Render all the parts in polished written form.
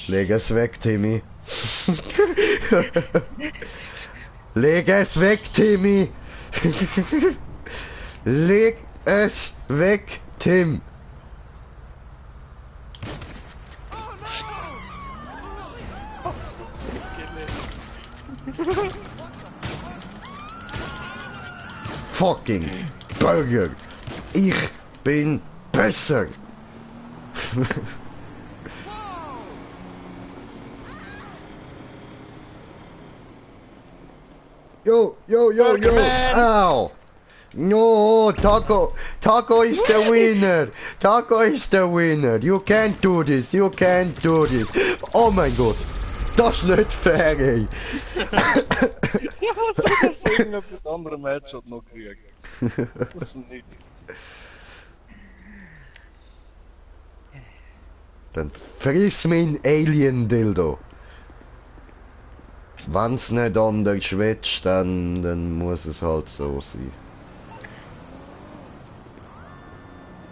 Leg es weg, Timmy. Leg es weg, Timmy. Leg es weg, Tim. Fucking Burger. Ich bin besser. Yo, yo, yo, yo. Ow. No, Taco is the winner. Taco is the winner. You can't do this. You can't do this. Oh mein Gott. Das ist nicht fair, ey. Ja, was soll der Film auf das andere Match hat noch gekriegt? Das ist nicht. Dann friss mein Alien-Dildo. Wenn's nicht anders schwätzt, dann muss es halt so sein.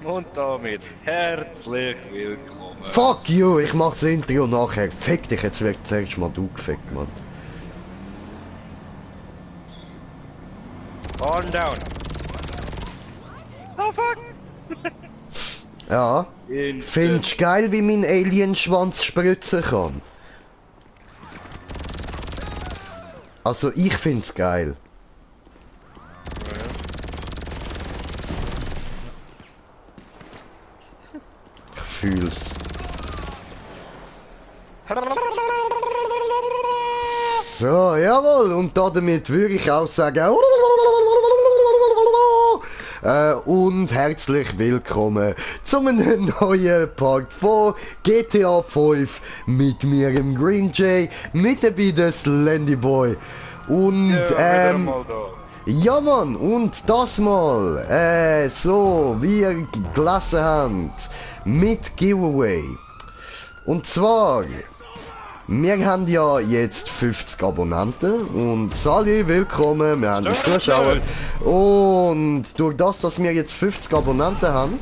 Und damit herzlich willkommen. Fuck you, ich mach's Intro nachher. Fick dich, jetzt wird zuerst mal du gefickt, Mann. On down. Oh fuck! Ja. Findest du geil, wie mein Alienschwanz spritzen kann? Also ich find's geil. Ich fühl's. So, jawohl, und damit würde ich auch sagen... und herzlich willkommen zu einem neuen Part von GTA 5 mit mir im Green Jay, mit dabei der Slendy Boy und ja Mann, und das mal so wie ihr gelesen habt mit Giveaway, und zwar wir haben ja jetzt 50 Abonnenten und Sali, willkommen, wir haben die Zuschauer. Und durch das, dass wir jetzt 50 Abonnenten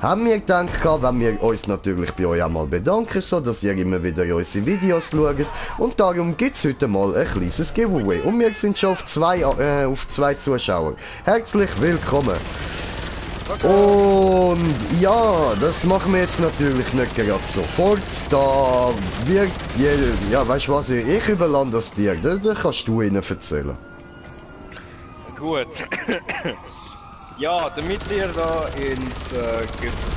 haben wir gedacht, wenn wir uns natürlich bei euch einmal bedanken, so dass ihr immer wieder unsere Videos schaut. Und darum gibt es heute mal ein kleines Giveaway. Und wir sind schon auf zwei Zuschauer. Herzlich willkommen. Und ja, das machen wir jetzt natürlich nicht gerade sofort, da wird, ja weißt du was, ich überlasse das dir, da kannst du ihnen erzählen. Gut. Ja, damit ihr da ins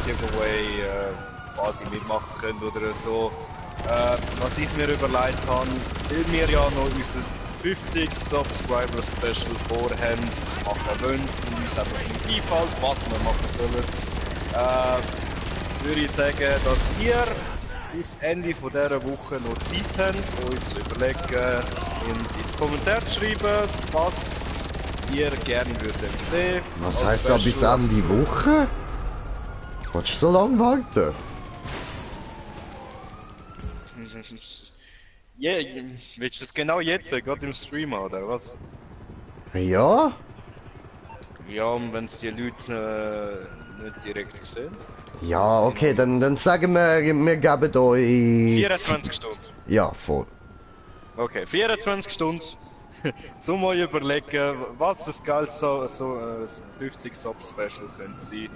Giveaway quasi mitmachen könnt oder so, was ich mir überlegt habe, weil wir ja noch unser 50 Subscriber Special vorhaben, machen wollen und uns einfach nicht einfällt, was wir machen sollen, würde ich sagen, dass ihr bis Ende von dieser Woche noch Zeit habt, euch zu überlegen, in die Kommentare zu schreiben, was ihr gerne würdet sehen. Was heisst da bis Ende Woche? Willst du so lange warten? Ja, willst du das genau jetzt, gerade im Stream oder was? Ja? Ja, und wenn es die Leute nicht direkt sehen? Ja, okay, dann sagen wir geben euch... 24 Stunden. Ja, voll. Okay, 24 Stunden, zum euch überlegen, was das geilste 50 Sub-Special könnte sein.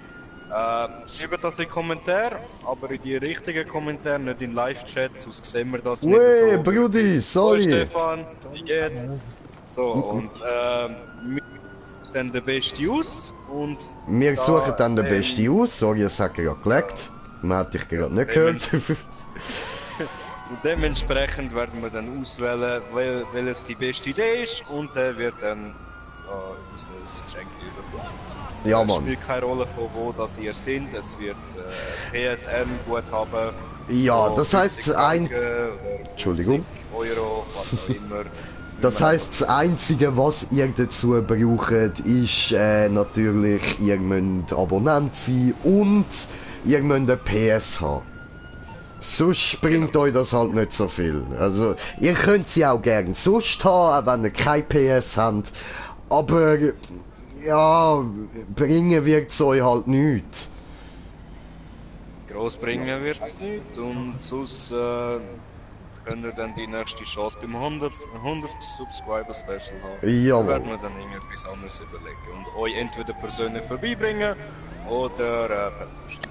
Schreibt das in die Kommentare, aber in die richtigen Kommentare, nicht in Live-Chat, sonst sehen wir das nicht so. Brudi, sorry! Stefan, wie geht's? So, und wir dann den Besten aus und... Wir suchen dann den Besten aus, sorry, es hat gerade geleckt. Man hat dich gerade nicht gehört. Und dementsprechend werden wir dann auswählen, welches die beste Idee ist, und der wird dann unser Geschenk überkommen. Ja, Es Mann. spielt keine Rolle, von wo das ihr seid, es wird PSN-Guthaben. Ja, das heisst ein... Oder Entschuldigung. Euro, was auch immer. Das heisst, das Einzige, was ihr dazu braucht, ist natürlich, ihr müsst Abonnent sein und ihr müsst eine PS haben. Sonst bringt euch das halt nicht so viel. Also, ihr könnt sie auch gern sonst haben, auch wenn ihr keine PS habt. Aber ja, bringen wird's euch halt nichts. Gross bringen wird es nicht und sonst könnt ihr dann die nächste Chance beim 100 Subscriber Special haben. Da Jawohl. werden wir dann irgendetwas anderes überlegen und euch entweder persönlich vorbeibringen oder per Post.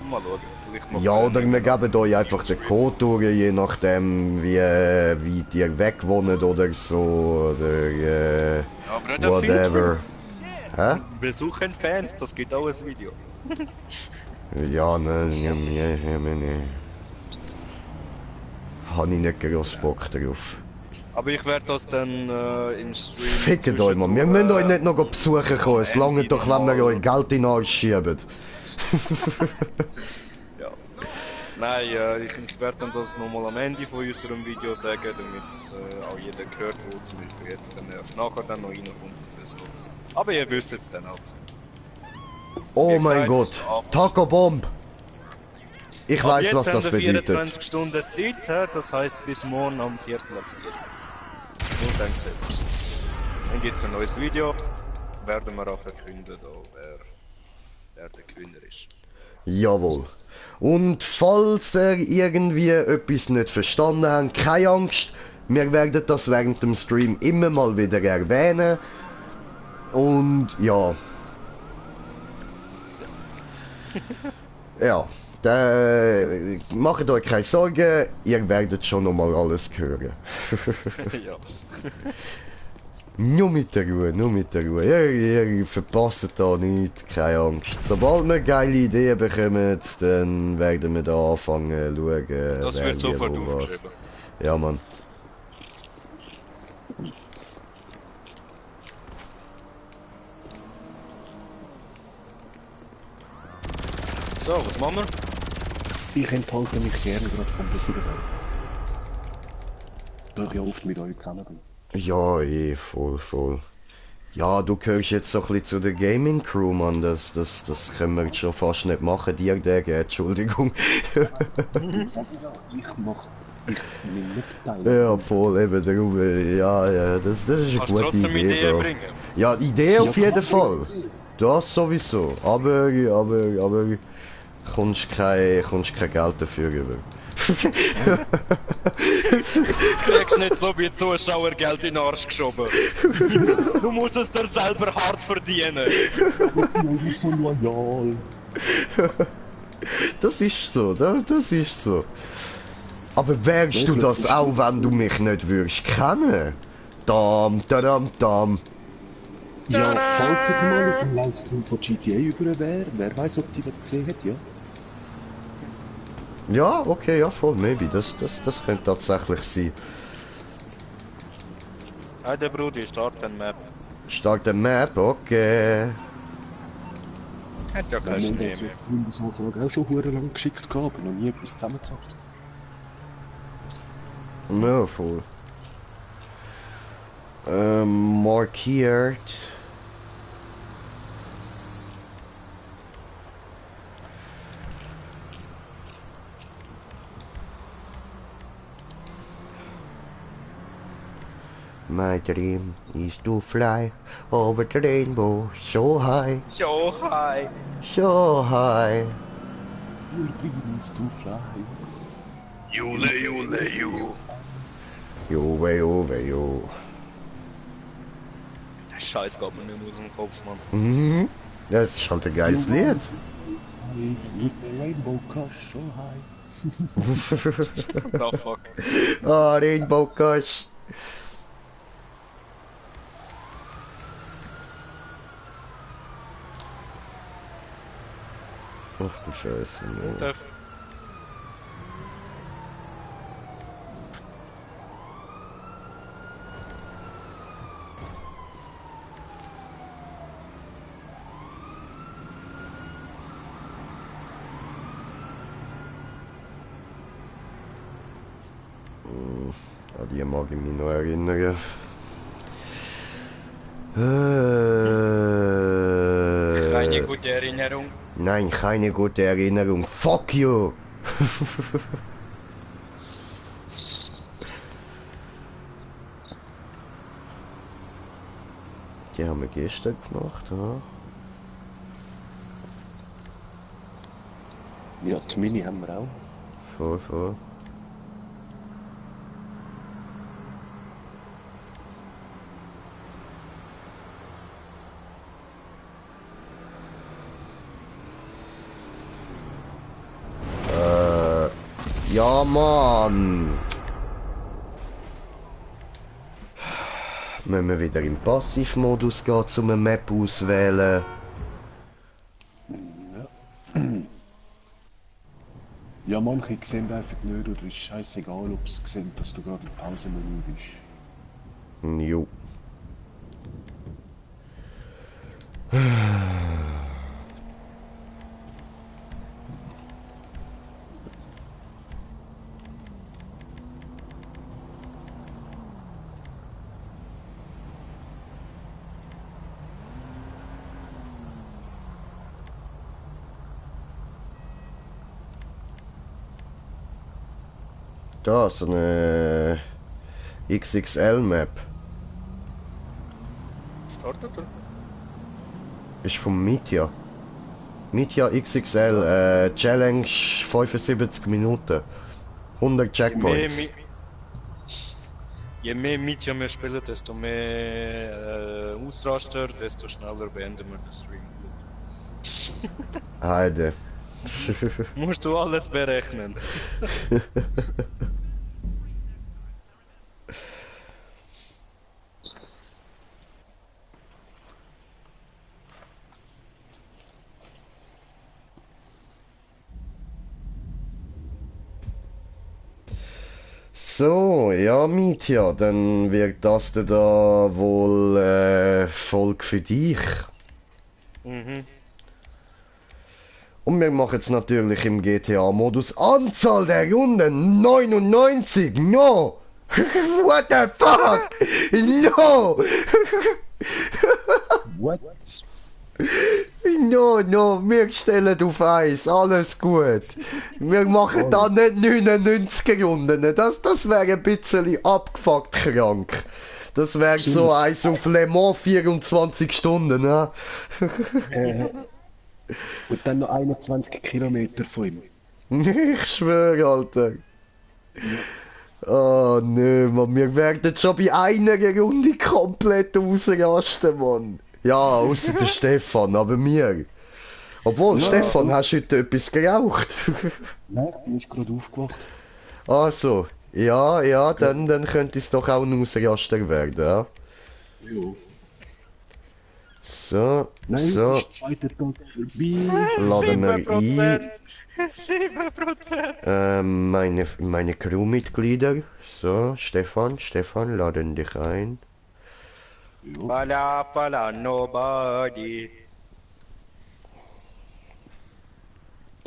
Mal schauen, vielleicht machen Ja, wir oder dann wir geben euch einfach den Code durch, je nachdem wie weit ihr weg wohnt oder so, oder Aber der whatever. Hä? Besuchen Fans, das geht auch ein Video. Ja, ne. Habe ich nicht groß Bock drauf. Aber ich werde das dann im Stream... Fickt euch, Mann. Wir müssen euch nicht noch besuchen kommen. Es lange doch, wenn wir euch Geld in den Arsch schieben. Ja. Nein, ich werde dann das nochmal am Ende von unserem Video sagen, damit auch jeder gehört, wo zum Beispiel jetzt dann erst nachher dann noch reinkommt oder so. Aber ihr wisst jetzt dann auch. Oh Wie mein gesagt, Gott. Taco Bomb. Ich Ab weiß, jetzt was das haben wir bedeutet. 24 Stunden Zeit, das heisst bis morgen am 3:45. Nur dann selbst. Dann gibt es ein neues Video, werden wir auch verkünden, wer der Gewinner ist. Jawohl. Und falls ihr irgendwie etwas nicht verstanden habt, keine Angst. Wir werden das während dem Stream immer mal wieder erwähnen. Und ja. Ja. Macht euch keine Sorgen, ihr werdet schon noch mal alles hören. Ja. Nur mit der Ruhe, nur mit der Ruhe. Ihr verpasst da nichts, keine Angst. Sobald wir geile Ideen bekommen, dann werden wir da anfangen zu schauen. Das wer wird wie, sofort wo, was. aufgeschrieben. Ja, Mann. So, was machen wir? Ich enthalte mich gerne gerade vom Besuch. Da ich ja oft mit euch zusammen bin. Ja, voll. Ja, du gehörst jetzt so ein bisschen zu der Gaming Crew, Mann. Das können wir jetzt schon fast nicht machen. Dir, Entschuldigung. Ich nehme nicht teil. Ja, voll, eben darum, ja, das ist eine Kannst gute trotzdem Idee, Ideen Bro. bringen. Ja, Idee auf Ja, jeden Fall. Das sowieso. Aber kommst kein Geld dafür über. Du kriegst nicht so wie Zuschauer Geld in den Arsch geschoben. Du musst es dir selber hart verdienen. Du bist so loyal. Das ist so, das ist so. Aber wärst du das auch, wenn du mich nicht würdest kennen? Dam. Ja, falls ich mal auf dem Livestream von GTA über wäre, wer weiß, ob die das gesehen hat, ja? Ja, okay, ja, voll, maybe. Das könnte tatsächlich sein. Hey, der Brudi, start den Map. Start der Map, okay. Hat ja Wir keinen haben Schnee das mehr. Freundesanfrage auch schon hure lang geschickt gehabt, aber noch nie etwas zusammengezockt. Ja, voll. Markiert. My dream is to fly over the rainbow so high, So, hi. so high. Your dream is to fly. Jule. Jo. Der Scheiß geht mir nicht mehr aus dem Kopf, Mann. Mhm. Das ist halt ein geiles Lied. With the rainbow crush so high. Oh, fuck. Ah, Rainbow Kush. Ach du Scheiße, Mann. Der An die mag ich mich noch erinnern. keine gute Erinnerung. Nein, keine gute Erinnerung. Fuck you! Die haben wir gestern gemacht, ja. Ja, die Mini haben wir auch. Voll, voll. Ja, Mann. Müssen wir wieder im Passivmodus gehen, um eine Map auswählen? Ja, manche sehen einfach nicht, oder ist scheißegal, ob sie sehen, dass du gerade im Pausenmenü bist. Jo. Da, so eine XXL-Map. Startet er? Ist vom Mitya. Mitya XXL, Challenge 75 Minuten. 100 Checkpoints. Je mehr Media wir spielen, desto mehr Ausraster, desto schneller beenden wir den Stream. Heide. Musst du alles berechnen. So, ja, Mitya, dann wird das da wohl Folge für dich. Mhm. Und wir machen jetzt natürlich im GTA-Modus Anzahl der Runden 99. No! What the fuck? No! What? No, wir stellen auf 1, alles gut. Wir machen da nicht 99 Runden. Das wäre ein bisschen abgefuckt krank. Das wäre so eins auf Le Mans 24 Stunden, ne? Und dann noch 21 Kilometer von ihm. Ich schwöre, Alter. Oh nö, Mann, wir werden schon bei einer Runde komplett ausrasten, Mann. Ja, außer der Stefan, aber mir. Obwohl, Ja. Stefan, hast du heute etwas geraucht? Nein, ich bin gerade aufgewacht. Also, ja, dann könnte es doch auch ein Ausraster werden, ja. Jo. So, Nein, so, ist der zweite Tag vorbei. laden wir ein. 7%! Meine Crewmitglieder. So, Stefan, laden dich ein. Jo. Pala, nobody.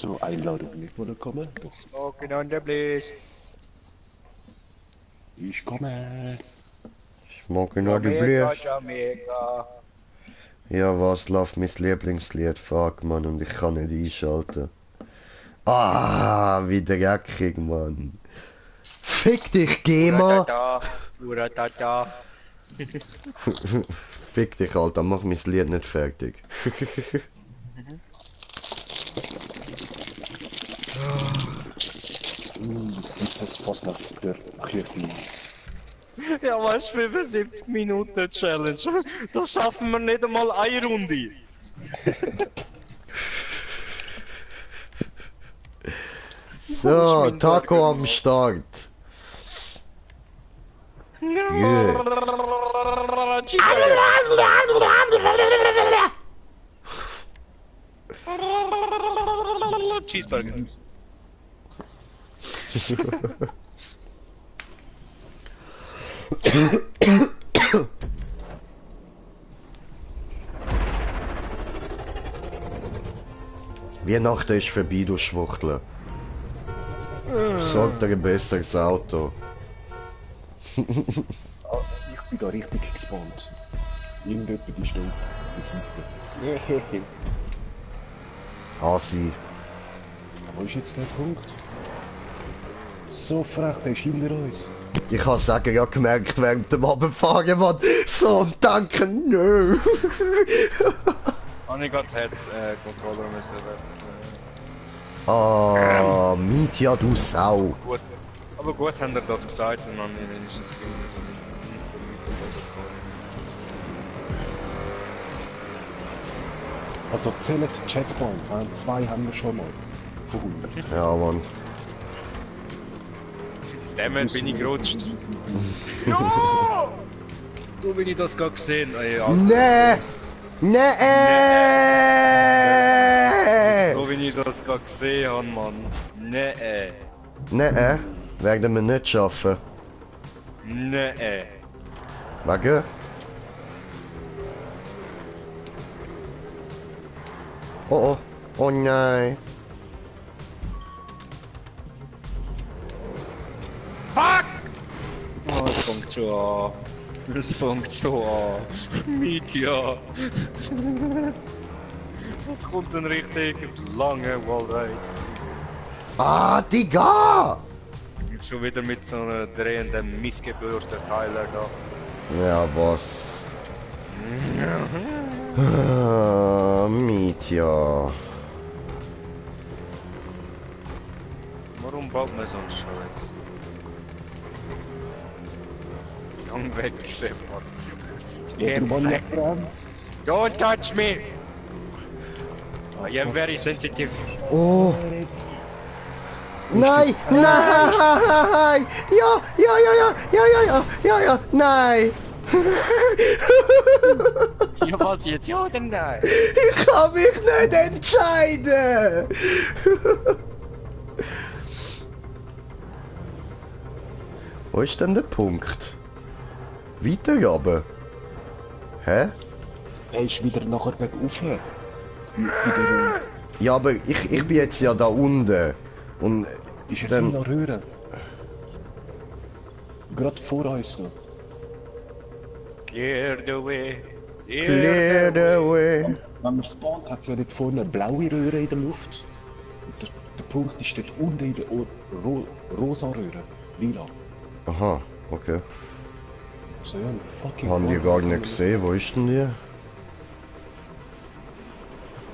So, Einladung nicht kommen. Smoking on the blaze. Ich komme. Schmucken noch die Jamaica, Blüche. Jamaica. Ja, was läuft mein Lieblingslied? Fuck, Mann, und ich kann nicht einschalten. Ah, wie dreckig, Mann. Fick dich, GEMA! Uratata. Fick dich, Alter, mach mein Lied nicht fertig. Jetzt gibt es fast nach der Kirche. Ja, weißt du, 75 Minuten Challenge. Das schaffen wir nicht einmal eine Runde. So, Taco am Start. Cheeseburger. Weihnachten ist vorbei, du Schwuchtler. Sorg dir ein besseres Auto. Ich bin da richtig gespannt. Irgendjemand ist da auf der Seite. Hasi. Wo ist jetzt der Punkt? So frech, der ist hinter uns. Ich habe sagen ja gemerkt während dem Abfahren, man so am Tanken, nö. Habe ich gerade Controller müssen wechseln. Ah, Mietja, du Sau. Gut. Aber gut habt ihr das gesagt und dann wenigstens Also zählt Checkpoints, 2 haben wir schon mal. Von 100. Ja, Mann. Damit bin ich gerutscht. No! So bin ich das gerade gesehen. Ey, Alter. Nee! Nee! So wie ich das gerade gesehen habe, Mann. Nee. Nee, werden wir nicht schaffen. Nee. Wegen? Oh oh, oh nein. Fuck! Oh, es fängt schon an. Es fängt schon an. Mietja. Es kommt ein richtig langer Wallride. Ah, Digga! Und schon wieder mit so einer drehenden missgebürsten Teiler da. Ja, was? Ah, Mietja. Warum baut man so einen Scheiß? Gang weg, Stefan. Der Mann weg. bremst. Don't touch me! I am very sensitive. Oh! Nein! Nein! Ja! Nein! Ja, was jetzt? Ja oder nein? Ich kann mich nicht entscheiden! Wo ist denn der Punkt? Weiter runter? Hä? Er ist wieder nachher bergauf. Ja, aber ich bin jetzt ja da unten. Und Ist er dann... viel Röhre. Gerade vor uns noch. Clear the way. Clear the way. Wenn man spawnt, hat es ja dort vorne eine blaue Röhre in der Luft. Und der Punkt ist dort unten in der rosa Röhre. Lila. Aha, okay. So ja, ein fucking... Haben die gar nicht gesehen, wo ist denn die?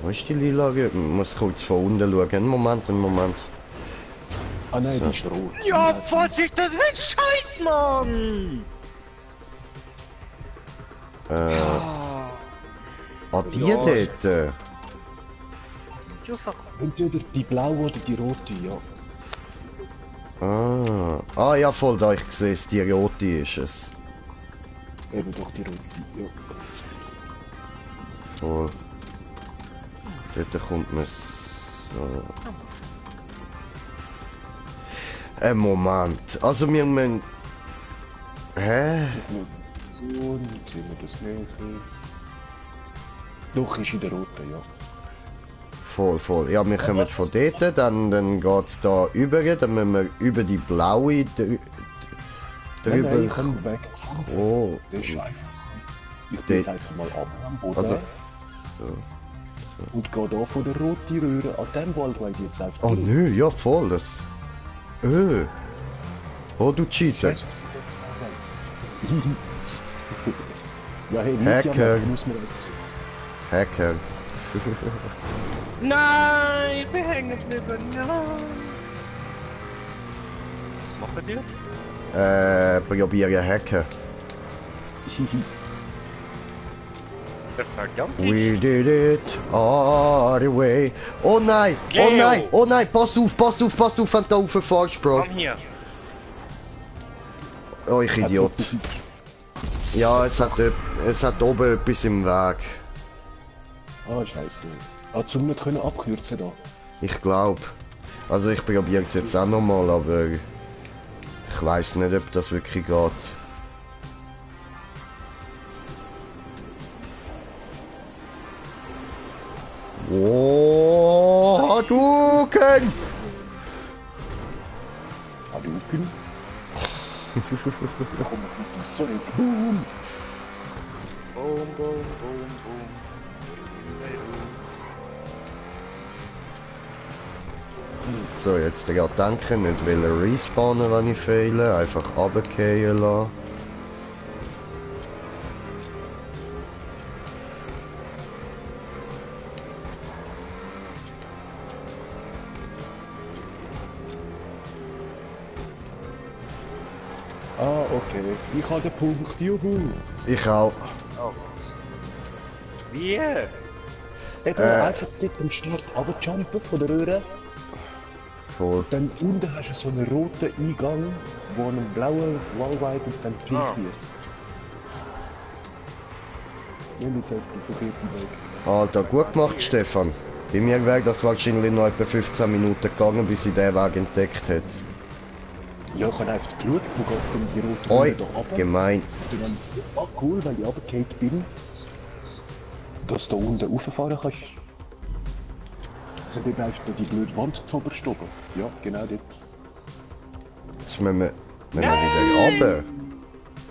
Wo ist die lila? Ich muss kurz von unten schauen. Einen Moment. Ah nein, die ist rot. Ja, was ist das für ein Scheiß, Mann? Die Ja. dort? Entweder die blaue oder die rote, ja. Ah, ja voll, da ich sehe es, die rote ist es. Eben doch die rote, ja. Voll. Dort kommt man so. Moment. Also wir müssen... Hä? So, jetzt sehen wir das nicht. Doch, ist in der roten, ja. Voll. Ja, wir kommen von dort, dann geht's da über, dann müssen wir über die blaue drüber. Nein, ich kann weg. Oh. Das ist einfach. Ich Dort. bin einfach mal ab am Boden. Also, Und gehe da von der roten Röhre an dem Waldweg jetzt einfach. oh nö, ja voll, das... Oh, du Cheater. Scheiß auf die Waldweg. Ja, hey, nicht Hacker. muss man jetzt. Hacker. Nein, ich bin hängen geblieben. Nein. Was machen die? Probieren hacken. Der verdammte We did it all the way. Oh nein, Leo. oh nein, pass auf, wenn du rauffährst, Bro. Komm hier. Oh, ich Idiot. Ja, es hat oben etwas im Weg. Ah, scheiße. Ah, zum nicht können abkürzen da. Ich glaube. Also ich probiere es jetzt auch nochmal, aber ich weiß nicht, ob das wirklich geht. Oh, Hadouken! Hadouken? Da kommt noch mit dem Sonic Boom! Boom, boom. Jetzt So, jetzt gerade denken, nicht will respawnen, wenn ich fehle, einfach runterfallen lassen. Ah, okay. Ich habe den Punkt, juhu. Ich auch. Oh. Wie? Eben einfach dort am Start runterjumpen von der Röhre. Voll. Dann unten hast du so einen roten Eingang, wo einen blauen Wallride und dann pink wird. Ja, jetzt auf den verkehrten Weg. Alter, gut gemacht, Stefan. Bei mir wäre das wahrscheinlich noch etwa 15 Minuten gegangen, bis ich den Weg entdeckt hätte. Ja, ich habe einfach geschaut, wo geht denn die rote Oi, Röhre da runter. gemein. Und dann so, ah cool, wenn ich runtergefallen bin, dass du da unten rauffahren kannst. Also dort bleibst du die blöde Wand zuoberst oben. Ja, genau dort. Jetzt müssen wir wieder runter.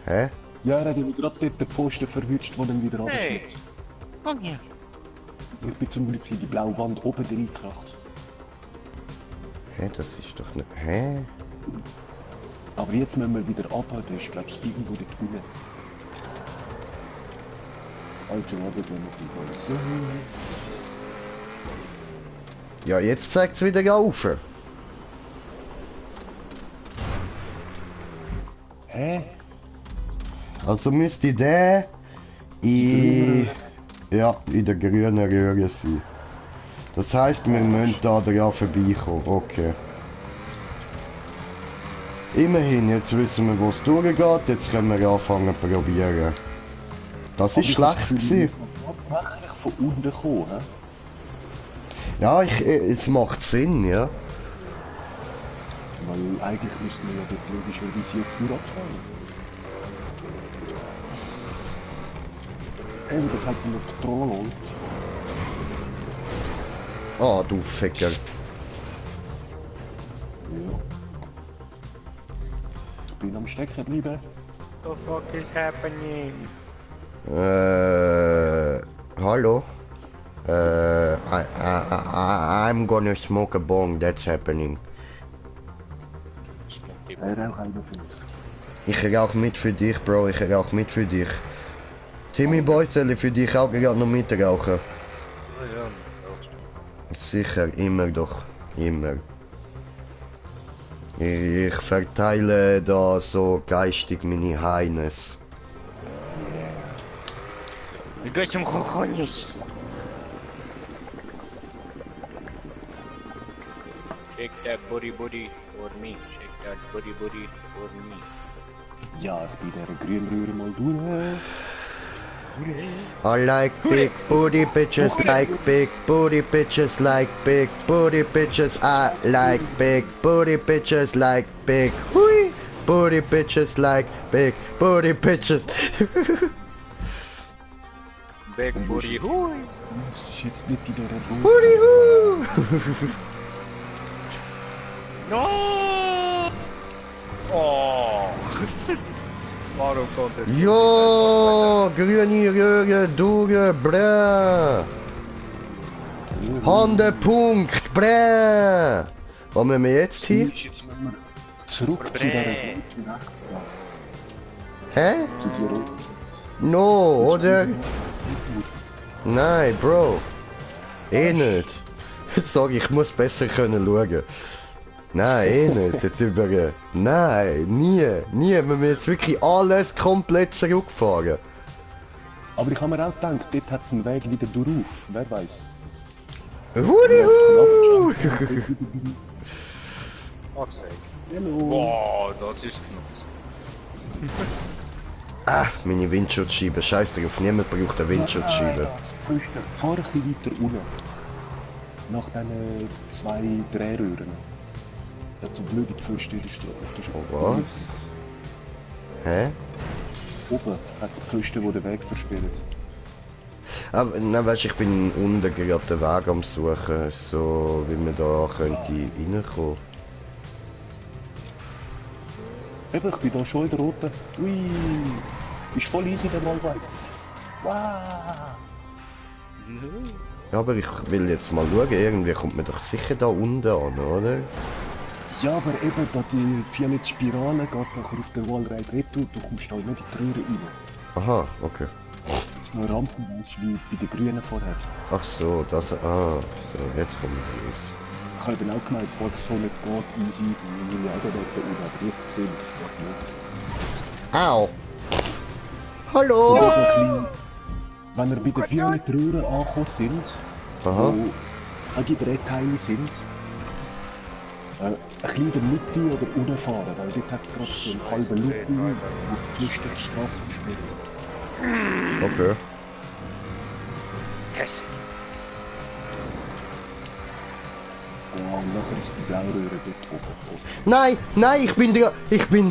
Hä? Ja, er hat ja gerade dort den Pfosten verwünscht, der dann wieder Hey. runterfliegt. Komm hier. Ich bin zum Glück in die blaue Wand oben reingekracht. Hä, das ist doch nicht... Hä? Aber jetzt müssen wir wieder runter, der ist glaube ich irgendwo dort unten. Alter, warte, wenn ich so. Ja, jetzt zeigt es wieder auf. Hä? Also müsste der in der grünen Röhre sein. Das heisst, wir müssen da dran vorbeikommen. Okay. Immerhin, jetzt wissen wir, wo es durchgeht. Jetzt können wir anfangen zu probieren. Das ist schlecht gewesen. Tatsächlich von unten gekommen, hä? Ja, es macht Sinn, ja. Weil eigentlich müssten wir ja dort logischerweise jetzt nur abfahren. Oh, das hat noch Troll. Ah, du Ficker. Ja. Ich bin am Stecken bleiben. The fuck is happening? Hallo? I'm gonna smoke a bong, that's happening. Rauch einer für mich. Ich rauch mit für dich, Bro, ich rauch mit für dich. Timmy Boy, soll ich für dich auch gerade noch mitrauchen? Ja, Sicher, immer doch, immer. Ich verteile da so geistig meine Heines. Wir gehen zum Kochonis. Shake that booty booty for me. Shake that booty booty for me. Ja, ich bin der Grünröhre mal durch. I like big booty bitches, like big booty bitches, like big booty bitches. I like big booty bitches, like big hui booty bitches, like big booty bitches. Big booty hui. Das ist jetzt nicht in der Booty Rose. hu. No! Oh! Warum kommt es? Ja, grüne Röhre, durch, brä. Handepunkt, brä. Wo müssen wir jetzt hin? Jetzt müssen wir zurück zu der Rote rechts da. Hä? Zu der Rote. No, oder? Nein, Bro. Eh nicht. Sag ich muss besser können schauen. Nein, eh nicht. Dort über. Nein, nie. Nie. Wir müssen jetzt wirklich alles komplett zurückfahren. Aber ich habe mir auch gedacht, dort hat es einen Weg wieder durch. Wer weiß. Hudihu! Abseg. Hallo. Boah, das ist knups. Ah, meine Windschutzscheibe. Scheiß drauf, niemand braucht eine Windschutzscheibe. Das Pfosten. Fahr ein bisschen weiter unten. Nach diesen 2 Drehröhren. Das hat so blöde Pfosten auf der Oh, was? Hä? Oben hat es Pfosten, die den Weg versperren. Aber, nein, weißt, ich bin unten gerade den Weg am suchen, so wie man da könnte reinkommen. Eben, ich bin da schon in der Roten. Ui, ist voll easy der Malweg. Wow. Ja, aber ich will jetzt mal schauen, irgendwie kommt man doch sicher da unten an, oder? Ja, aber eben, da die violette Spirale geht nachher auf den Wallride Retour, du kommst da nicht in die Röhre rein. Aha, okay. Das ist nur Rampen, weißt du, wie bei den Grünen vorher. Ach so, das... Ah, so, jetzt kommen wir raus. Ich habe eben auch gemeint, falls es so nicht geht, easy, dann will ich auch dort unten, aber jetzt gesehen, das geht nicht. Au! Hallo! Ja, ein bisschen, wenn wir bei den violetten Röhren angekommen sind, Aha. wo auch die Drehteile sind, ein bisschen in der Mitte oder unten fahren, weil dort hat es gerade so einen halben Lupen, wo zwischen die Straße versperrt. Okay. Und nachher ist die Blauröhre dort oben. Nein, nein, ich bin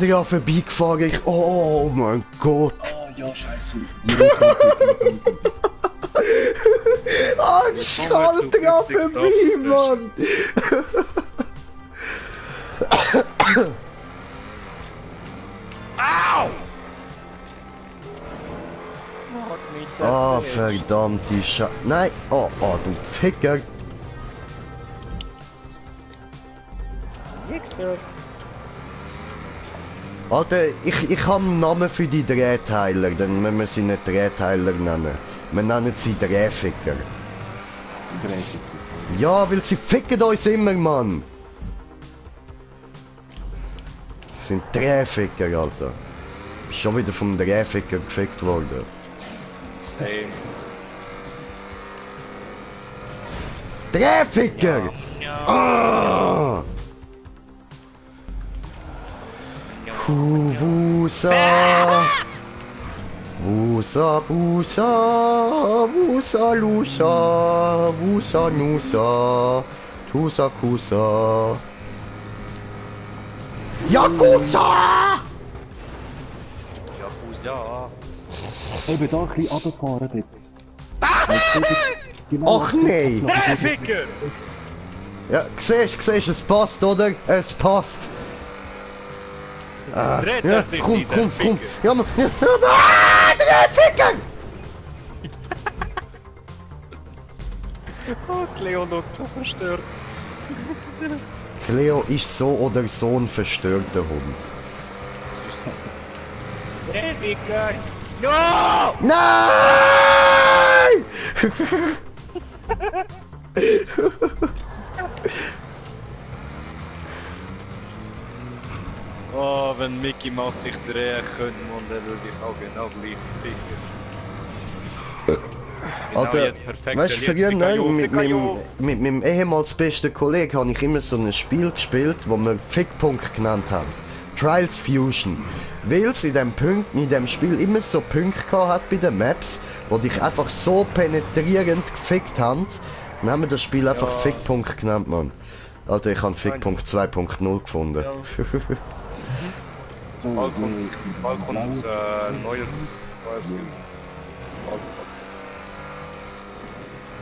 dran vorbeigefahren. Oh mein Gott. Ah ja, scheiße. Ah, ich schalte dran vorbei, Mann. Au! Ah, verdammte Scheiße. Nein, oh, du Ficker. Alter, ich habe einen Namen für die Drehteiler, dann müssen wir sie nicht Drehteiler nennen. Wir nennen sie Drehficker. Ja, weil sie ficken uns immer, Mann. Das sind Drehficker, Alter. Bist schon wieder vom Drehficker gefickt worden. Same. Drehficker! Ja. Ah! Wusa! Wusa, Busa, Wusa, Lusa, Wusa, Nusa, Tusa, Kusa. Yakuza! Ja. Eben da ein bisschen runterfahren dort. Genau, Ach nee! Drehficker! Ja, siehst, es passt, oder? Es passt. Dreht Ja, sich komm. dieser Ficker. Ja, man. Ah, Drehficker! Oh, Cleo schaut so verstört. Cleo ist so oder so ein verstörter Hund. Drehficker! No! Nein! Oh, wenn Mickey Mouse sich drehen könnte, man, dann würde ich auch genau gleich ficken. Alter, jetzt perfekt weißt du, früher mit meinem ehemals besten Kollegen habe ich immer so ein Spiel gespielt, wo wir Fickpunkt genannt haben. Trials Fusion. Weil es in dem Spiel immer so Punkte gehabt hat bei den Maps, wo dich einfach so penetrierend gefickt haben, dann haben wir das Spiel einfach Fickpunkt genannt, Mann. Alter, ich habe Fickpunkt 2.0 gefunden. Ja. Bald kommt neues Spiel.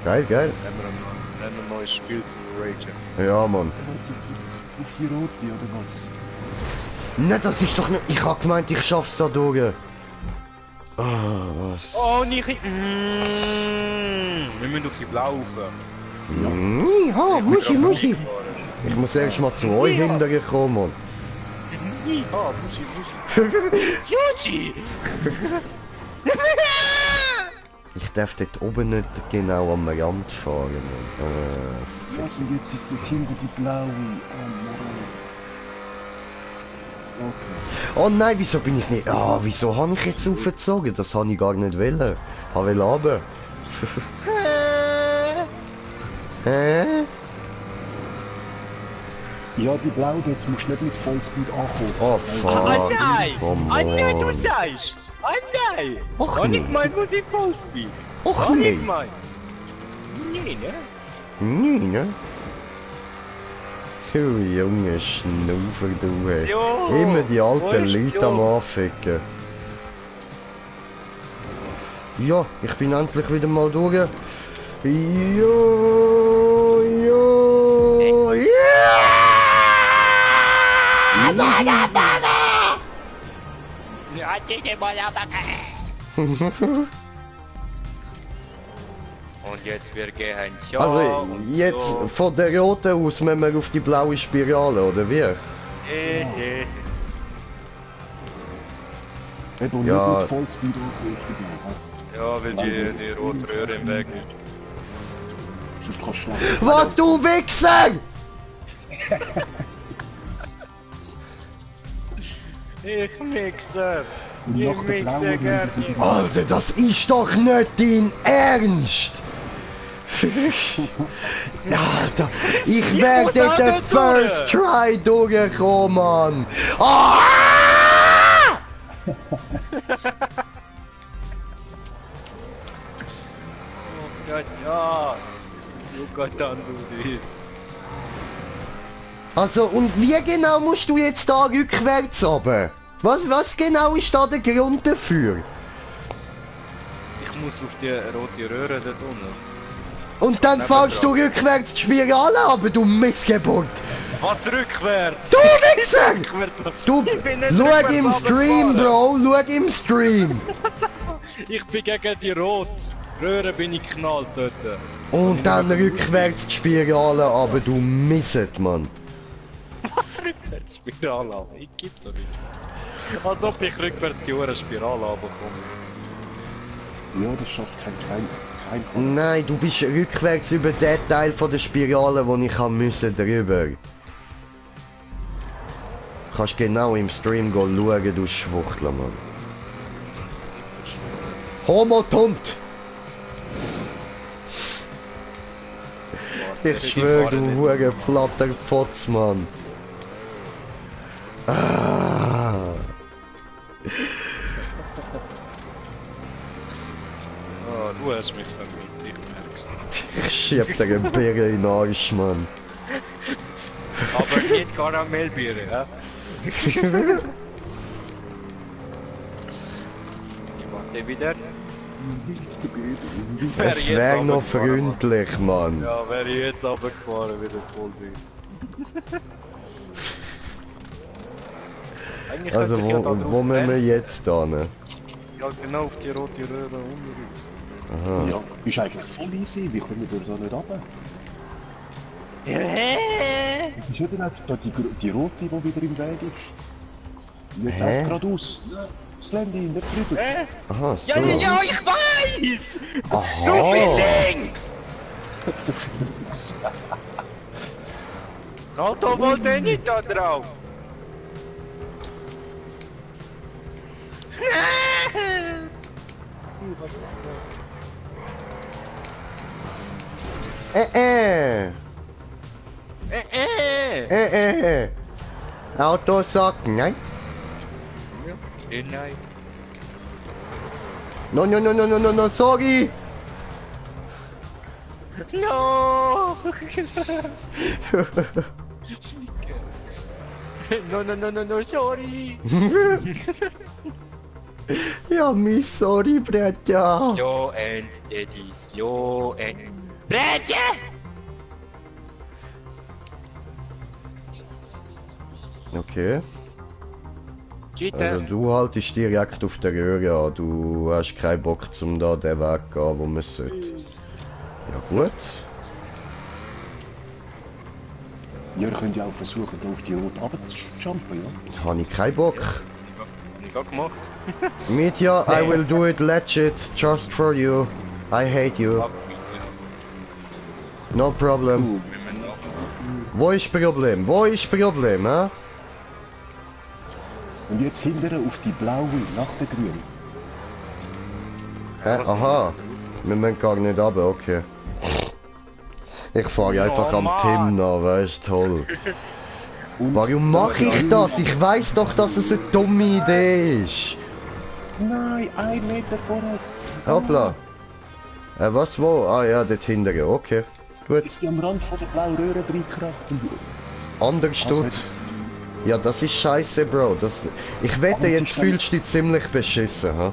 Geil. Nehmen wir ein neues Spiel zum Ragen. Ja, Mann. Auf die rote oder was? Ne, das ist doch nicht... Ich hab gemeint, ich schaff's da durch. Ah, was? Oh, nicht... Wir müssen auf die Blau rauf. Ja, Muschi. Ich muss erst mal zu euch hinterher kommen, Mann. Ja, Muschi. Yuji! Ich darf dort oben nicht genau am Rand fahren, Mann. Was, und jetzt ist dort hinter die blaue. Oh Mann. Okay. Oh nein, wieso bin ich nicht... Ah, wieso habe ich jetzt aufgezogen? Das habe ich gar nicht wollen. Ich will runter. Hä? Ja, die blaue, dort musst du nicht mit Vollspeed ankommen. Oh, Weil- fuck. nein! Come nein, du on. sagst! Nein! Och Hab nee. ich gemeint, muss ich Vollspeed? Och Hab nee. ich gemeint? Nee, ne? Nee, ne? Du junge Schnaufer, du hey. Jo, Immer die wo alten ist Leute Jo? am Anficken. Ja, ich bin endlich wieder mal durch. Jo, ja! Und Und jetzt wir gehen ja. Also und jetzt so. von der roten aus müssen wir auf die blaue Spirale, oder wie? Yes. Eben, und Ja. nicht mit Vollspeed und Vollspeed. Ja, weil die rote Röhre im Weg ist. Sonst kannst du schlagen. Was, du Wichser! Ich mixe! Und Ich nach der mixe blauen gerne! Alter, das ist doch nicht dein Ernst! Alter, ich muss werde auch den nicht First Try durchkommen, Mann! Ah! Oh Gott, ja! Du Gott an, du willst! Also, und wie genau musst du jetzt da rückwärts runter? Was genau ist da der Grund dafür? Ich muss auf die rote Röhre dort unten. Und dann fährst du rückwärts die Spirale aber du Missgeburt! Was rückwärts? Du Wichser! Rückwärts! Du, Ich bin nicht schau rückwärts im Stream, runtergefahren. Bro, schau im Stream! Ich bin gegen die rote Röhre bin ich knallt dort. Und dann rückwärts die Spirale aber du Misset, Mann! Was rückwärts Spirale ab? Ich geb da rückwärts. Als ob ich rückwärts die Uhr Spirale abbekomme. Ja, das schafft kein Nein, du bist rückwärts über den Teil von der Spirale, wo ich haben müssen drüber. Kannst genau im Stream schauen, du Schwuchtler, Mann. Homo-Tunt! Ich schwöre, du hure Flatterfotz, Mann. Ah. Oh, du hast mich vermisst, ich merk's. Ich schieb dir einen Bier in den Arsch, Mann. Aber nicht Karamellbier, ja? Ich warte wieder. Es wäre noch freundlich, Mann. Ja, wäre ich jetzt runtergefahren, wieder voll drin. Eigentlich Also, könnte ich ja da drauf wo müssen wir bremsen. jetzt hin? Ja, genau auf die rote Röhre unten. Aha. Ja, ist eigentlich voll easy. Wie kommen wir da nicht runter? Es ist ja dann einfach da die rote, die wieder im Weg ist. Jetzt Hä? einfach geradeaus. Das Landy, nicht drüber. Aha, so. Ja, ja, ja, ich weiß! Aha. Zu viel links! So viel. Das Auto wollte nicht da drauf! Äh. Auto sagt nein. Nein. No, sorry. No! No, sorry! Ja, mi sorry, Bretja. Slow and steady, slow and... Bretje! Okay. Bitte! Also du haltest direkt auf der Röhre an. Du hast keinen Bock zum da den Weg gehen, wo man sollte. Ja gut. Ja, ihr könnt ja auch versuchen, da auf die rote runterzujumpen, ja? Habe ich keinen Bock. Hab ich gerade gemacht. Mitya, I will do it legit, just for you. I hate you. No problem. Wo ist Problem? Wo ist Problem, hä? Und jetzt hinterher auf die blaue, nach der grünen. Hä? Aha. Wir müssen gar nicht runter, okay. Ich fahre einfach am Mann. Tim nach, weißt toll. Und Warum mache ich das? Ich weiß doch, dass es eine dumme Idee ist. Nein, 1 Meter vorher. Hoppla. Was wo? Ah ja, dort hinten, okay. Gut. Ich bin am Rand von der blauen Röhre reingekracht. Anders Also- tut. Ja, das ist scheiße, Bro. Ich wette, Aber jetzt es ist fühlst du dich ziemlich beschissen, ha?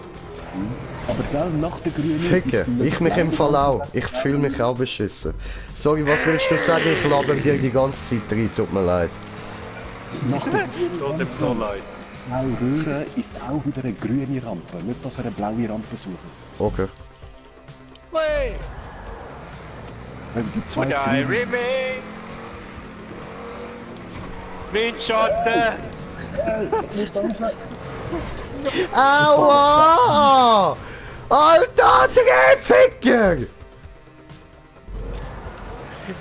Aber gell, nach der grünen... Ficke, ist die ich mich im Fall auch. blaue Ich fühle mich auch beschissen. Sorry, was willst du sagen? Ich laber dir die ganze Zeit rein, tut mir leid. Nach der Tut ihm so leid. blauen Röhre ist auch wieder eine grüne Rampe. Nicht, dass er eine blaue Rampe sucht. Okay. Wey! Wenn die zwei Und drei- Remy! Windschatten! Aua! Alter, Drehficker!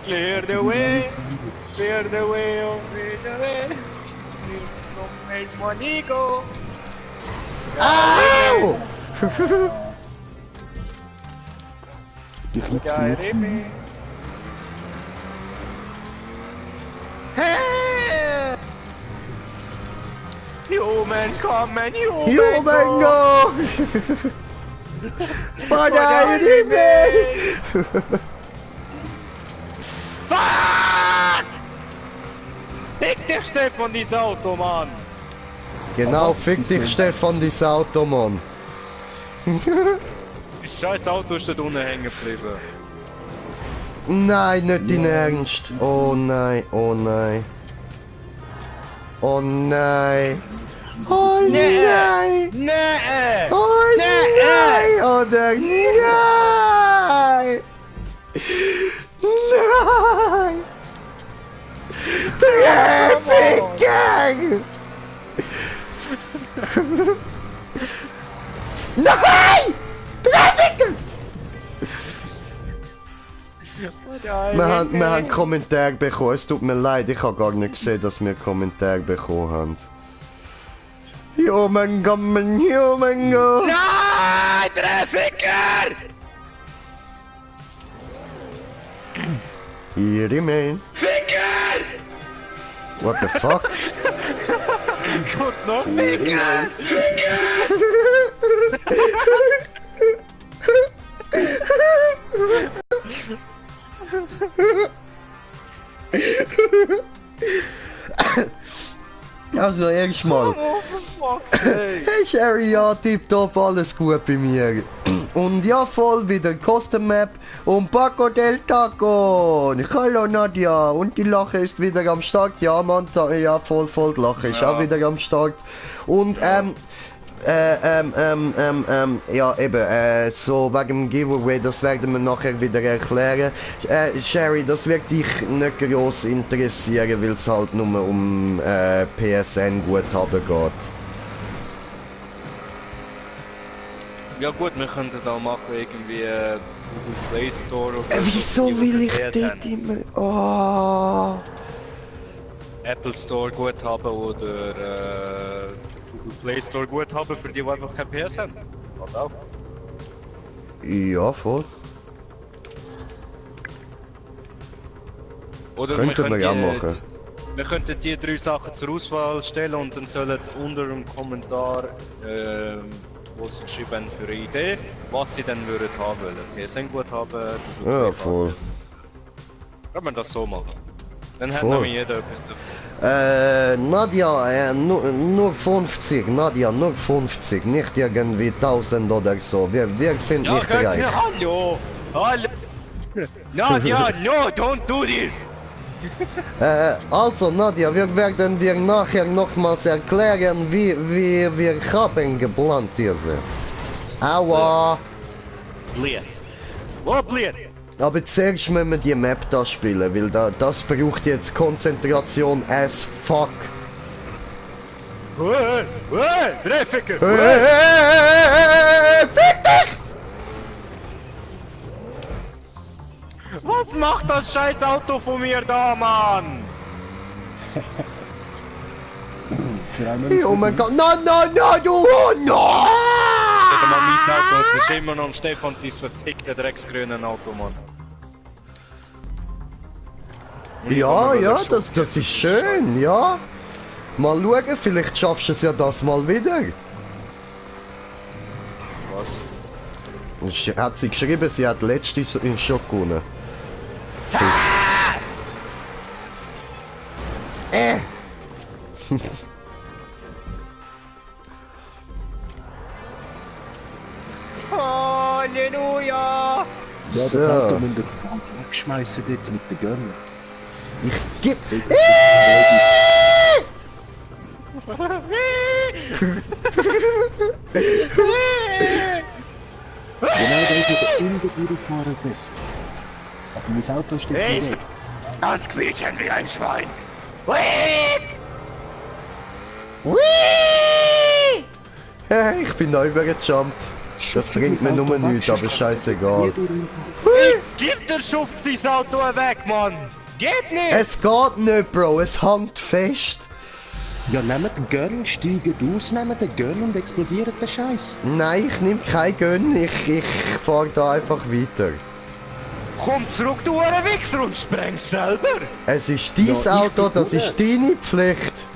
Clear the way! Clear the way, oh, clear the way! From El Monico! Au! Die Ja, Klitzknüpfen. Remy! Hey! Human kommen, Human Human go! Padai di me! Fuck! Fick dich, Stefan, dieses Auto, Mann! Genau, fick dich, Stefan, dein Auto, Mann. Das scheiß Auto ist dort unten hängen geblieben. Nein, nicht in Ernst. Oh nein, oh nein. Oh nein. Oh nein. Nee! Oh nein. Oder nein. Nein. Drehficker. Nein. Drehficker. Wir haben einen Kommentar bekommen, es tut mir leid, ich habe gar nicht gesehen, dass wir einen Kommentar bekommen haben. Human kommen, human go! Nein, Drehficker! Here remain. Ficker! What the fuck? Gut noch, Ficker! Also erstmal. Oh, for fuck's sake! Hey Sherry, ja, tipptopp, alles gut bei mir. Und ja, voll wieder Custom Map und Paco del Taco. Hallo Nadja, und die Lache ist wieder am Start. Ja, Mann, ja, voll, die Lache ist Ja. auch wieder am Start. Und, ja, eben, so wegen dem Giveaway, das werden wir nachher wieder erklären. Sherry, das wird dich nicht groß interessieren, weil es halt nur um PSN-Guthaben geht. Ja gut, wir könnten da machen irgendwie Google Play Store oder Wieso die, will die ich PSN, dort immer... Oh. Apple Store Guthaben oder Google Play Store Guthaben für die einfach kein PS haben. Halt auch. Ja, voll. Oder Könnten wir ja machen. Wir könnten die 3 Sachen zur Auswahl stellen und dann sollen sie unter dem Kommentar, wo sie geschrieben haben für eine Idee, was sie dann würden haben wollen. PSN Guthaben, Ja, voll. Können wir das so machen? Dann hat Voll. nämlich jeder etwas davon. Nadja, nur 50, Nadja, nur 50, nicht irgendwie 1000 oder so. Wir sind Ja, nicht reich. hallo! Hallo! Nadja, no, don't do this! Also Nadja, wir werden dir nachher nochmals erklären, wie wir haben geplant hier sind. Aua! Blied! Wo blied? Aber zuerst müssen wir die Map da spielen, weil das braucht jetzt Konzentration as fuck. Drehficker! Fick dich! Was macht das scheiß Auto von mir da, Mann? Für einen Oh mein Gott, nein, du Hund! Steht mal mein Auto, es ist immer noch am Stefan sein verfickte drecksgrüne Auto, Mann. Ja, das ist schön, ja. Mal schauen, vielleicht schaffst du es ja das mal wieder. Was? Hat sie geschrieben, sie hat letztes schon gewonnen. Halleluja! Ja, das So. Auto müsst ihr wegschmeißen dort mit den Gönnen. Ich geb... Genau da, wo du in der durchgefahren bist. Aber mein Auto steht Hey. direkt. Ganz quietschen wie ein Schwein. Hui! Whee! Ja, ich bin da übergejumpt. Das bringt mir nur nichts, aber scheißegal. Gib der Schuft dein Auto weg, Mann! Geht nicht! Es geht nicht, Bro, es hängt fest. Ja, nehmt den Gun, steigt aus, nehmt den Gun und explodiert den Scheiß. Nein, ich nehme kein Gönn, ich fahre da einfach weiter. Komm zurück, du Wichser, und spreng's selber! Es ist dein Ja, ich Auto, bin das gut. ist deine Pflicht.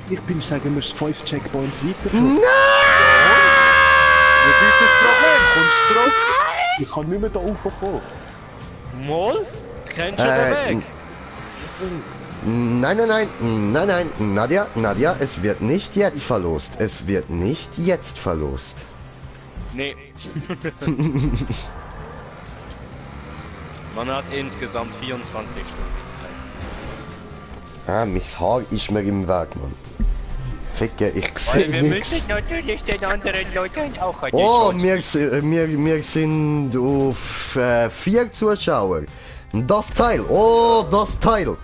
Ich bin, sagen wir, 5 Checkpoints weiter. Nein! Mit uns ist das Problem, kommst du zurück? Ich kann nicht mehr da rauffahren. Moll? Kennst du den Weg? Nein, nein, nein, nein, nein, Nadja, es wird nicht jetzt verlost. Es wird nicht jetzt verlost. Nee. Man hat insgesamt 24 Stunden Zeit. Ah, mein Haar ist mir im Weg, Mann. Ficke, ich Weil sehe wir nichts. müssen natürlich den anderen Leuten auch eine Oh, Chance wir sind auf 4 Zuschauer. Das Teil, oh, das Teil.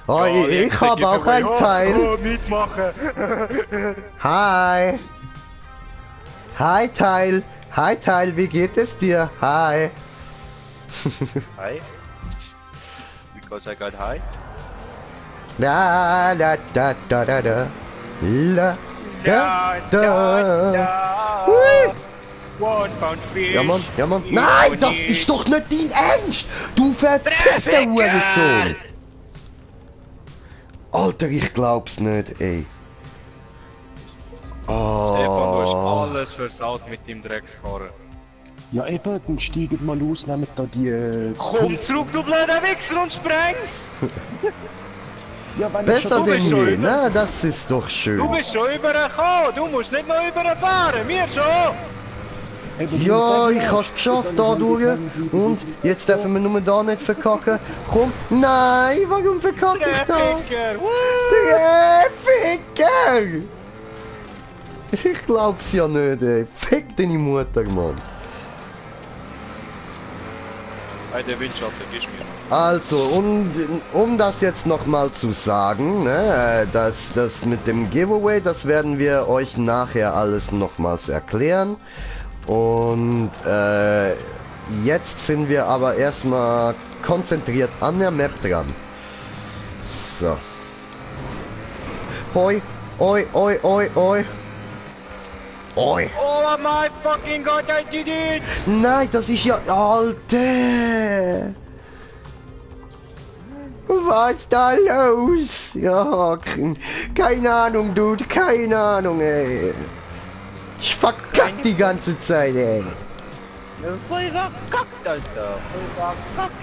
Oh, Ja, ich habe auch ein Teil. Oh, mitmachen! Hi. Hi, Teil. Hi, Teil, wie geht es dir? Hi. Hi. Because I got high. La la da da da da. La da da. Hui. One pound fish. Ja, Mann, ja, Mann. Nein, das ist doch nicht dein Ernst! Du verfickter Hurensohn! Alter, ich glaub's nicht, ey. Stefan, du hast Oh. alles versaut mit dem Dreckskarren. Ja eben, dann steigt mal aus, nehmt da die... Komm zurück, du blöder Wichser, und spreng's! Ja, wenn Besser Du denn bist schon je, über- na, das ist doch Du schön. bist schon übergekommen, du musst nicht noch überfahren, wir schon! Ja, ich hab's geschafft da durch. Und jetzt dürfen wir nur da nicht verkacken. Komm, nein, warum verkacke ich da? Ficker! Ficker! Ich glaub's ja nicht, ey. Fick deine Mutter, Mann. Hey, der Windschatten, gib's mir. Also, um das jetzt nochmal zu sagen, ne, das mit dem Giveaway, das werden wir euch nachher alles nochmals erklären. Und jetzt sind wir aber erstmal konzentriert an der Map dran. So. Hoi, oi, oi, oi, oi. Oi. Oh my fucking god, I did it! Nein, das ist ja... Alter! Was ist da los? Ja, keine Ahnung, Dude, keine Ahnung, ey. Ich verkack die ganze Zeit, ey. Voll verkackt, Alter! Voll verkackt!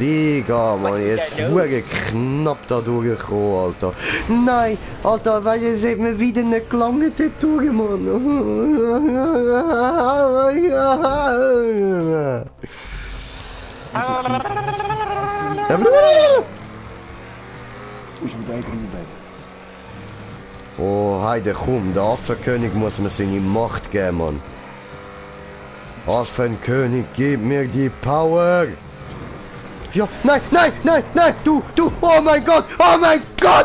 Digga, Was man, ist jetzt da los? hure knapp da durchgekommen, Alter. Nein, Alter, weil es hat mir wieder nicht gelangt, die Tour, Mann. Ist ein Weg rein, Oh, Heide, komm, der Affenkönig muss mir seine Macht geben, Mann. Affenkönig, gib mir die Power. Ja, nein, nein, nein, nein, du, oh mein Gott,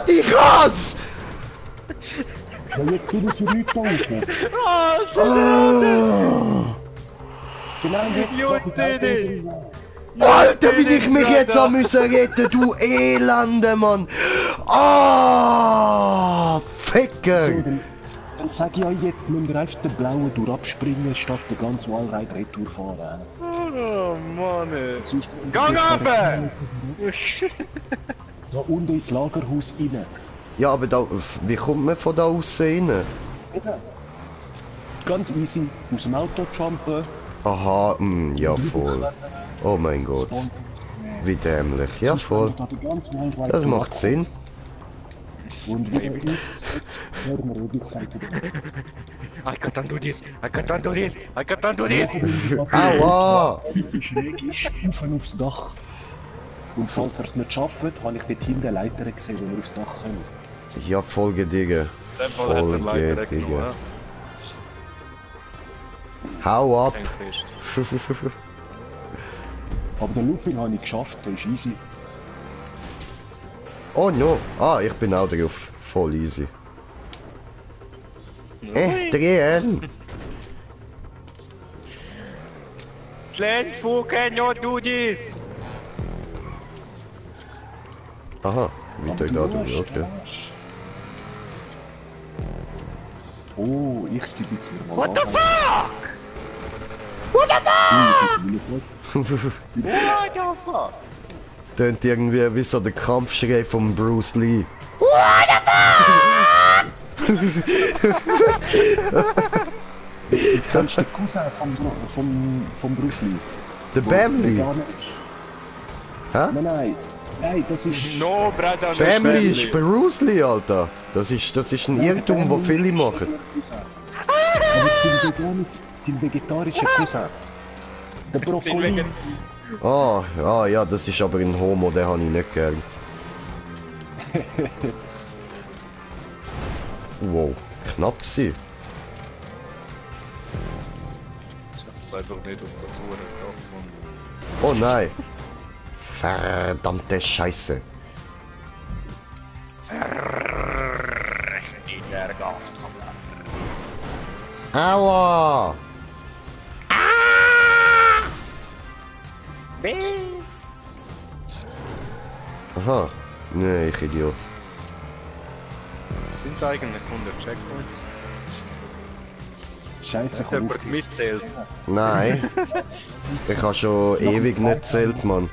ich hasse! Ja, jetzt bin ich zurück da unten. Oh. Genau jetzt. You geht das did Auto it. aus dem Weg. Alter, wie ich mich jetzt an müssen retten, du Elende, Mann! Ah, Ficker! So, dann sag ich euch jetzt, müsst ihr einfach den blauen durch abspringen, statt den ganz Wallride Retour fahren. Oh Mann, ey. Sonst- Gang runter! Da unten ins Lagerhaus rein. Ja, aber da, wie kommt man von da aus rein? Eben. Ganz easy, aus dem Auto jumpen. Aha, ja voll. Oh mein Gott, wie dämlich. Ja voll, Da den ganzen Wallride das durch macht Sinn. Und wie er uns hören wir die Seite. I can't do this! I can't do this! I can't do this! Aua! Schräg ist, rauf aufs Dach. Und falls er es nicht schafft, habe ich dort hinten Leiter gesehen, wo er aufs Dach kommt. Ja, Folge, Digga. In dem Fall hat er leider Folge, weggenommen, Digga. ja. Hau ab! Kein Fisch. Aber den Looping habe ich geschafft, der ist easy. Oh no. Ah, ich bin auch drauf. Voll easy. Drehen. Slant, who cannot do this? Aha, wieder da Aber drüber, okay. Oh, ich stieg jetzt wieder mal. What the fuck? What What the fuck? Tönt irgendwie wie so der Kampfschrei von Bruce Lee. Kennst du den Cousin vom Bruce Lee? Der Bambi. Hä? Nein, das ist... No, brother, Bambi ist Bruce Lee, Alter. Das ist ein Irrtum, wo viele machen. Aber sein vegetarischer Cousin. Der Brokkoli. Ah, ja, das ist aber ein Homo, den habe ich nicht gern. Wow, knapp gewesen. Ich hab's einfach nicht auf das Uhr gedacht, Mann. Oh nein. Verdammte Scheiße. In der Gaskammer. Aua! Aha. Nee, ich Idiot. Sind eigentlich 100 Checkpoints? Scheiße, Hat jemand mitzählt? Nein. Ich habe schon ewig nicht gezählt, Mann.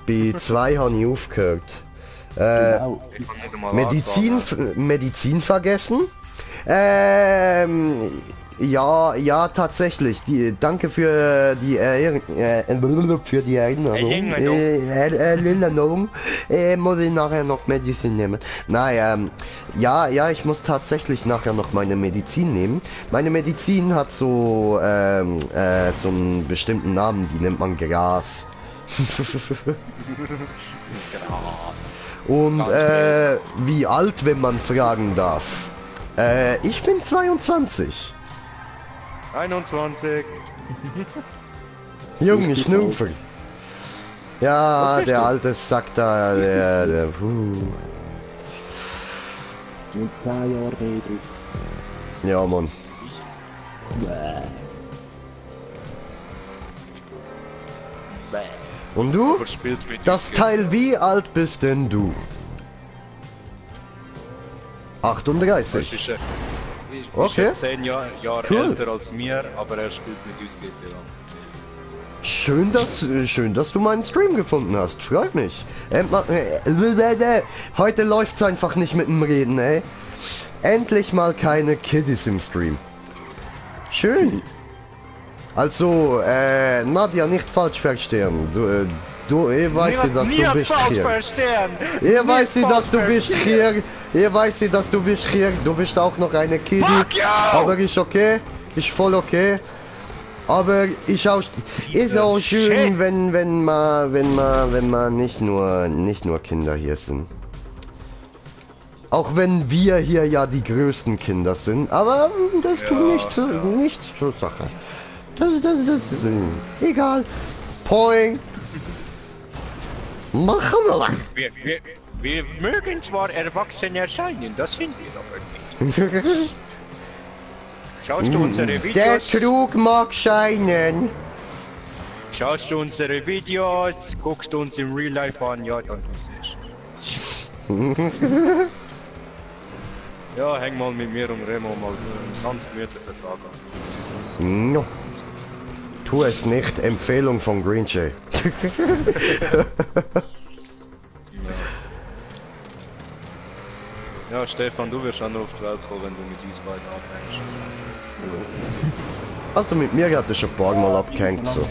Bei 2 habe ich aufgehört. Genau. Ich kann nicht einmal Medizin vergessen? Ja, tatsächlich. Danke für die Erinnerung. Muss ich nachher noch Medizin nehmen? Nein, ja, ich muss tatsächlich nachher noch meine Medizin nehmen. Meine Medizin hat so einen bestimmten Namen, die nennt man Gras. Und wie alt, wenn man fragen darf? Ich bin 22. 21. Junge Ich bin Schnupfer. alt. Ja, Was bist der du? alte Sack da, der Mit 10 Jahren Baby. Ja, Mann. Und du? Aber spielt mit Das uns, Teil, wie alt bist denn du? Das ist, 38. ist Okay. ja 10 Jahre Cool. älter als mir, aber er spielt mit uns GTA. Schön, dass du meinen Stream gefunden hast. Freut mich. Heute läuft's einfach nicht mit dem Reden, ey. Endlich mal keine Kiddies im Stream. Schön. Also, Nadja, nicht falsch verstehen. Ich weiß, dass du bist hier. verstehen! Ich weiß, dass du bist hier. Ich weiß, dass du bist hier. Du bist auch noch eine Kiddie. Fuck you! Aber ist okay. Ist voll okay. Aber ist auch schön, Shit. wenn man nicht nur Kinder hier sind. Auch wenn wir hier ja die größten Kinder sind, aber das tut nichts zur Sache. Das ist egal. Poing. Machen wir. Wir mögen zwar erwachsen erscheinen, das sind wir aber nicht. Schaust du unsere Der Videos? Krug mag scheinen. Schaust du unsere Videos? Guckst du uns im Real Life an? Ja, dann tust du es. Ja, häng mal mit mir und Remo mal einen ganz gemütlichen Tag an. No. Tu es nicht. Empfehlung von Green Jay. Ja, Stefan, du wirst auch noch auf die Welt kommen, wenn du mit uns beiden abhängst. Also mit mir hat er schon ein paar Mal abgehängt so.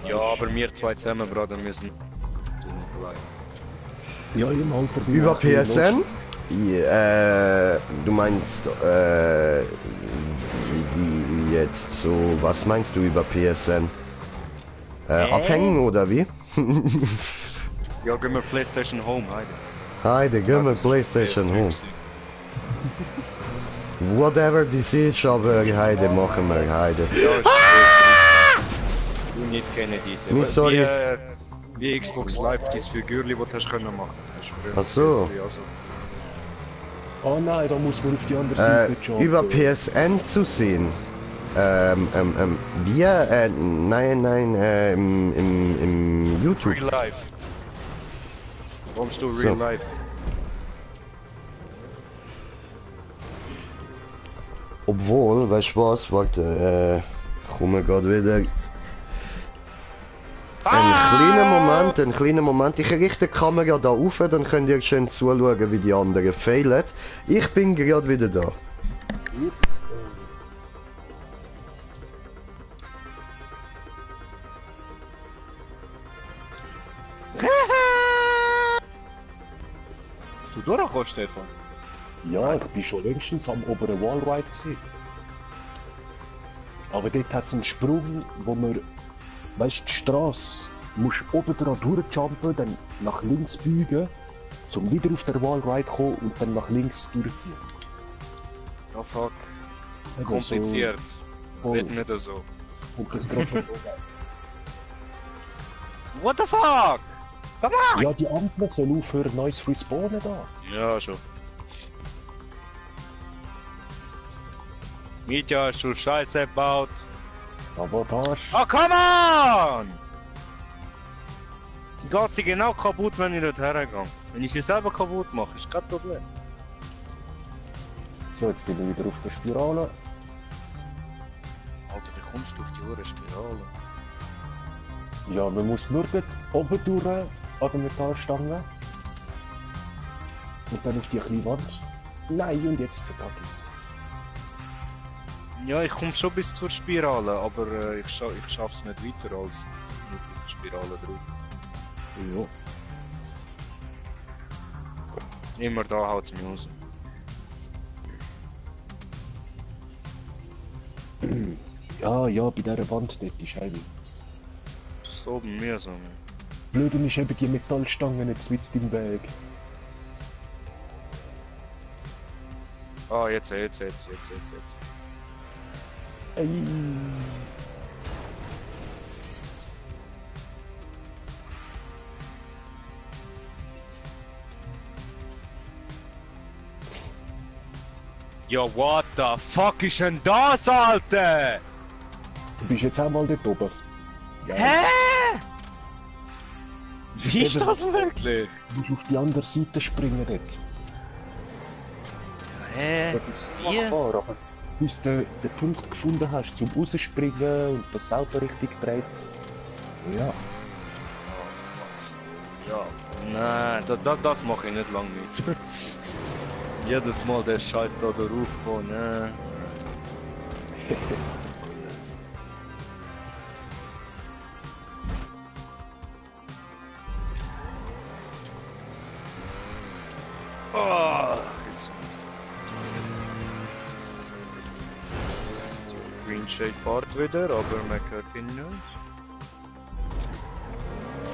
Ja, aber wir zwei zusammen, Bruder, müssen. Ja, im Alter bin Über ich auch PSN? Du meinst, wie jetzt so, was meinst du über PSN? Abhängen oder wie? Ja, gehen wir PlayStation Home, Heide. Heide, gehen wir PlayStation Home. Whatever das ist, aber Heide machen wir, Heide. Ja, ist Du nicht Kennedy. Nee, sorry. Wie Xbox Live, dieses Figürli, das du hast können machen. Hast du früher Ach so. PS3 also. Oh nein, da muss man auf die andere Seite jumpen. Über PSN zu sehen. Nein, im YouTube. Real Life. Kommst du Real So. Life? Obwohl, weißt du was, warte, komme gerade wieder. Einen kleinen Moment. Ich richte die Kamera da auf, dann könnt ihr schön zuschauen, wie die anderen fehlen. Ich bin gerade wieder da. Bist du durchgekommen, Stefan? Ja, ich bin schon längstens am oberen Wallride gewesen. Aber dort hat es einen Sprung, wo man, weißt du, die Straße, musst oben dran durchjumpen, dann nach links biegen, um wieder auf der Wallride zu kommen und dann nach links durchziehen. Oh fuck. Also Kompliziert. So, Red nicht so. und das gerade von oben. What the fuck? Come on! Ja, die anderen sollen aufhören, neues respawnen da. Ja, schon. Mietja, hast du Scheiße gebaut? Sabotage. Oh, come on! Die geht sie genau kaputt, wenn ich dort hergehe. Wenn ich sie selber kaputt mache, ist kein Problem. So, jetzt bin ich wieder auf der Spirale. Alter, wie kommst du auf die Uhr Spirale? Ja, man muss nur dort oben durch an der Metallstange. Und dann auf die kleine Wand. Nein, und jetzt verpacke ich es. Ja, ich komme schon bis zur Spirale, aber ich schaff's nicht weiter als nur auf die Spirale drauf. Ja. Immer da haut's mich raus. Ja, bei dieser Wand dort ist Scheibe. Das ist so mühsam. Blöde ist eben die Metallstangen nicht mit im Weg. Ah, jetzt. Ey. Ja, what the fuck ist denn das, Alter? Du bist jetzt auch mal dort oben. Geil. Hä? Wie ist das wirklich? Du musst auf die andere Seite springen dort. Hä? Das ist Wie? machbar, aber bis du den Punkt gefunden hast zum rausspringen und das Auto richtig dreht. Ja. Ja, nein, das mache ich nicht lang mit. Jedes Mal der Scheiß da drauf kommt, ne? Oh, ist mies. Green Shade fährt wieder, aber man hört ihn nicht.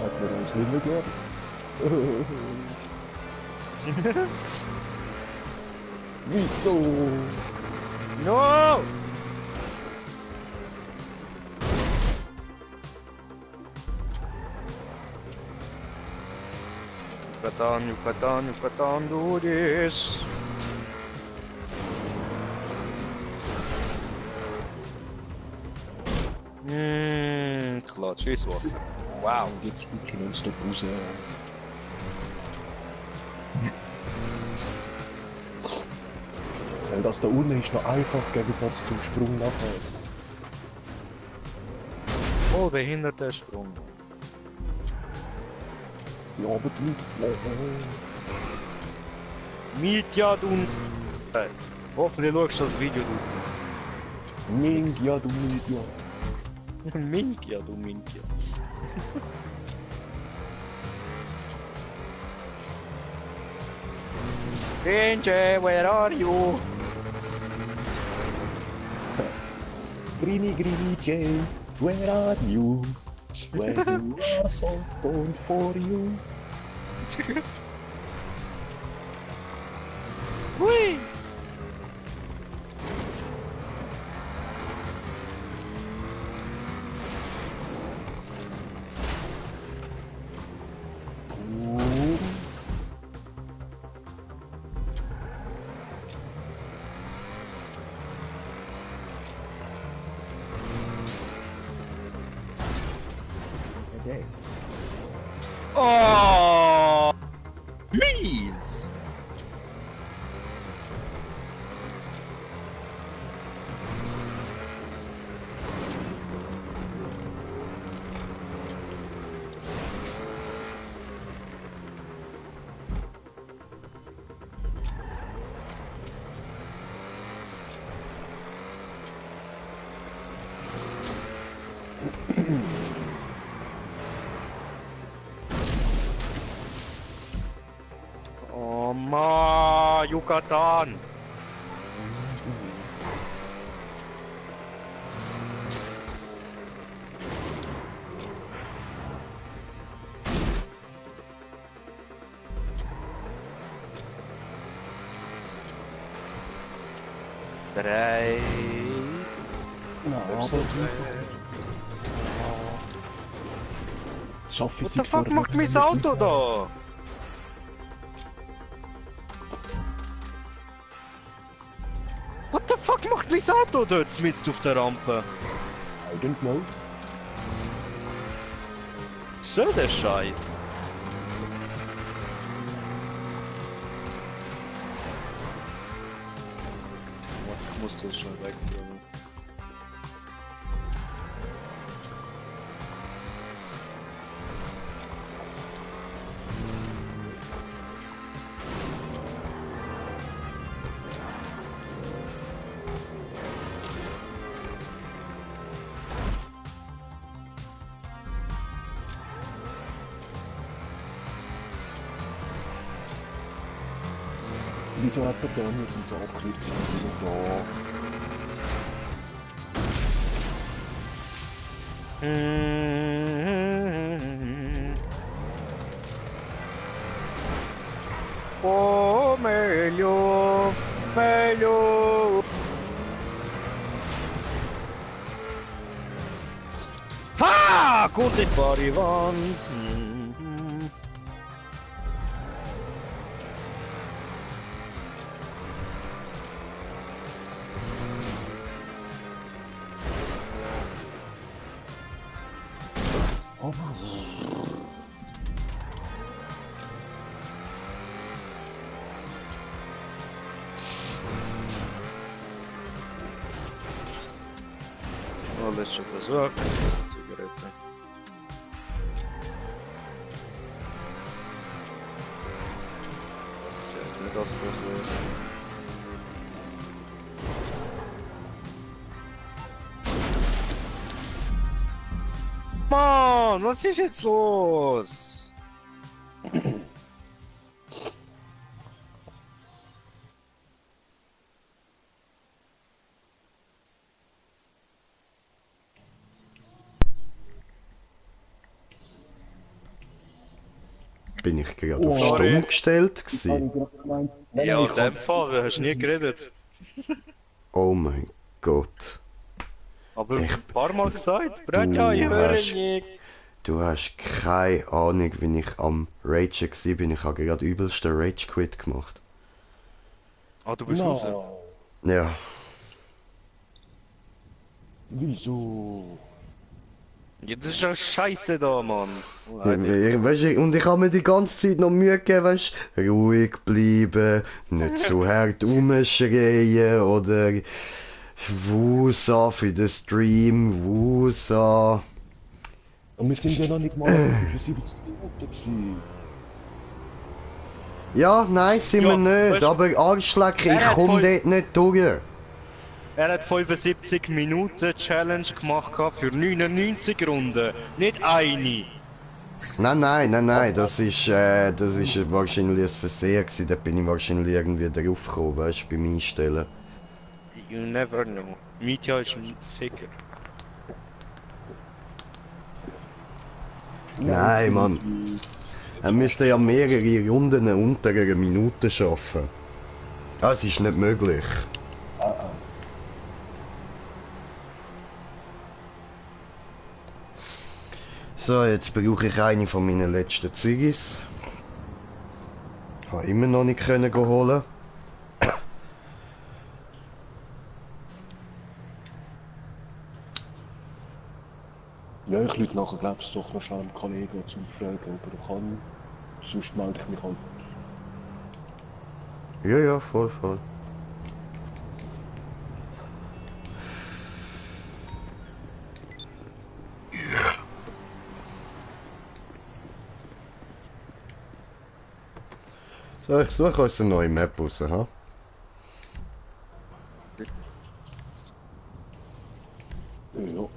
Hat mir uns nicht mehr gehört. Wieso? No! Yucatan, do this! Klatsch ins Wasser. Wow. Und jetzt die nonstop raus. Weil das da unten ist noch einfach im Gegensatz zum Sprung nachher. Oh, behinderter Sprung. Ja, aber nicht. Mietja, du... Hoffentlich schaust du das Video, du. Ninja, du Ninja. Minkja, du Minkja. Genji, where are you? Greeny Jay, where are you? When you are so stoned for you. Hui! geht's. Oh! Mies! Oh ma, Yucatan! Drei. Na, aber das schaffe ich What the fuck macht mein Auto da? What the fuck macht mein Auto dort mitten auf der Rampe? I don't know. So der Scheiß. Ich muss das schon wegbringen. Wieso hat er da nicht so Abkürzung da? Oh, melhor, melhor. Ha! Gute Barivan. Oh Mann. Oh, letzter Versuch. Zigarette. Das ist ja nicht das Versuch. Mann, was ist jetzt los? Bin ich gerade auf Oh, stumm gestellt Das habe gewesen? ich gerade gemeint. Ja, in ich dem hab- Fall, du hast nie geredet. Oh mein Gott. Aber Ich- ein paar Mal gesagt, Braja, ich höre hast- nicht. Du hast keine Ahnung, wie ich am Ragen war. Ich habe gerade übelsten Rage-Quit gemacht. Ah, du bist raus? No. Ja. Wieso? Ja, das ist ja scheiße da, Mann. Weißt du, und ich habe mir die ganze Zeit noch Mühe gegeben, weißt du, ruhig bleiben, nicht so hart rumschreien oder Wusa für den Stream, Wusa. Und wir sind ja noch nicht mal bei 75 Minuten gewesen. Ja, nein, sind Ja, wir nicht, weißt du, aber Arschlecken, ich er hat komme voll- dort nicht durch. Er hat 75 Minuten Challenge gemacht für 99 Runden, nicht eine. Nein, das ist wahrscheinlich ein Versehen gewesen, da bin ich wahrscheinlich irgendwie drauf gekommen, weißt du, beim Einstellen. You never know. Mitya ist ein Ficker. Nein, Mann. Er müsste ja mehrere Runden unter einer Minute schaffen. Das ist nicht möglich. So, jetzt brauche ich eine von meinen letzten Ziggis. Habe immer noch nicht können holen. Ja, ich lüte nachher, glaubst du, doch noch schnell einem Kollegen zu fragen, ob er kann. Sonst melde ich mich halt. Ja, ja, voll, voll. So, ich suche uns eine neue Map raus, ha? Ja.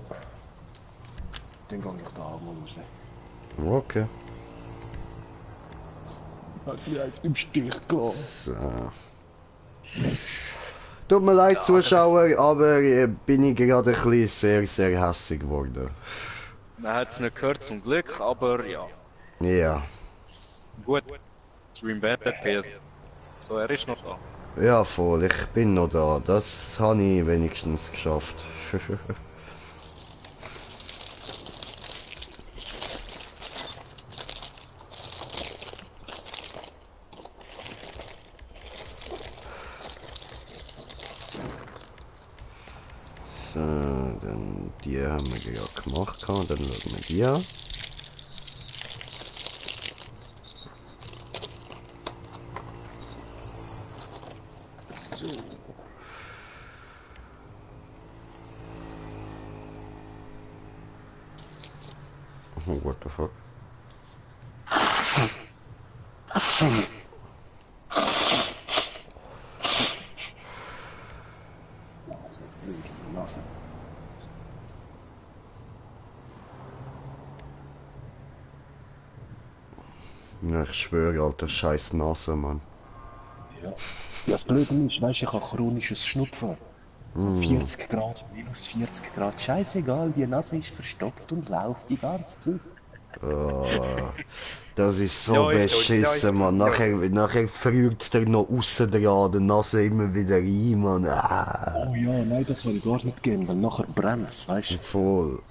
Dann gehe ich da auch mal raus. Okay. Hat mich einfach im Stich gelassen. So. Tut mir leid, Ja, Zuschauer, aber bin ich gerade ein bisschen sehr, sehr hässig geworden. Man hat es nicht gehört zum Glück, aber ja. Ja. Gut. Stream beendet, PS. So, er ist noch da. Ja, voll, ich bin noch da. Das habe ich wenigstens geschafft. So, dann die haben wir ja gemacht, dann schauen wir die an. Oh, what the fuck? Lassen. Ja, ich schwöre, alter scheiß Nase, Mann. Ja. Ja, das Blöde ist, weißt du, ich habe chronisches Schnupfen. 40 Grad, minus 40 Grad, scheißegal, die Nase ist verstopft und läuft die ganze Zeit. Das ist so Leuchtet, beschissen, Mann. Nachher früht's dir noch aussen dran, die Nase immer wieder rein, Mann. Ah, Oh ja, nein, das will ich gar nicht gehen, weil nachher brennt's, weißt du. voll.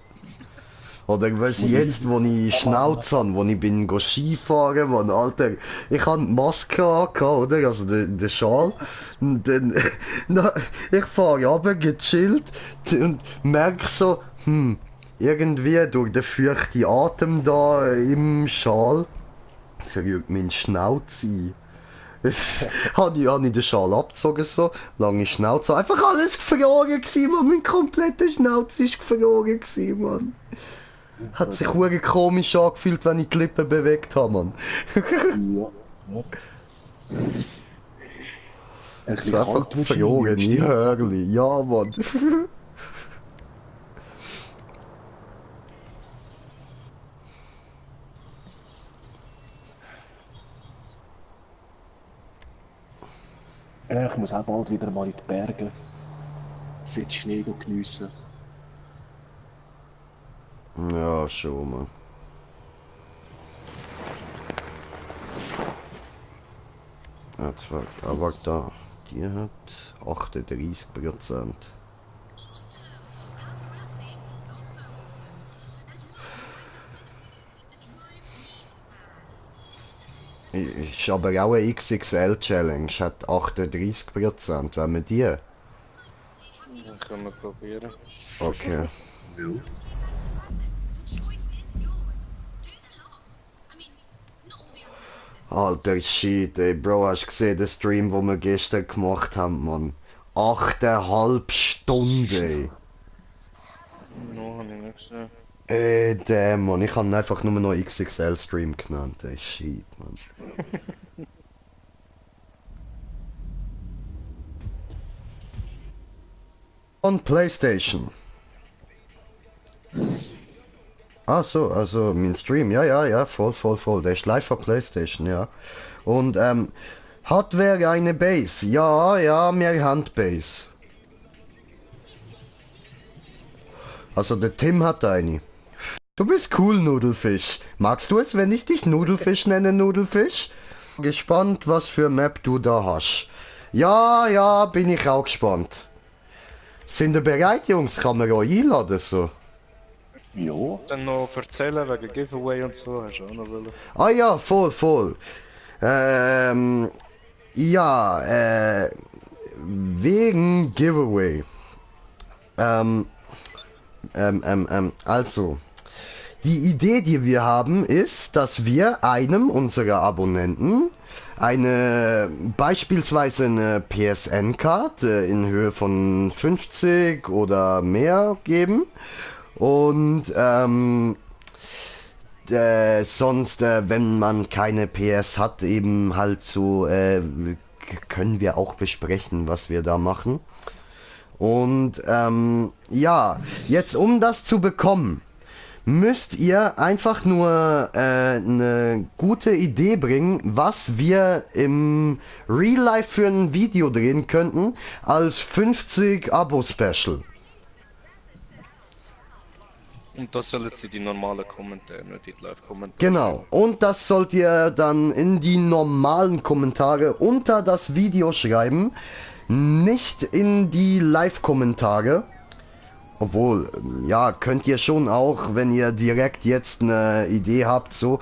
Oder weißt du, jetzt, wo ich Schnauze habe, wo ich bin Skifahren, Mann, Alter, ich habe die Maske angehabt, oder? Also den Schal. Und dann, ich fahre runter, gechillt und merke so, irgendwie durch den feuchten Atem da im Schal verrührt mein Schnauze ein. Habe ich den Schal abgezogen, so, lange Schnauze, einfach alles gefroren gewesen, Mann, mein kompletter Schnauze ist gefroren gewesen, Mann. Hat sich wirklich komisch angefühlt, wenn ich die Lippen bewegt habe, Mann. Ja. Ja. Ein So bisschen einfach kalt wahrscheinlich, verloren, stimmt. Hörli. Ja, Mann. Ja, ich muss auch bald wieder mal in die Berge. Fett Schnee geniessen. Ja, schon, Mann. Jetzt war, aber da, die hat 38%. Ist aber auch eine XXL-Challenge, hat 38%, wenn wir die... Können wir probieren. Okay. Ja. Alter Shit, ey, Bro, hast du gesehen, den Stream, den wir gestern gemacht haben, Mann? 8,5 Stunden, ey. No, habe ich nicht gesehen. Ey, damn, Mann, ich habe ihn einfach nur noch XXL-Stream genannt, ey, shit, Mann. On PlayStation. Ah so, also mein Stream, ja, voll. Der ist live auf PlayStation, ja. Und hat wer eine Base? Ja, wir haben Base. Also der Tim hat eine. Du bist cool, Nudelfisch. Magst du es, wenn ich dich Nudelfisch nenne, Nudelfisch? Gespannt, was für Map du da hast. Ja, bin ich auch gespannt. Sind ihr bereit, Jungs? Kann man euch einladen, so? Ja. Dann noch erzählen wegen Giveaway und so, hast du auch noch wollen. Ah ja, voll. Ja, wegen Giveaway. Also, Die Idee, die wir haben, ist, dass wir einem unserer Abonnenten beispielsweise eine PSN-Card in Höhe von 50 oder mehr geben und sonst, wenn man keine PS hat, eben halt so, können wir auch besprechen, was wir da machen. Und ja, jetzt um das zu bekommen, müsst ihr einfach nur eine gute Idee bringen, was wir im Real Life für ein Video drehen könnten als 50 Abo-Special. Und das soll jetzt in die normalen Kommentare, nicht in die Live-Kommentare. Genau, und das sollt ihr dann in die normalen Kommentare unter das Video schreiben, nicht in die Live-Kommentare. Obwohl, ja, könnt ihr schon auch, wenn ihr direkt jetzt eine Idee habt, so.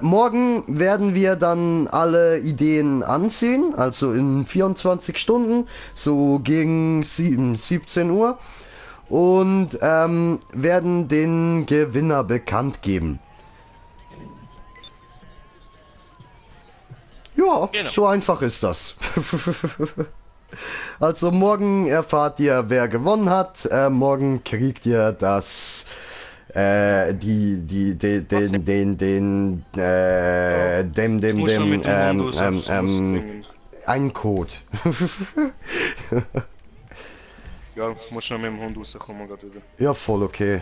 Morgen werden wir dann alle Ideen ansehen, also in 24 Stunden, so gegen 17 Uhr. Und werden den Gewinner bekannt geben. Ja, Genau. so einfach ist das. Also morgen erfahrt ihr, wer gewonnen hat. Morgen kriegt ihr das einen Code. Ja, musst noch mit dem Hund rauskommen gerade wieder. Ja, voll okay.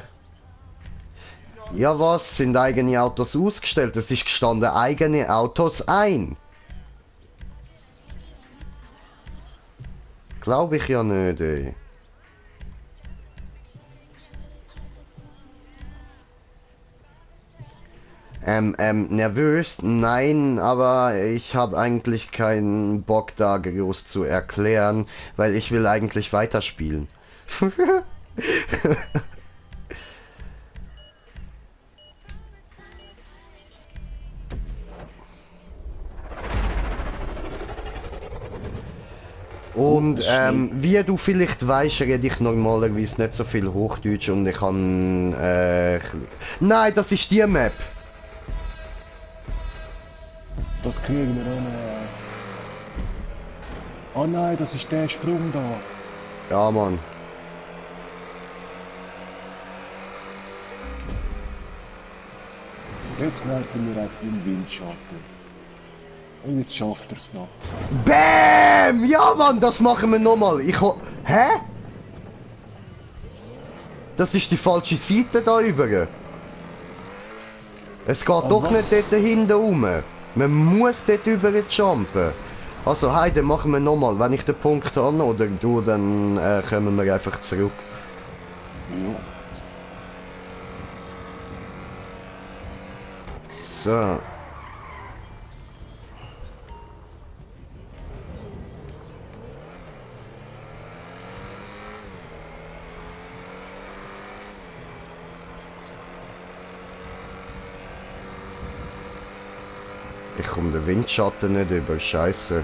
Ja, was? Sind eigene Autos ausgestellt? Es ist gestanden, eigene Autos ein. Glaube ich ja nicht, ey. Nervös? Nein, aber ich habe eigentlich keinen Bock da groß zu erklären, weil ich will eigentlich weiterspielen. Und wie du vielleicht weißt, rede ich normalerweise nicht so viel Hochdeutsch und ich kann... Nein, das ist die Map. Das kriegen wir ohne. Oh nein, das ist der Sprung da. Ja, Mann. Jetzt nerven wir einfach im Windschatten. Und jetzt schafft er es noch. Bäm! Ja, Mann, das machen wir nochmal. Hä? Das ist die falsche Seite da über. Es geht doch was? nicht dort hinten rum. Man muss dort über jumpen. Also, Heide, machen wir nochmal. Wenn ich den Punkt habe oder du, dann kommen wir einfach zurück. Ja. So. Ich komme den Windschatten nicht über, Scheiße.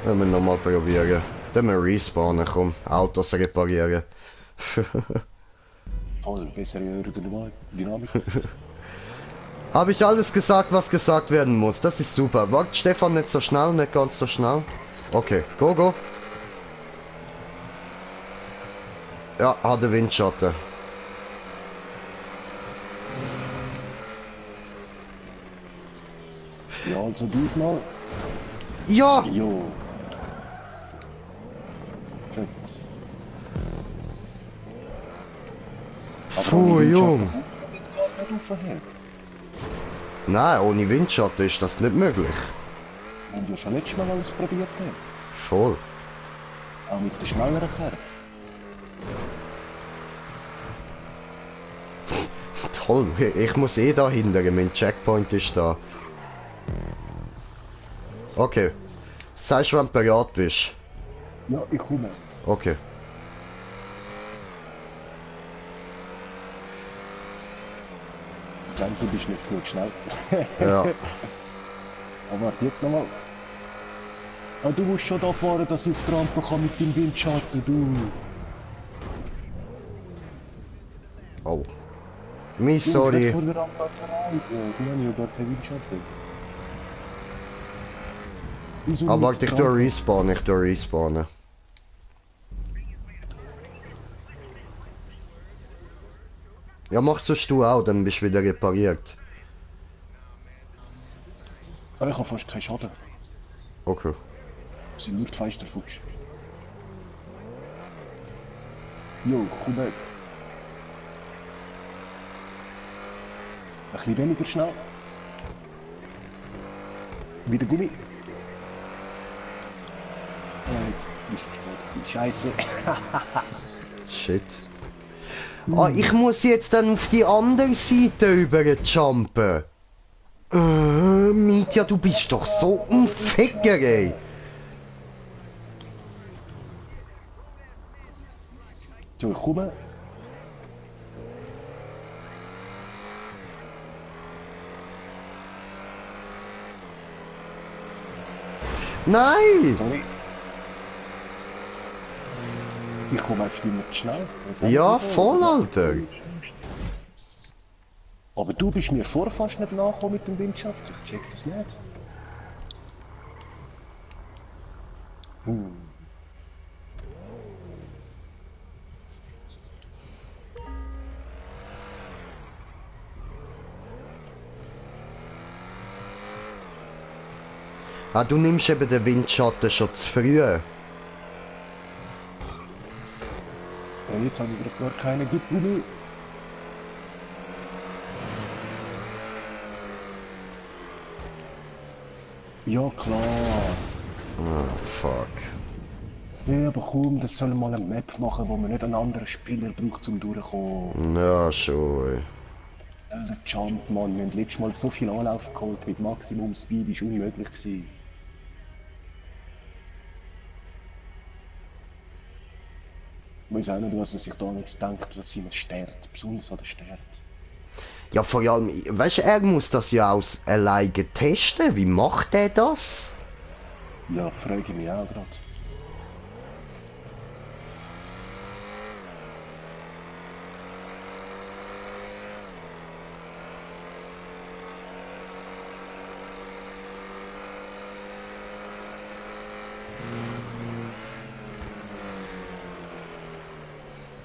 Wenn wir nochmal probieren. Dann wir respawnen, komm. Autos reparieren. Voll, bessere Aerodynamik. Habe ich alles gesagt, was gesagt werden muss? Das ist super. Warte, Stefan, nicht so schnell, nicht ganz so schnell. Okay, go, go. Ja, hat der Windschatten. Ja, also diesmal. Ja! Jo. Fett. Puh, Jung. Nicht aufhören. Nein, ohne Windschatten ist das nicht möglich. Und ja schon letztes Mal alles probiert haben. Voll. Auch mit der schnelleren Kerbe. Toll, ich muss eh da hindern, mein Checkpoint ist da. Okay. Sagst du, wenn du bereit bist? Ja, ich komme. Okay. Sagen Sie, bist nicht genug schnell. Ja. Aber warte, jetzt nochmal. Ah, du musst schon da fahren, dass ich auf die Rampe kann mit dem Windschatten, du. Oh. Mi Du, sorry. nicht vor der Rampe reisen. Die haben ja gar keinen Windschatten. Wieso Aber nicht warte, ich die tue Rampe? respawnen, ich tue respawnen. Ja, mach sonst du auch, dann bist du wieder repariert. Aber ich habe fast keinen Schaden. Okay. Es sind nur die Feisterfuchs. Jo, komm weg. Ein bisschen weniger schnell. Wieder Gummi. Ist scheiße. Shit. Ah, ich muss jetzt dann auf die andere Seite über jumpen. Mitya, du bist doch so ein Ficker, ey. So, ich komme. Nein! Sorry. Ich komme einfach immer zu schnell. Ja, voll, Alter. Aber du bist mir vorher fast nicht nachgekommen mit dem Windschatten. Ich check das nicht. Ah, du nimmst eben den Windschatten schon zu früh. Ja, jetzt habe ich gerade gar keine Gummi. Ja, klar. Ah, fuck. Ja, aber komm, das soll mal eine Map machen, wo man nicht einen anderen Spieler braucht, zum durchkommen. Ja, schon, ey. Der Jump, Mann, wir haben letztes Mal so viel Anlauf geholt mit Maximum Speed, ist unmöglich gewesen. Ich weiß auch nicht, was er sich da nichts denkt, dass ihn stört, besonders an der Stört. Ja, vor allem, weißt du, er muss das ja aus alleine testen. Wie macht er das? Ja, frage ich mich auch gerade.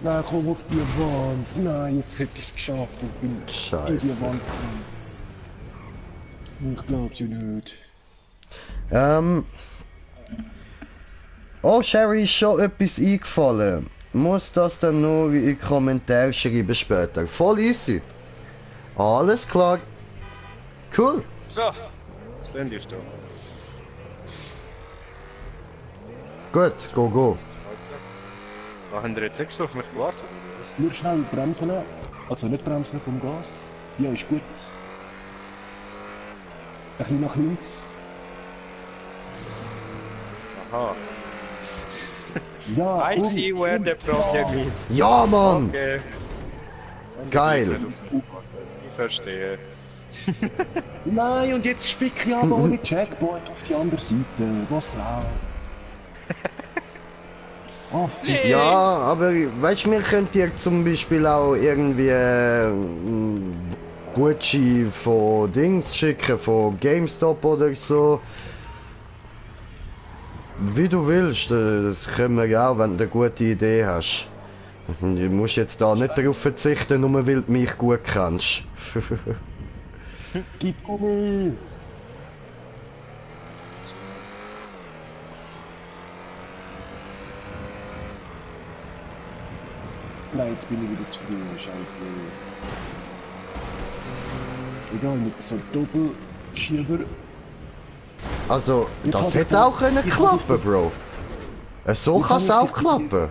Nein, komm auf die Wand. Nein, jetzt hätte ich es geschafft. Ich bin in die Scheiße. Wand gekommen. Ich glaub's ja nicht. Oh, Sherry, ist schon etwas eingefallen. Muss das dann nur in die Kommentare schreiben später. Voll easy. Alles klar. Cool. So, das Handy ist da. Gut, go. Da haben wir jetzt extra auf mich gewartet, oder was? Nur schnell bremsen. Also nicht bremsen vom Gas. Ja, ist gut. Ein bisschen nach links. Aha. Ja, I see where the problem is. Ja, Mann. Okay. Geil. Ich verstehe. Nein, und jetzt spick ich aber ohne Checkpoint auf die andere Seite. Was läuft? Oh, Ja, aber weißt du, wir könnten dir zum Beispiel auch irgendwie Gucci von Dings schicken, von GameStop oder so. Wie du willst, das können wir ja auch, wenn du eine gute Idee hast. Du musst jetzt da nicht darauf verzichten, nur weil du mich gut kennst. gib Gummi! Nein, jetzt bin ich wieder zu früh, scheiße. Egal, mit so Doppelschieber. Also, Jetzt das hab ich hätte da- auch können ich klappen, hab- Bro. So Jetzt kann es hab auch ich- klappen.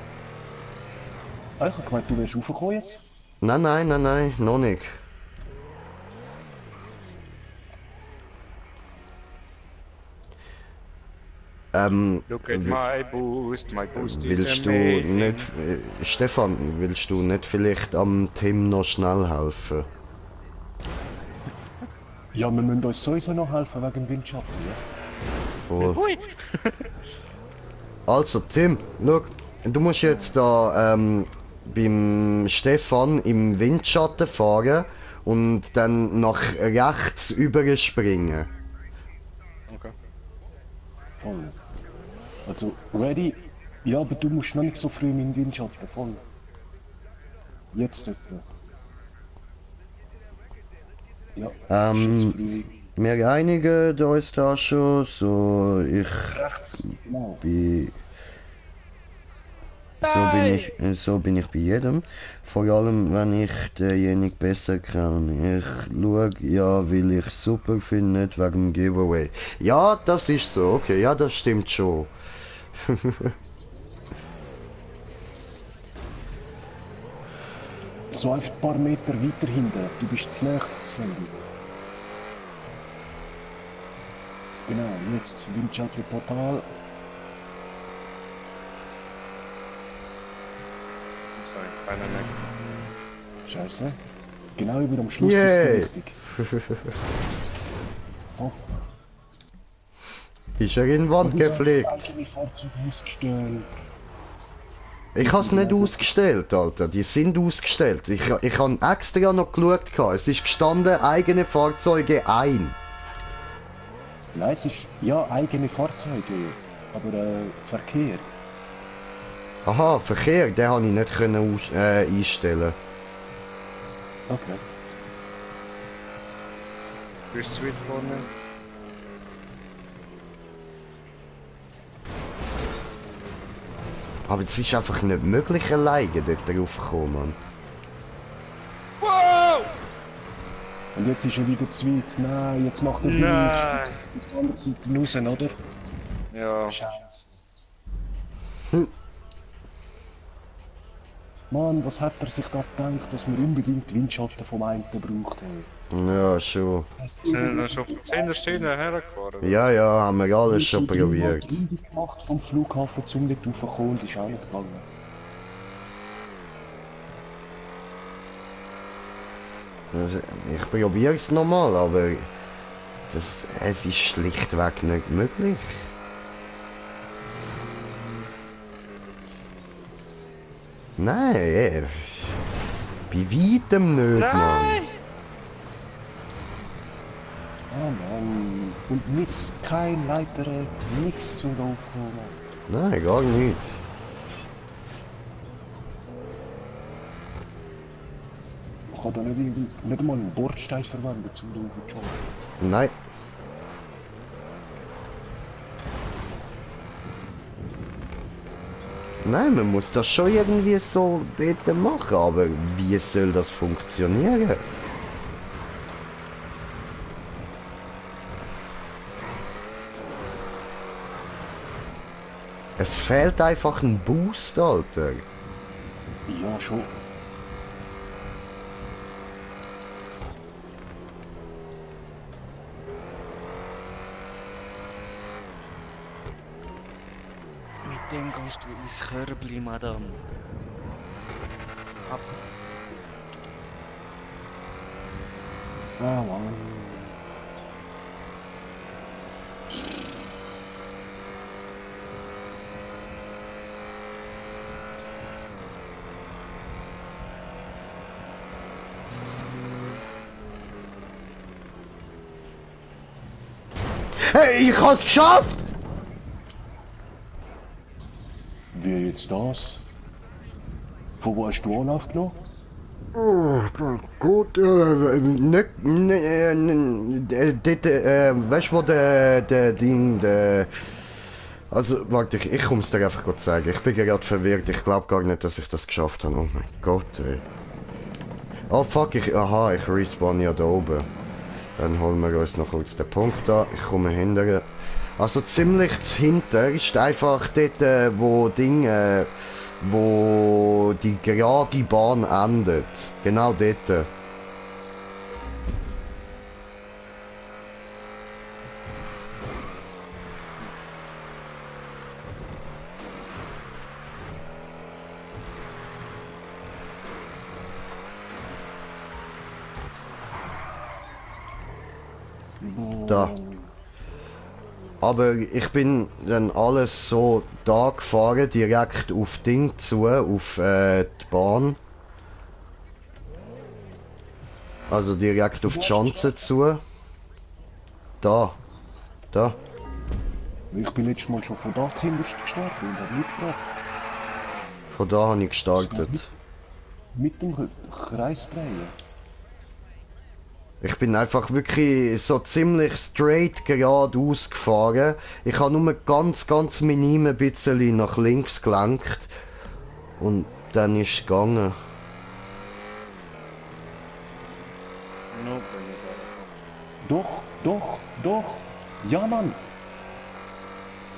Ah, ich hab gemeint, du wärst raufgekommen jetzt? Nein, noch nicht. Look at my boost is Willst du amazing. nicht, Stefan, willst du nicht vielleicht am Tim noch schnell helfen? Ja, wir müssen uns sowieso noch helfen wegen dem Windschatten, ja? Voll. Hui! Also Tim, schau, du musst jetzt da beim Stefan im Windschatten fahren und dann nach rechts überspringen. Okay. Voll. Also, ready? Ja, aber du musst noch nicht so früh in den Windschatten, voll. Jetzt etwa. Ja, Ähm, ist früh. Wir einigen uns da schon, so Rechts, genau. bin, so bin ich bei jedem. Vor allem, wenn ich denjenigen besser kann. Ich schaue, ja, weil ich super finde, nicht wegen dem Giveaway. Ja, das ist so, okay, ja, das stimmt schon. So einfach ein paar Meter weiter hinten. Du bist zu nah, Sandy. Genau, jetzt Windschatten total. Sorry, keiner mehr. Scheiße. Genau über am Schluss Yay. ist es richtig. Oh. Ist er in die Wand gepflegt? Eigene Fahrzeuge ausgestellt. Ich habe es nicht ausgestellt, Alter. Die sind ausgestellt. Ich habe extra noch geschaut. Es ist gestanden, eigene Fahrzeuge ein. Nein, es ist ja eigene Fahrzeuge, aber Verkehr. Aha, Verkehr, den habe ich nicht können einstellen. Okay. Du bist zu weit vorne. Aber es ist einfach nicht möglich, alleine dort drauf zu kommen, Mann. Wow! Und jetzt ist er wieder zu weit. Nein, jetzt macht er Nein! auf die andere Seite raus, oder? Ja. Scheiße. Hm. Mann, was hat er sich da gedacht, dass wir unbedingt Windschatten vom einen braucht haben? Ja, schon. Sind wir dann schon auf die 10er Stunde hergefahren? Ja, ja, haben wir alles schon probiert. Ich habe gemacht vom Flughafen zum nicht raufkommen und ist auch nicht gegangen. Also, ich probiere es nochmal, aber es ist schlichtweg nicht möglich. Nein, bei weitem nicht, Mann. Nein! Ah Mann, und nix, kein Leiter, nix zum Aufkommen. Nein, gar nicht. Ich kann da nicht mal einen Bordstein verwenden zum Aufkommen. Nein. Nein, man muss das schon irgendwie so dort machen, aber wie soll das funktionieren? Es fehlt einfach ein Boost, Alter. Ja, schon. Mit dem gehst du ins Körbli, Madame. Ab. Ah Mann. Hey, ich hab's geschafft! Wie jetzt das? Von wo hast du Anlauf genommen? Oh, gut, nicht, dort, weißt du, wo der Ding, also, warte, ich komm's dir einfach kurz sagen. Ich bin gerade verwirrt, ich glaube gar nicht, dass ich das geschafft habe. Oh mein Gott, ey. Oh fuck, ich respawn ja da oben. Dann holen wir uns noch kurz den Punkt da. Ich komme hinterher. Also ziemlich hinter ist einfach dort, wo die gerade Bahn endet. Genau dort. Da. Aber ich bin dann alles so da gefahren, direkt auf Ding zu, auf die Bahn. Also direkt auf die Schanze zu. Da. Da. Ich bin letztes Mal schon von da ziemlich gestartet und habe mitgebracht. Von da habe ich gestartet. Mit dem Kreis drehen. Ich bin einfach wirklich so ziemlich straight geradeaus gefahren. Ich habe nur ganz minim ein bisschen nach links gelenkt. Und dann ist es gegangen. No, Doch. Ja, Mann.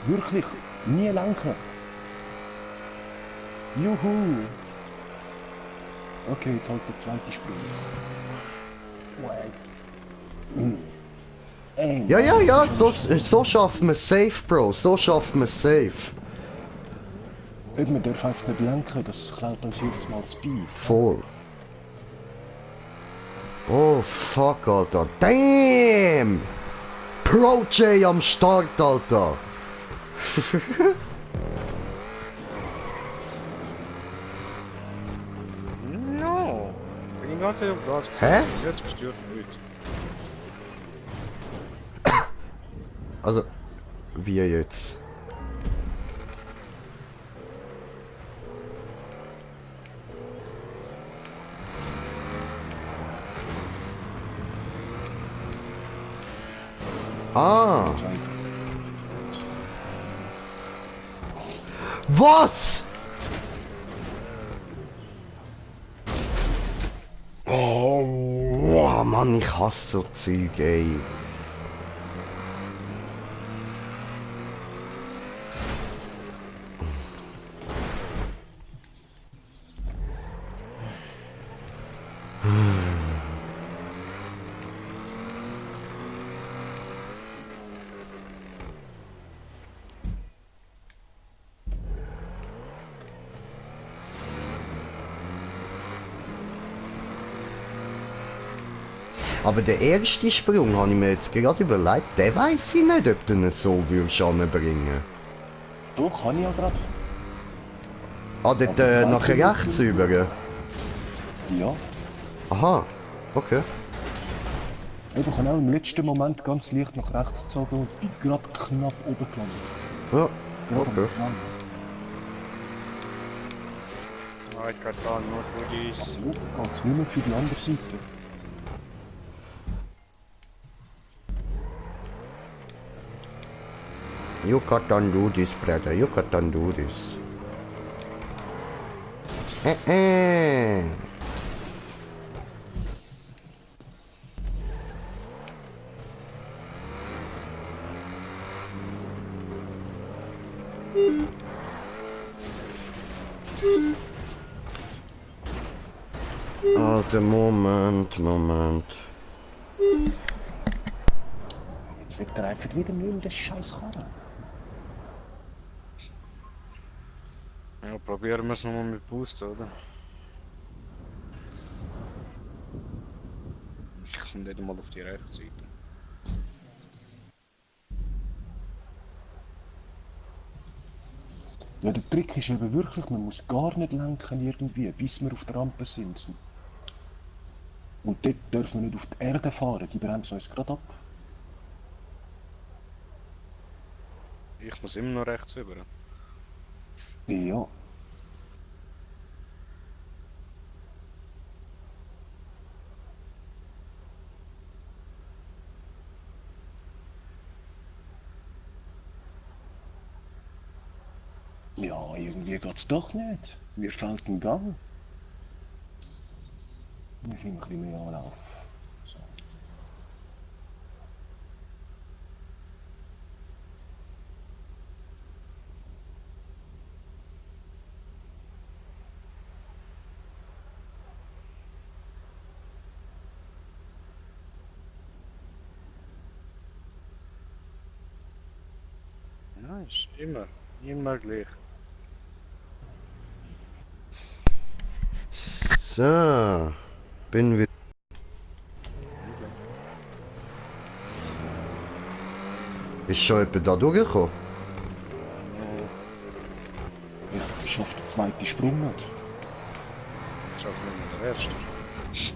Wirklich. Nie lenken. Juhu. Okay, jetzt halt der zweite Sprung. Ey, Ja, so schaffen wir safe, Bro. So schaffen wir safe. Man darf einfach nicht lenken, das klaut uns jedes Mal Speed. Voll. Oh, fuck, Alter. Damn! Pro J am Start, Alter. No! Ich bin die ganze Zeit auf Gas Hä? gesehen. Jetzt gestört nicht. Also, wie jetzt? Ah! Was? Oh, Mann, ich hasse so Zeug, ey. Aber der erste Sprung habe ich mir jetzt gerade überlegt, den weiss ich nicht, ob du ihn so würdest anbringen. Doch, kann ich ja gerade. Ah, dort Aber nach zweite rechts über. Ja. Aha, okay. Ich habe auch im letzten Moment ganz leicht nach rechts gezogen und bin gerade knapp oben gelandet. Ja, Gerade okay. am Rand. Ah, ich kann da nur für dies. Jetzt geht es nur noch für die andere Seite. You can do this, brother. You can do this. Eh. Alter, Moment. Jetzt wird er einfach wieder nehmen, der scheiß Karren. Ja, probieren wir es nochmal mit Boost, oder? Ich komme nicht mal auf die rechte Seite. Ja, der Trick ist eben wirklich, man muss gar nicht lenken irgendwie, bis wir auf der Rampe sind. Und dort dürfen wir nicht auf die Erde fahren, die bremsen uns gerade ab. Ich muss immer noch rechts rüber. Ja. Ja, irgendwie geht's doch nicht. Mir fehlt ein Gang. Wir sind ein bisschen mehr Anlauf. So. Ja, ist immer gleich. So. Bin wieder. Ist schon jemand da durchgekommen? Ich schaffe den zweiten Sprung nicht. Ich schaffe nicht den ersten.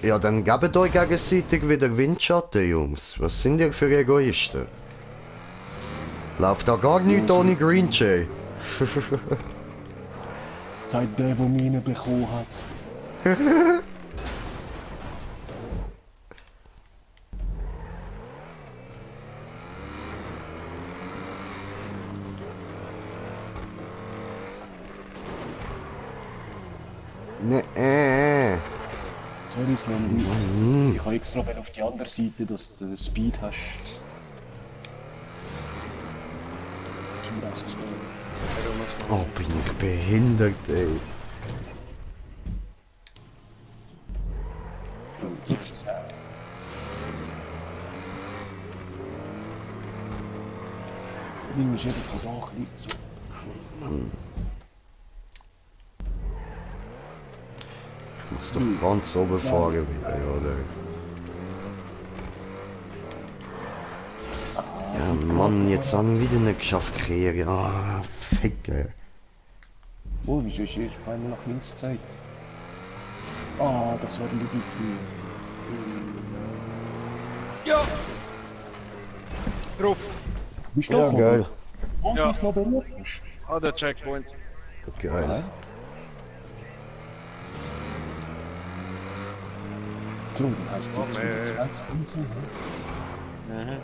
Ja, dann gebt euch gegenseitig wieder Windschatten, Jungs. Was sind ihr für Egoisten? Läuft da gar nichts ohne Green Jay. Seit der Mine bekommen hat. Ne, Sorry, Slendy. Ich habe extra auf die andere Seite, dass du Speed hast. Zum Rechtsstellen. Oh, bin ich behindert, ey. Ding ist einfach von da nicht so. Ich muss doch ganz oben fahren wieder, oder? Ja, Mann, jetzt haben wir wieder nicht geschafft, Krieg. Ah, Ficke. Oh, wieso ist jetzt einmal nach links Zeit? Ah, das war die Lüge. Ja! Drauf! Bist du Ja, da geil. Oh, Ja. ich noch berührt. Ah, der Checkpoint. Geil. Drum heißt es Oh, jetzt nee. wieder Zweitskrise, ne?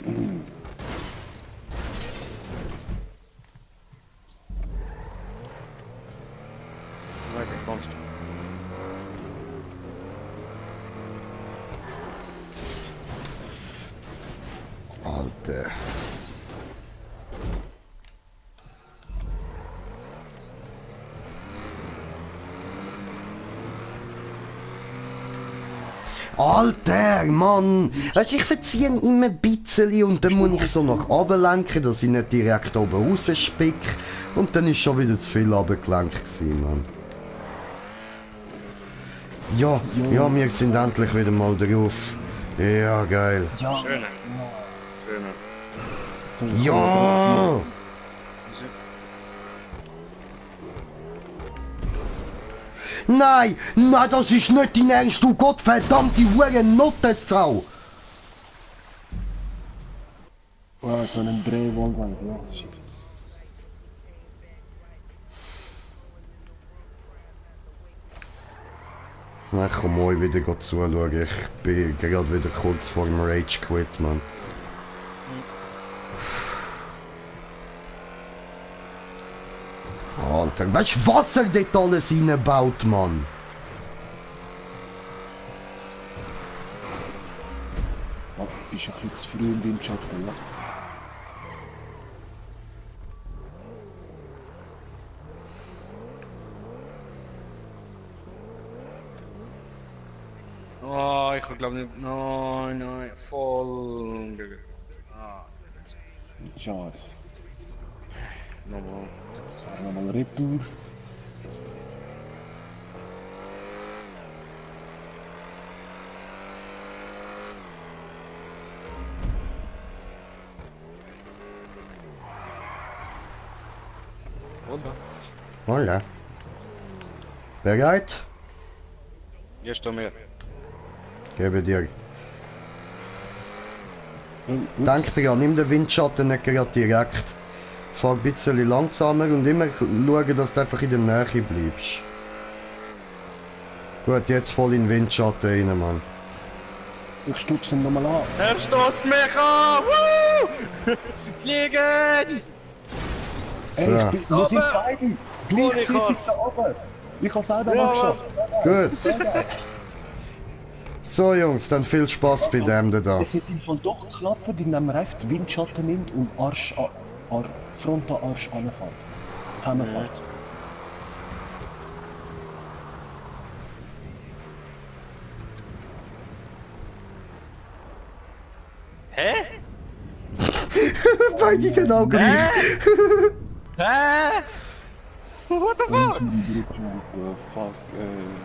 Mhm. Lekker kommst du. Alter. Alter, Mann! Weißt du, ich verziehe ihn immer ein bisschen und dann muss ich so nach oben lenken, dass ich nicht direkt oben rausspick. Und dann ist schon wieder zu viel runtergelenkt gewesen, Mann. Ja, ja, wir sind endlich wieder mal drauf. Ja, geil. Ja, Schöne. Schöne. so, Ja! Nein! Nein, das ist nicht dein Ernst, du gottverdammte Huren-Nottensau! Oh, so einen Drehwohnwand, ja, shit. Na, ich komm mal wieder zuschauen. Ich bin gerade wieder kurz vor dem Rage Quit, Mann. Alter, weißt du, was er dort alles reinbaut, Mann? Oh, bist ein bisschen zu früh im Windschatten, ja. Oh, ich glaube nicht. Nein, nein, voll. Ah, Schade. nochmal. Fahren wir mal Retour. Oder? Hola. Bereit? Gehst du mehr? Gebe dir. Denk. Denk dran, nimm den Windschatten nicht gerade direkt. Fahr ein bisschen langsamer und immer schauen, dass du einfach in der Nähe bleibst. Gut, jetzt voll in den Windschatten rein, Mann. Ich stupse ihn nochmal an. Er stößt mich an! Woo! Fliegen! Ey, So. wir sind beide gleichzeitig ich has. da oben. Ich habe selber Ja, mal geschafft. Gut. So Jungs, dann viel Spaß bei dem da. Es wird im Fall doch klappen, indem man einfach den Windschatten nimmt und Arsch, Front an Arsch anfährt. Zusammenfährt. Hä? Beide genau gleich. Hä? What the fuck? Fuck,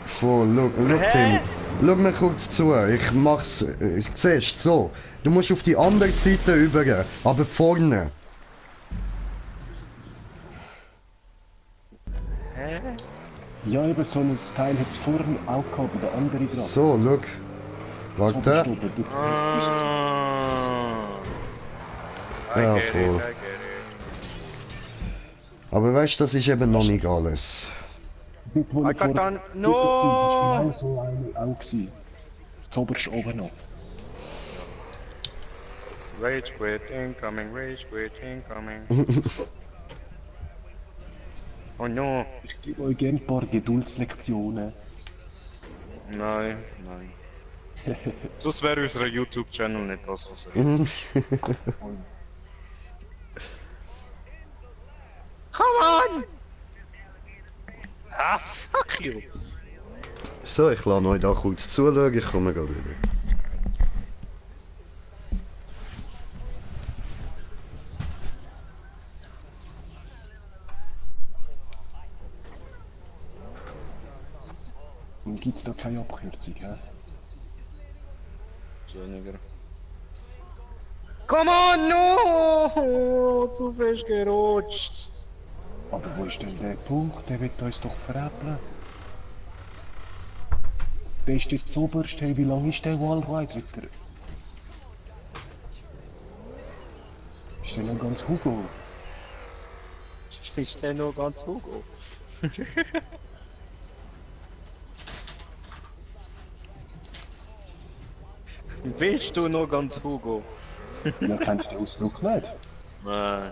Voll, look Tim. Schau mir kurz zu. Ich mach's. Siehst so. Du musst auf die andere Seite über, aber vorne. Hä? Ja, eben so ein Teil hat es vorhin auch gehabt, bei der anderen gerade. So, look. Warte. Ja, voll. Aber weißt du, das ist eben noch nicht alles. Dort, wo I wir got vorher done. dort No! sind, ist genau so eine auch gewesen. Zoberst oben noch. Rage quit incoming, rage quit incoming. Oh no. Ich gebe euch gerne ein paar Geduldslektionen. Nein, nein. Sonst wäre unser YouTube-Channel nicht das, was er ist. Come on! Ah, fuck you! So, ich lasse euch da kurz zuschauen, ich komme gleich wieder. Und gibt es da keine Abkürzung, hä? Weniger. Come on, no! Zu fest gerutscht. Aber wo ist denn der Punkt? Der wird uns doch veräppeln. Der ist jetzt oberst. Hey, wie lange ist der Wallride wieder? Ist der noch ganz Hugo? Ist der noch ganz Hugo? Willst du noch ganz Hugo? Ja, kennst du den Ausdruck nicht? Nein.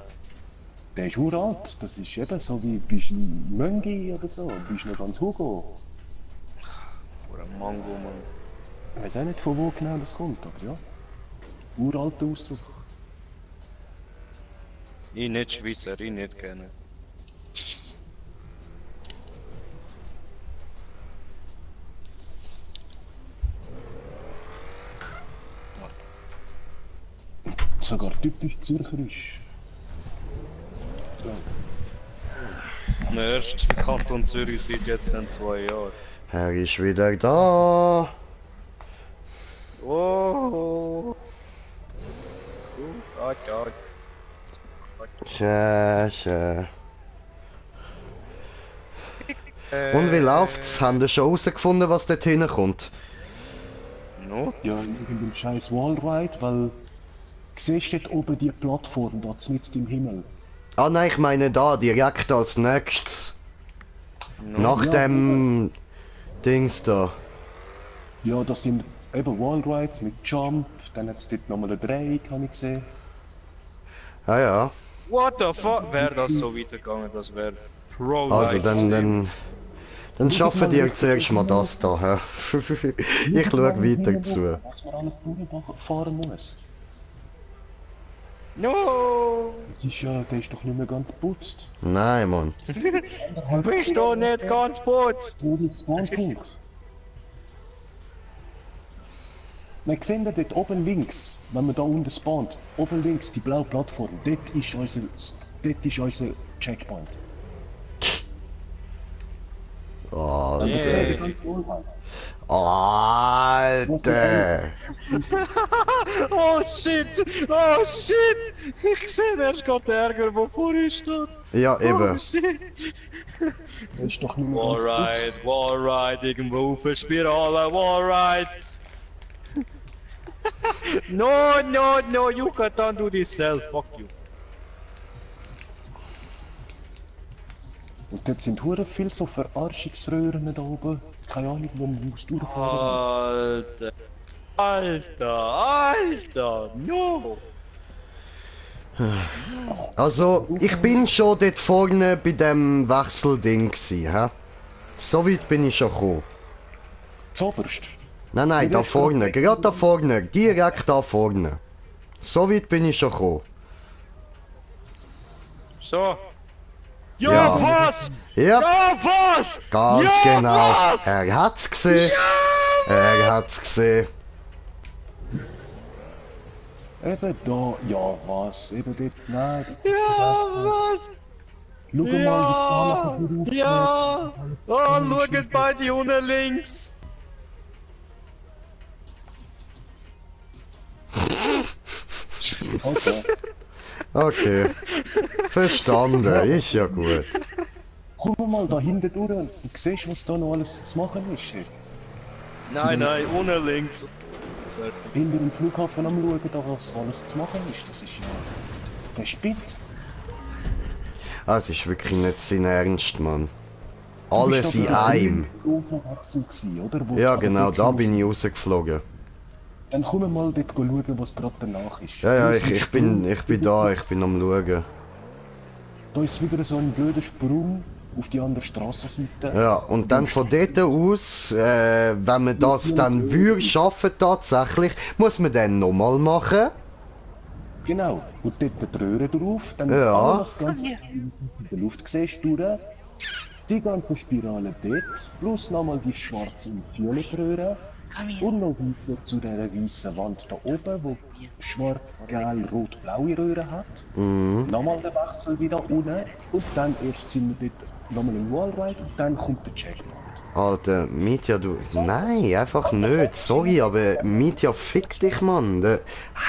Der ist uralt. Das ist eben so wie, bist ein Möngi oder so. Bist noch ganz Hugo. Oder ein Mango, Mann. Ich weiß auch nicht, von wo genau das kommt, aber ja. Uralter Ausdruck. Ich nicht Schweizer, ich nicht kennen. Sogar typisch Zürcherisch. So. Am ersten Kanton Zürich seit jetzt in 2 Jahren. Er ist wieder da. Oh! Schön. Und wie läuft's? Haben ihr schon herausgefunden, was dort hinkommt? No? Ja, irgendein scheiß Wallride, weil... Siehst du dort oben die Plattform, da mitten im Himmel? Ah nein, ich meine da, direkt als nächstes. No? Nach Ja, dem Dings da. Ja, das sind eben Wallrides mit Jump, dann hat es dort nochmal eine Drehung, habe ich gesehen. Ah ja. What the fuck? Wäre das so weitergegangen, das wäre pro Also dann schaffen die zuerst mal das da. Hä? Ich schaue weiter zu. Was man alles durchfahren muss. No! Das ist ja, der ist doch nicht mehr ganz putzt. Nein, Mann. Bist du nicht ganz putzt? Wo ist Spawnpunkt? Wir sehen da dort oben links, wenn man da unten spawnt, oben links die blaue Plattform, dort ist unser Checkpoint. Oh, Dann Yeah. seht ihr ganz Wallride. Alter! Oh shit! Oh shit! Ich sehe erst gerade den Ärger, der vor uns steht. Ja, Oh eben. shit! Der ist doch nicht mehr ganz Wallride, putzt. Wallride, irgendwo auf eine Spirale, Wallride! No, no, no, you can't do this self, fuck you. Und dort sind hure viel so Verarschungsröhren da oben. Keine Ahnung, wo man muss durchfahren. Alter, Alter, Alter, no! Also, ich bin schon dort vorne bei dem Wechselding gsi, hä? So weit bin ich schon gekommen. Zoberst. Nein, nein, da vorne, gerade da vorne, direkt da vorne. So weit bin ich schon gekommen. So. Ja, Ja. was? Ja, Ja, was? ganz ja, genau. Was? Er hat's gesehen. Ja, Er hat's gesehen. Eben da, ja was, eben dort, nein, das ist ja, vergessen. was? Schau mal, wie es da nachher aufgeht. Ja! Oh, schaut beide unten links! Okay. Okay. Verstanden, ist ja gut. Komm mal da hinten durch und siehst, was da noch alles zu machen ist. Hey. Nein, unten links. Hinter dem Flughafen am schauen, da was alles zu machen ist. Das ist ja... Der spinnt. Es ist wirklich nicht sein Ernst, Mann. Alles in einem. Wechsel gewesen, oder? Wo Ja die genau, da Apotheke bin ich rausgeflogen. Dann kommen wir mal dort schauen, was gerade danach ist. Ja, Da ist ein ich bin da, ich bin am schauen. Da ist wieder so ein blöder Sprung auf die andere Strassenseite. Ja, und dann von dort aus, wenn man das dann würde schaffen tatsächlich, muss man dann nochmal machen. Genau. Und dort die Röhre drauf, dann Ja. alles ganz in der Luft siehst du, die ganze Spirale dort, plus nochmal die schwarze und violette Röhre. Und noch weiter zu dieser weißen Wand da oben, wo schwarz, gelb, rot, blaue Röhre hat. Nochmal der Wechsel wieder unten. Und dann erst sind wir dort nochmal im Wallride und dann kommt der Checkpoint. Alter, Mitya, du... Nein, einfach nicht. Sorry, aber Mitya, fick dich, Mann.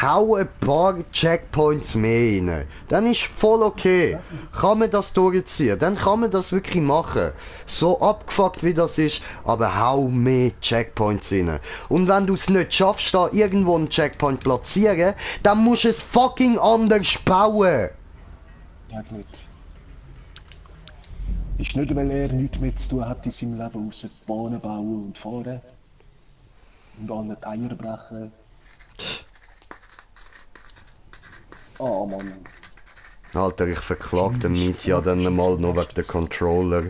Hau ein paar Checkpoints mehr rein. Dann ist voll okay. Kann man das durchziehen. Dann kann man das wirklich machen. So abgefuckt wie das ist, aber hau mehr Checkpoints rein. Und wenn du es nicht schaffst, da irgendwo einen Checkpoint platzieren, dann musst du es fucking anders bauen. Sag nicht. Ist nicht, weil er nichts mehr zu tun hat in seinem Leben, außer die Bahnen bauen und fahren. Und allen die Eier brechen. Ah, Mann. Alter, ich verklag den Mitya dann mal noch wegen der Controller.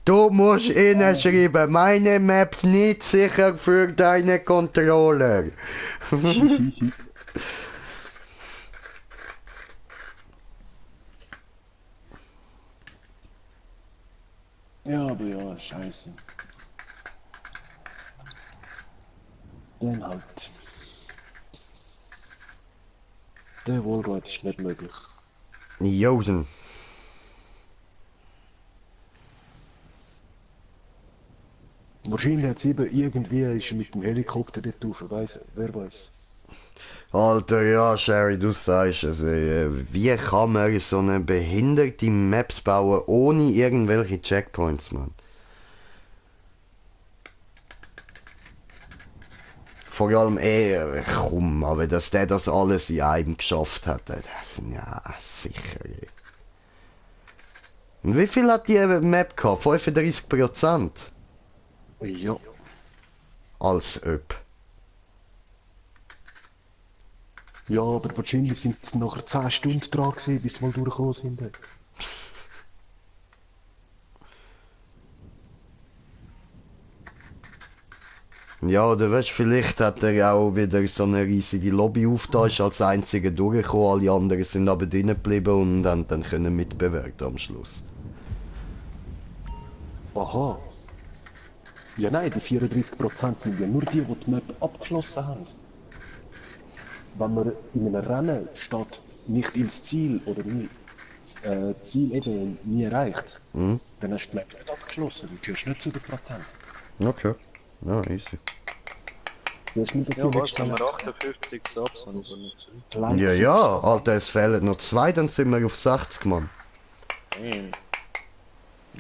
Du musst ihnen schreiben, meine Maps nicht sicher für deine Controller. Ja, aber ja, scheiße. Dann halt. Der Wallride ist nicht möglich. Josen. Wahrscheinlich hat es eben irgendwie ist er mit dem Helikopter dort rauf, wer weiß. Alter, ja, Sherry, du sagst es. Wie kann man so eine behinderte Maps bauen ohne irgendwelche Checkpoints, Mann? Vor allem, komm, aber dass der das alles in einem geschafft hat, das sind ja sicher. Und wie viel hat die Map gehabt? 35%? Ja. Als ob. Ja, aber wahrscheinlich sind es nachher 10 Stunden dran gewesen, bis sie mal durchgekommen sind. Ja, oder weißt du, vielleicht hat er auch wieder so eine riesige Lobby aufgetan, ist als einziger durchgekommen, alle anderen sind aber drinnen geblieben und haben dann können mitbewerten am Schluss. Aha. Ja nein, die 34% sind ja nur die die Map abgeschlossen haben. Wenn man in einem Rennen steht, nicht ins Ziel oder nie, Ziel eben nie erreicht, dann hast du die Map nicht abgeschlossen, du gehörst nicht zu den Prozent. Okay, ja, easy. Du hast nicht Ja, was haben wir? 58 Subs, haben wir nicht gesehen. Ja, ja, Alter, es fehlen noch 2, dann sind wir auf 60, Mann.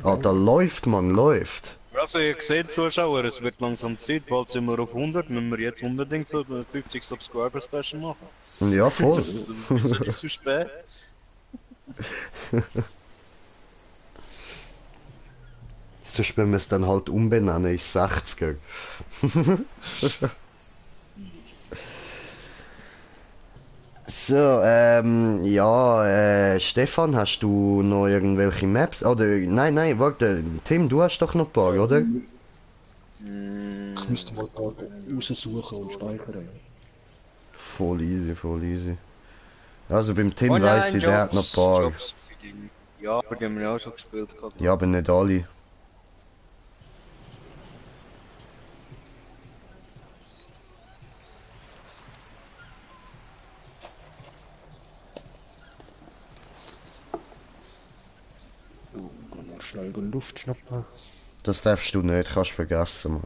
Alter, läuft, Mann, läuft. Also ihr seht Zuschauer, es wird langsam Zeit, bald sind wir auf 100, müssen wir jetzt unbedingt so 50 Subscriber Special machen. Ja, voll. Das ist ein bisschen zu spät. Sonst müssen wir es dann halt umbenennen in 60er. So, ja, Stefan, hast du noch irgendwelche Maps? Oder, nein, warte, Tim, du hast doch noch ein paar, oder? Ich müsste mal da raussuchen und speichern. Voll easy, voll easy. Also beim Tim Oh nein, weiss ich, der hat noch ein paar. Jobs für die- Ja, aber die haben wir auch schon gespielt gehabt. Ja, aber nicht alle. schnell Luft schnappen. Das darfst du nicht, kannst vergessen, Mann.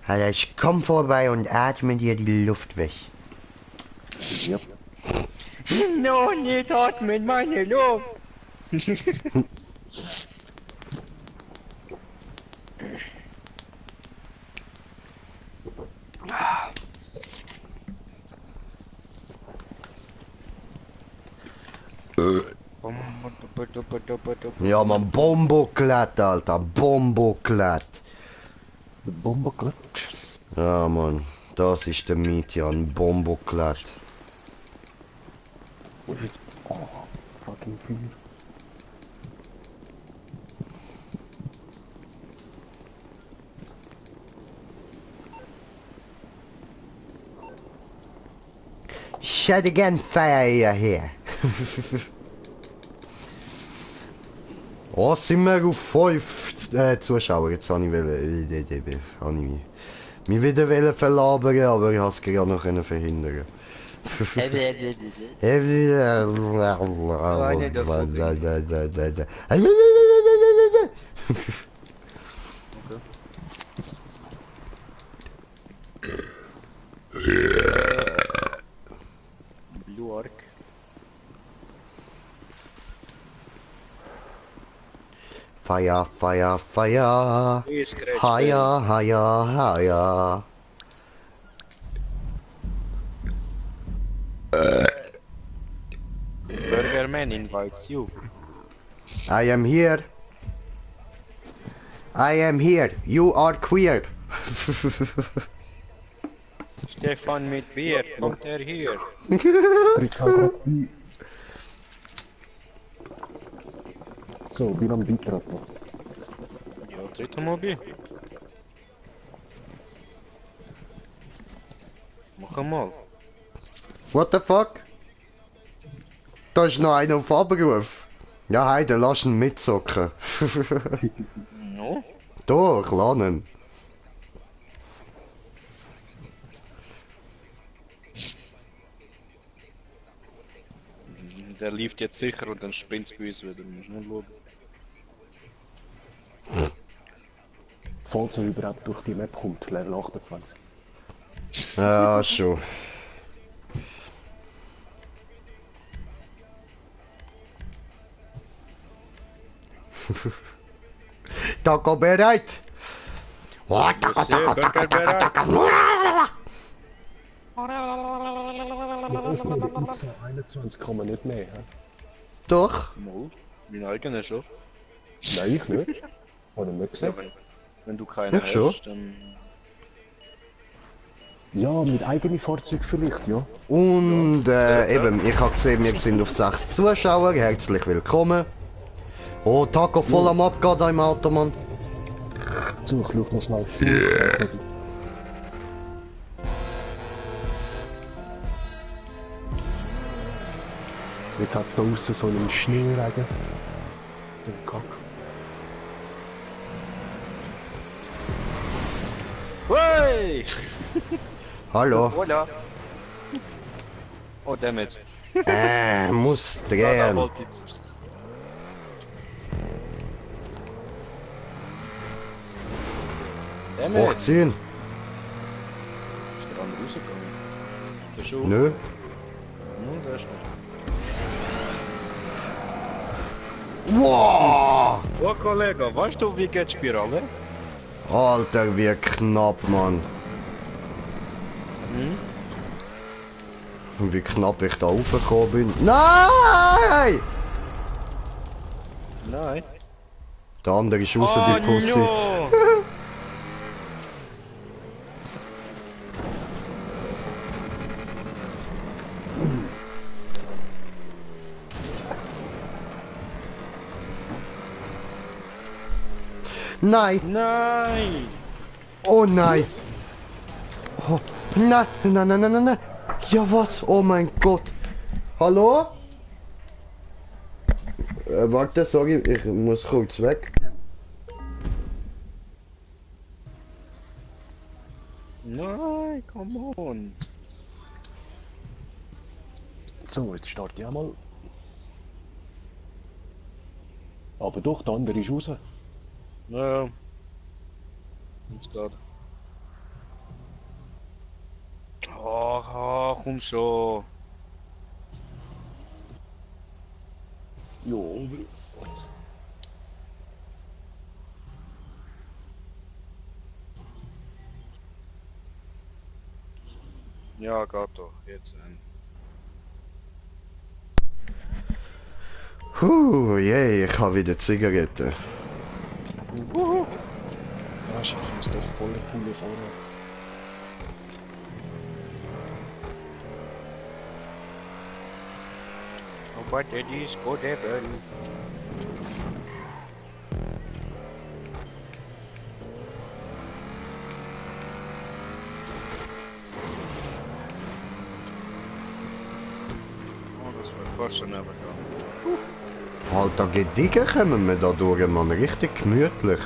Alter, ich komm vorbei und atme dir die Luft weg. Ja. No, nicht atmen, meine Luft! Ja, man, Bomboklat, Alter, Bomboklat. Bomberglatt. Ja, Mann, das ist der Mietjan, Bomboklat. Oh, fucking viel. Shut again, fire here. Oh, sind wir auf 5 Zuschauer. Jetzt habe ich mich wieder verlabern, aber ich habe es gerade noch verhindern. Blue Arc. Fire, fire, fire. Higher, higher, higher. Burger Man invites you. I am here. I am here. You are queer. Stefan mit Bier, kommt er hier? Tritt halt grad ein. So, bin am Beitreten. Ja, dritte Mal Bier. Mach mal. What the fuck? Da ist noch einer auf Abruf. Ja, hey, dann lass ihn mitzocken. No? Doch, lass ihn. Der lief jetzt sicher und dann springt es bei uns wieder. Muss man schauen. Falls er überhaupt durch die Map kommt, Level 28. Ja, schon. Taco bereit. Oh, Taco, Taco, Taco, Taco, Taco. So 21 kann man nicht mehr. He? Doch. No, mein eigener schon. Nein, ich nicht. Hat er nicht Ja, gesagt? wenn du keinen Ich schon. hast, dann... Ja, mit eigenem Fahrzeug vielleicht, ja. Und eben, ich habe gesehen, wir sind auf 6 Zuschauer. Herzlich willkommen. Oh, Taco voll am Abgehen da im Auto, Mann. So, ich schau noch schnell zu. Jetzt hat es da außen so einen Schneeregen. Den Kack. Hey! Hallo. Hola! Oh, damit. Muss Da drehen. wollte ich zu. Damit! Hochziehen. Ist der andere rausgegangen? Der schon? Nö. Der ist nicht. Wow! Oh, Kollege, weißt du, wie geht die Spirale? Alter, wie knapp, Mann. Und wie knapp ich da raufgekommen bin. Nein! Nein. Der andere ist raus, die Pussy. No. Nein! Nein! Oh nein! Oh, nein, nein, nein, nein, nein, nein! Ja was? Oh mein Gott! Hallo? Warte, sorry, ich muss kurz weg. Nein, come on! So, jetzt starte ich auch mal. Aber doch, der andere ist raus. Ja. Jetzt geht. Komm schon. Jo, Ja, geht doch. Jetzt. Yay, ich habe wieder Zigaretten. ah, ich muss doch voll coole Vorrat. Aber der Disco Devil. Oh, das war fast schon übergegangen. Alter, gediegen kommen wir da durch, Mann. Richtig gemütlich.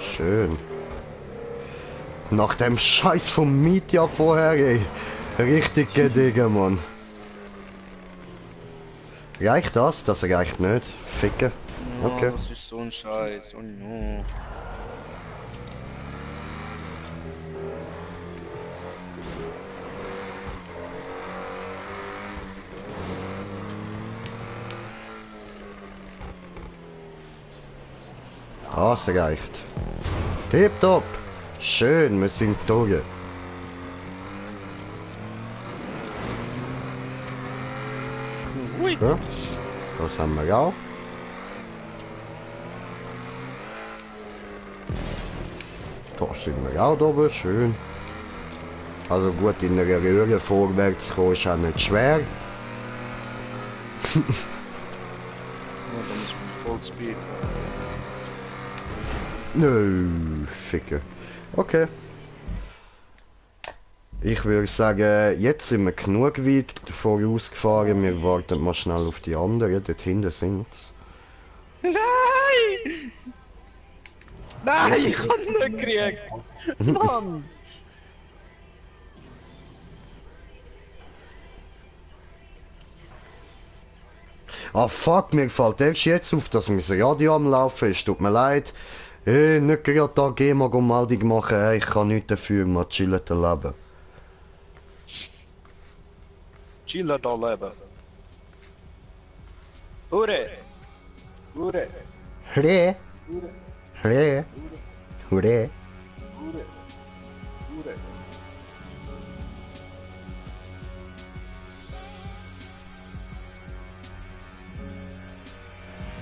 Schön. Nach dem Scheiß vom Mietjahr vorher, ey. Richtig gediegen, Mann. Reicht das? Das reicht nicht. Ficken. Okay. Oh, das ist so ein Scheiß. Oh no. Das reicht. Tipptopp. Schön, wir sind durch. Ui. Ja, das haben wir auch. Da sind wir auch oben, schön. Also gut, in einer Röhre vorwärts kommen ist auch nicht schwer. Ja, dann ist man Vollspeed. Nö, Ficke. Okay. Ich würde sagen, jetzt sind wir genug weit vorausgefahren. Wir warten mal schnell auf die anderen. Dort hinten sind's. Nein! Nein, ich hab ihn nicht gekriegt! Mann! Ah fuck, mir fällt erst jetzt auf, dass mein Radio am Laufen ist. Tut mir leid. Nicht gerade da GEMA-Meldung machen. Ich kann nichts dafür, mal chillen leben. Chilla da leben. Hure! Hure! Hure. Hure. Hure. Hure! Hure!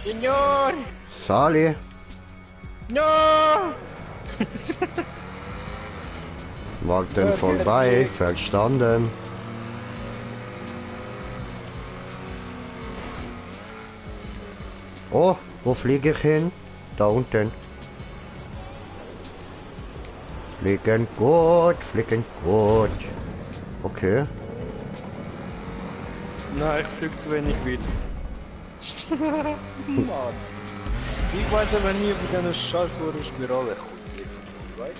Signor! Sali. No! Warten vorbei. Verstanden. Oh, wo fliege ich hin? Da unten. Fliegen gut, fliegen gut. Okay. Nein, ich flieg zu wenig weit. Mann. Ich weiß aber nie, wie diese scheiß Spirale kommt. Jetzt right?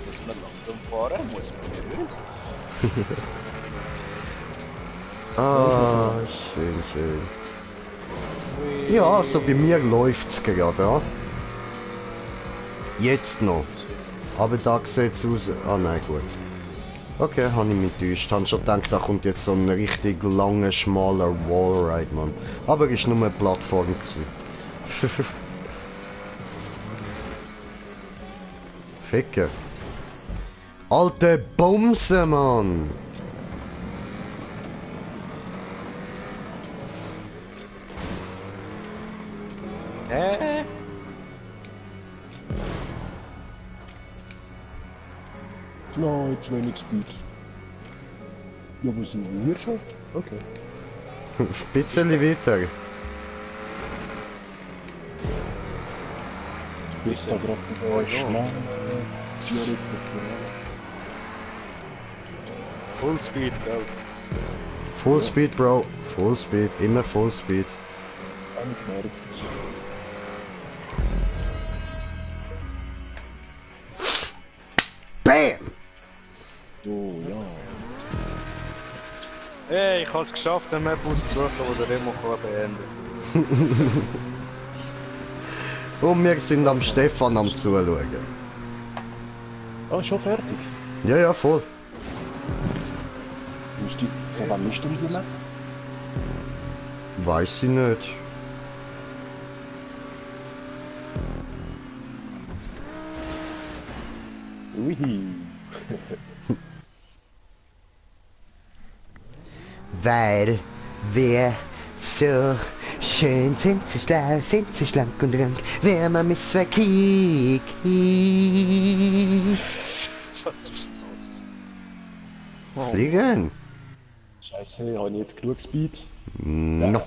Muss man langsam fahren, muss man nicht. Ah, schön, schön. Ja, also bei mir läuft's gerade, ja. Jetzt noch. Aber da sieht's aus. Ah nein, gut. Okay, habe ich mich getäuscht. Habe schon gedacht, da kommt jetzt so ein richtig langer, schmaler Wallride, Mann. Aber es war nur eine Plattform gewesen. Ficker. Alte Bumse, Mann! Nein, zu wenig Speed. Ja, wo sind wir hier schon? Okay. Ein bisschen weiter. Jetzt da gerade schnell. Full Speed, gell? Full Speed, Bro. Full Speed. Immer Full Speed. BAM! Oh ja. Hey, ich habe es geschafft, den Map auszusuchen, wo der Remo kann beenden. Und wir sind am Stefan am Zuschauen. Ah, schon fertig. Ja, ja, voll. Von wann ist denn die Map? Weiß ich nicht. Ui. Weil wir so schön sind, so schlau, sind so schlank und rank, wer man mit zwei Kiki. Was ist denn los? Oh. Fliegen. Scheiße, habe ich jetzt genug Speed? No.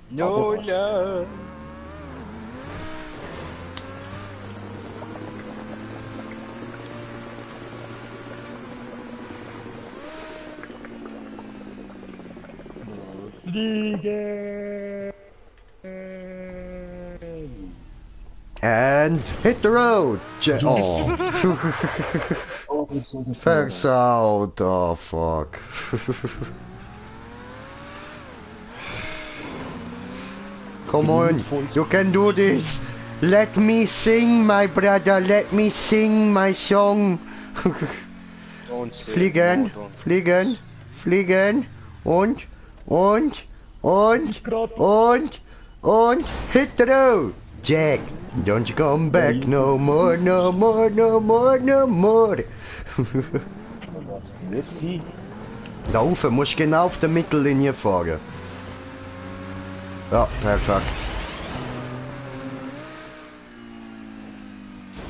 No, ja. Fliegen! And hit the road. Oh. Oh, so das Thanks out. Oh fuck. Come on, you can do this. Let me sing, my brother. Let me sing my song. Don't say Fliegen, no, don't. fliegen, fliegen und hit the road. Jack, don't you come back no more, no more, no more, no more. Was denn jetzt hin? Laufen, musst genau auf der Mittellinie fahren. Ja, perfekt.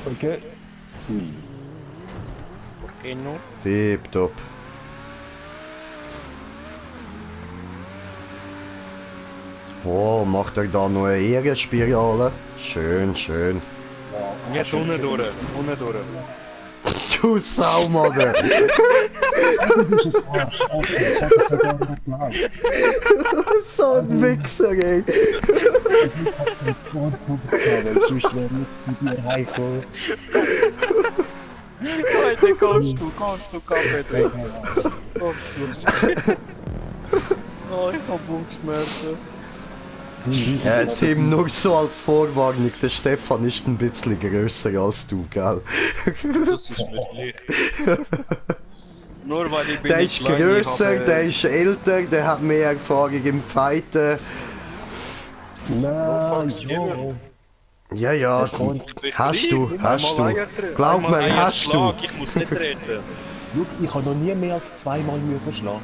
Okay. Ui. Okay, no. Tipptopp. Oh, macht er da noch eine Ehrenspirale? Schön, schön. Jetzt unten durch. Unten durch. Du Saumader! Du bist ein Arsch. Okay, ich hab das sogar nicht geglaubt. So ein Wichser, ey! Ich hab jetzt gar nicht weil sonst wäre ich mit dir heimgekommen. Heute kommst du, Kaffee trinken. Kommst du. Oh, ich hab Bauchschmerzen. Tim, nur so als Vorwarnung, der Stefan ist ein bisschen grösser als du, gell? Das ist mir gleich. Nur weil ich bin Der nicht ist klein, grösser, ich habe- der ist älter, der hat mehr Erfahrung im Fighten. Nein, Skiller. Ja, ja, hast du, hast du. Glaub mir, hast du. Ich muss nicht reden. Schau, ich habe noch nie mehr als zweimal müssen schlagen.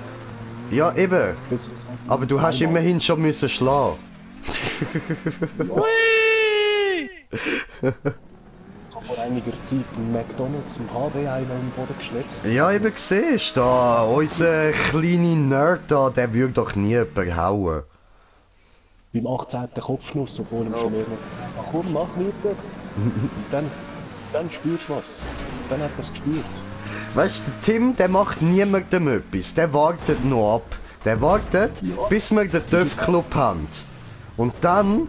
Ja, eben. Das ist halt Aber du hast zweimal. immerhin schon müssen schlagen. Ui! Ich habe vor einiger Zeit im McDonalds im HB einmal im Boden geschnitzt. Ja, eben siehst du, da, unser kleiner Nerd da, der würde doch nie jemanden hauen. Beim 18. Kopfnuss, obwohl ihm schon mehrmals gesagt habe, komm, mach weiter. Und dann spürst du was. Dann hat er es gespürt. Weißt du, Tim, der macht niemandem etwas, der wartet noch ab. Der wartet, bis wir den TÜV-Club haben. Und dann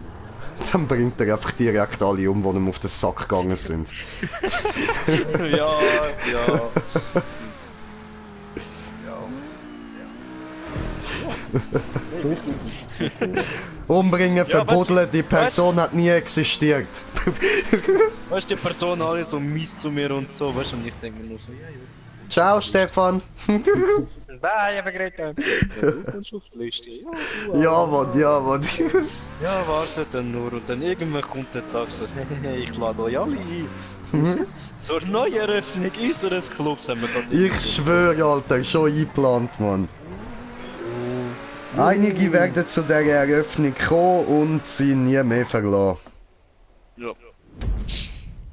bringt er einfach direkt alle um, die ihm auf den Sack gegangen sind. Ja, ja. Umbringen, Ja, verbuddeln, die Person hat nie existiert. Weißt du, die Person alle so mies zu mir und so, weißt du, und ich denke mir nur so, ja, Ciao, Stefan. bye, have a great time. Ja, du kommst auf die Liste. Ja, du Ja, auch. Mann, ja, Mann. Ja, warte dann nur und dann irgendwann kommt der Tag so, hey, ich lade euch alle ein. Zur Neueröffnung unseres Clubs haben wir da Ich schwöre, Alter, schon eingeplant, Mann. Einige werden zu der Eröffnung kommen und sie nie mehr verlassen. Ja.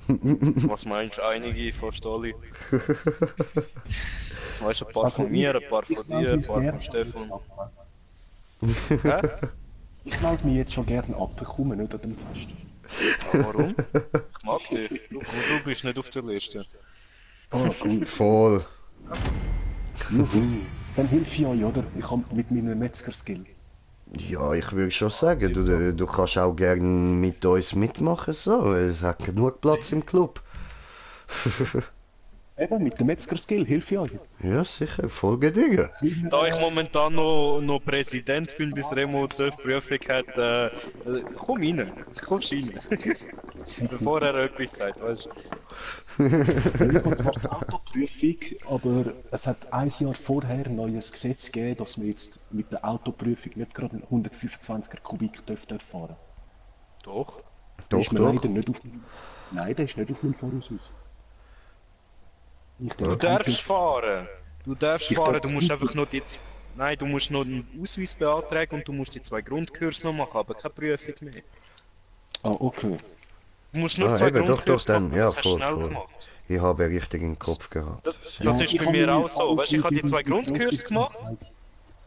Was meinst du? Einige, fast alle. Weißt du, ein paar von mir, ein paar von dir, ein paar von Stefan. Hä? Ich melde mich jetzt schon gerne ab, ich komme nicht an dem Fest. Ja, warum? Ich mag dich. Du bist nicht auf der Liste. Ah, gut. Voll. Juhu. Dann hilf ich euch, oder? Ich komme mit meinem Metzger-Skill. Ja, ich würde schon sagen, du kannst auch gerne mit uns mitmachen, so. Es hat genug Platz im Club. Eben, mit dem Metzger-Skill, hilf ich euch. Ja, sicher, folge dir. Da ich momentan noch Präsident bin, bis Remo die Prüfung hat, komm rein. Kommst rein. Bevor er etwas sagt, weißt du. Ich habe zwar die Autoprüfung, aber es hat ein Jahr vorher ein neues Gesetz gegeben, dass man jetzt mit der Autoprüfung nicht gerade einen 125er Kubik fahren. Doch. Der Doch, ist mir doch. leider nicht auf Nein, der ist nicht auf meinem Vorausweis. Ich Du darf darfst fahren. Du darfst Ich fahren, darf du musst Scooter. einfach noch die... Nein, du musst noch einen Ausweis beantragen und du musst die 2 Grundkurse noch machen, aber keine Prüfung mehr. Ah, okay. Du musst nur Ah, 2 eben, doch, Grundkurse dann. machen, Ja, das hast du voll, schnell voll. gemacht. Ich habe richtig im Kopf gehabt. Das Ja, ist ich bei habe mir mir auch so. Weißt du, ich habe die 2 Grundkurse gemacht. Grundkurse.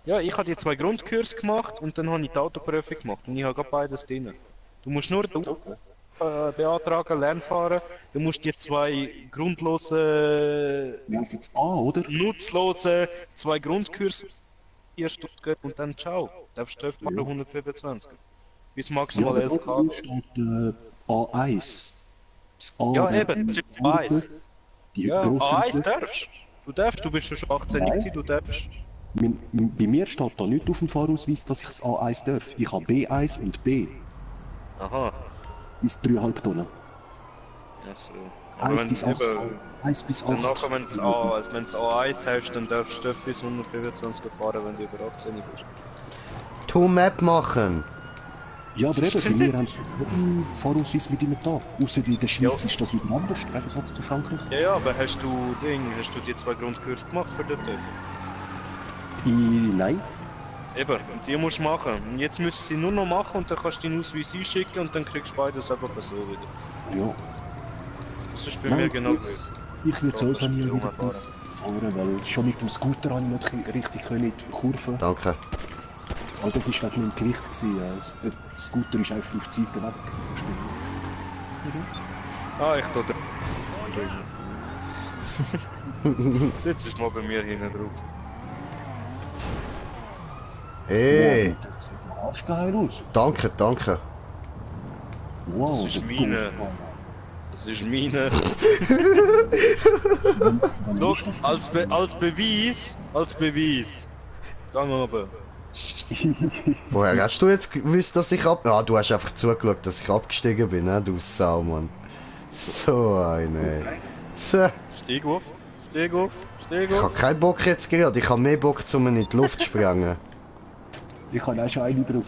Ja, ich habe die 2 Grundkurse gemacht und dann habe ich die Autoprüfung gemacht und ich habe gerade beides drin. Du musst nur beantragen, Lernfahren, du musst die 2 grundlosen, Ja, jetzt A, oder? nutzlosen 2 Grundkurse hier Stuttgart und dann ciao. Darfst du fahren 125. Bis maximal 11 da K. steht A1. Das A Ja, der- eben, das ist A1. Die Ja, grosse A1 Lizenz. darfst. Du bist schon 18 Nein. gewesen, du darfst. Bei mir steht da nicht auf dem Fahrausweis, dass ich das A1 darf. Ich habe B1 und B. Aha. Bis 3,5 Tonnen. Ja, so. 1 bis 8. eben, 1 bis 8. dann nachher, wenn du A1 hast, dann darfst du bis 125 fahren, wenn du über 18 bist. Two-Map machen. Ja, aber eben, bei mir haben sie einen Fahrausweis mit ihnen da. Außer in der Schweiz Ja. ist das wieder anders, im Gegensatz zu Frankreich. Ja, aber hast du die 2 Grundkurse gemacht für den TÜV? Nein. Eben, und die musst du machen. Und jetzt müssen sie nur noch machen und dann kannst du deinen Ausweis einschicken und dann kriegst du beides einfach so wieder. Ja. Das ist bei mir genau gleich. Ich würde Ja, sowieso nie das ist wieder rumfahren. fahren, weil schon mit dem Scooter habe ich nicht richtig können in die Kurve. Danke. Aber das war wegen meinem Gewicht. Der Scooter ist einfach auf die Seite weggespielt. Ah, ich tue drüben. Sitz ist mal bei mir hinten drauf. Ey, Wow, das sieht arschgeil aus. danke, danke. Wow, Das ist der meine. Golfbahn. Das ist meine. Wann Schau, ist das? als Beweis. Gang runter. Woher hast du jetzt gewusst, dass ich ab... Ah, du hast einfach zugeschaut, dass ich abgestiegen bin, ne? Du Sau, Mann. So eine. So. Steig auf. Ich hab keinen Bock jetzt gerade, ich hab mehr Bock, um in die Luft zu sprengen. Ich habe auch schon eine drauf.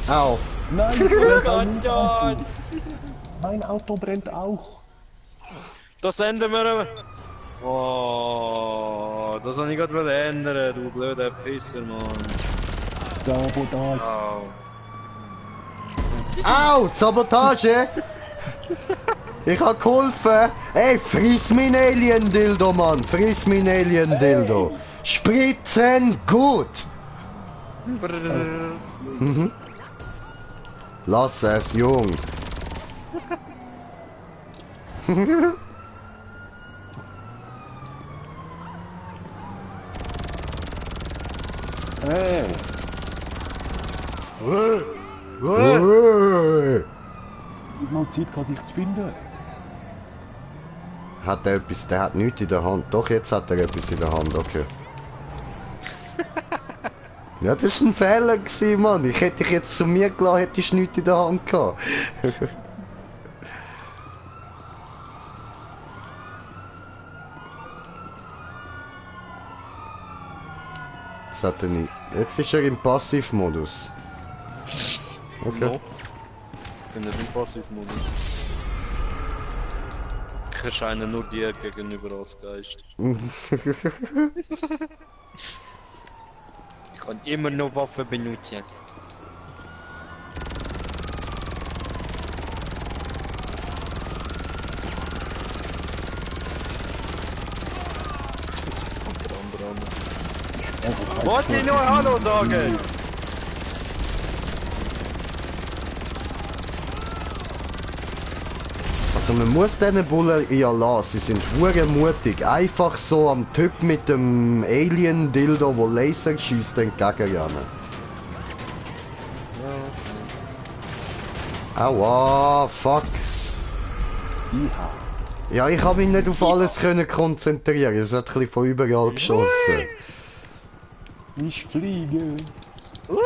Au. Nein, Gott, mein Auto brennt auch. das ändern wir. Oh, das wollte ich gerade ändern, du blöder Pisser, Mann. Sabotage. Au. Au, Sabotage! Ich hab geholfen! Ey, friss mein Alien-Dildo, Mann! Friss mein Alien-Dildo! Spritzen gut! Brrrr. Lass es, Jung! Hey, ich habe Zeit gehabt, dich zu finden. Hat er etwas? Der hat nichts in der Hand. Doch, jetzt hat er etwas in der Hand, okay. Ja, das war ein Fehler gewesen, Mann. Ich hätte dich jetzt zu mir gelassen, hättest du nichts in der Hand gehabt. Jetzt hat er nicht. Jetzt ist er im Passivmodus. Okay. No. Ich bin nicht im Passivmodus. Ich erscheine nur dir gegenüber als Geist. Ich kann immer noch Waffen benutzen. Wollte ich nur Hallo sagen? Also man muss diesen Bullen ja lassen, sie sind hure mutig. Einfach so am Typ mit dem Alien-Dildo, wo Laser schießt, entgegenrennen. Aua, fuck. Iha. Ja, ich habe mich nicht auf alles können konzentrieren. Es hat ein bisschen von überall geschossen. Ich fliege. Ui!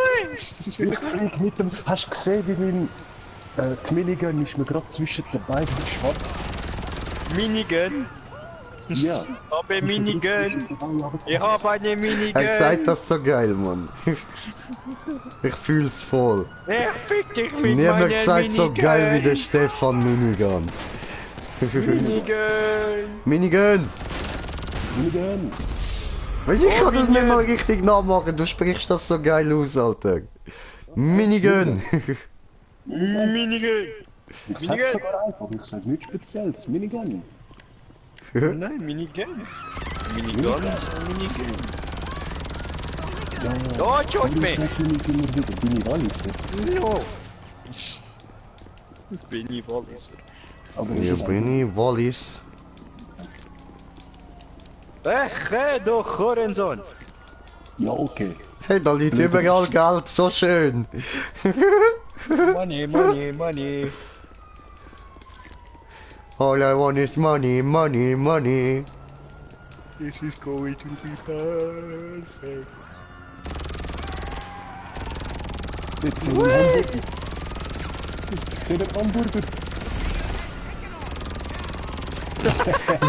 Ich fliege mit dem... Hast du gesehen, wie mein... die Minigun ist mir gerade zwischen den Beinen geschwatzt? Minigun? Ja. Habe Minigun! Ich habe eine Minigun! Er sagt das so geil, Mann. Ich fühl's voll. Ich fick dich mit Niemand meiner gesagt so Minigun. geil wie der Stefan Minigun. Minigun! Minigun! Minigun. Weißt du, ich Oh, kann das nicht Minigun. mal richtig nachmachen. Du sprichst das so geil aus, Alter. Minigun! Minigun! Ich sag's Minigun. sogar einfach, ich sag nichts Spezielles. Minigun. Nein, Minigun! Minigun ist ein Minigun! Ja, Oh, shoot me! Bin ich Walliser. No! Bin ich Walliser. Aber Hier bin ich, Wallis. Doch, Horenson! Ja, okay. Hey, da liegt überall Geld, so schön. Money, money, money! All I want is money, money, money. This is going to be perfect. Jetzt sehen wir Hamburger. Sehen wir Hamburger.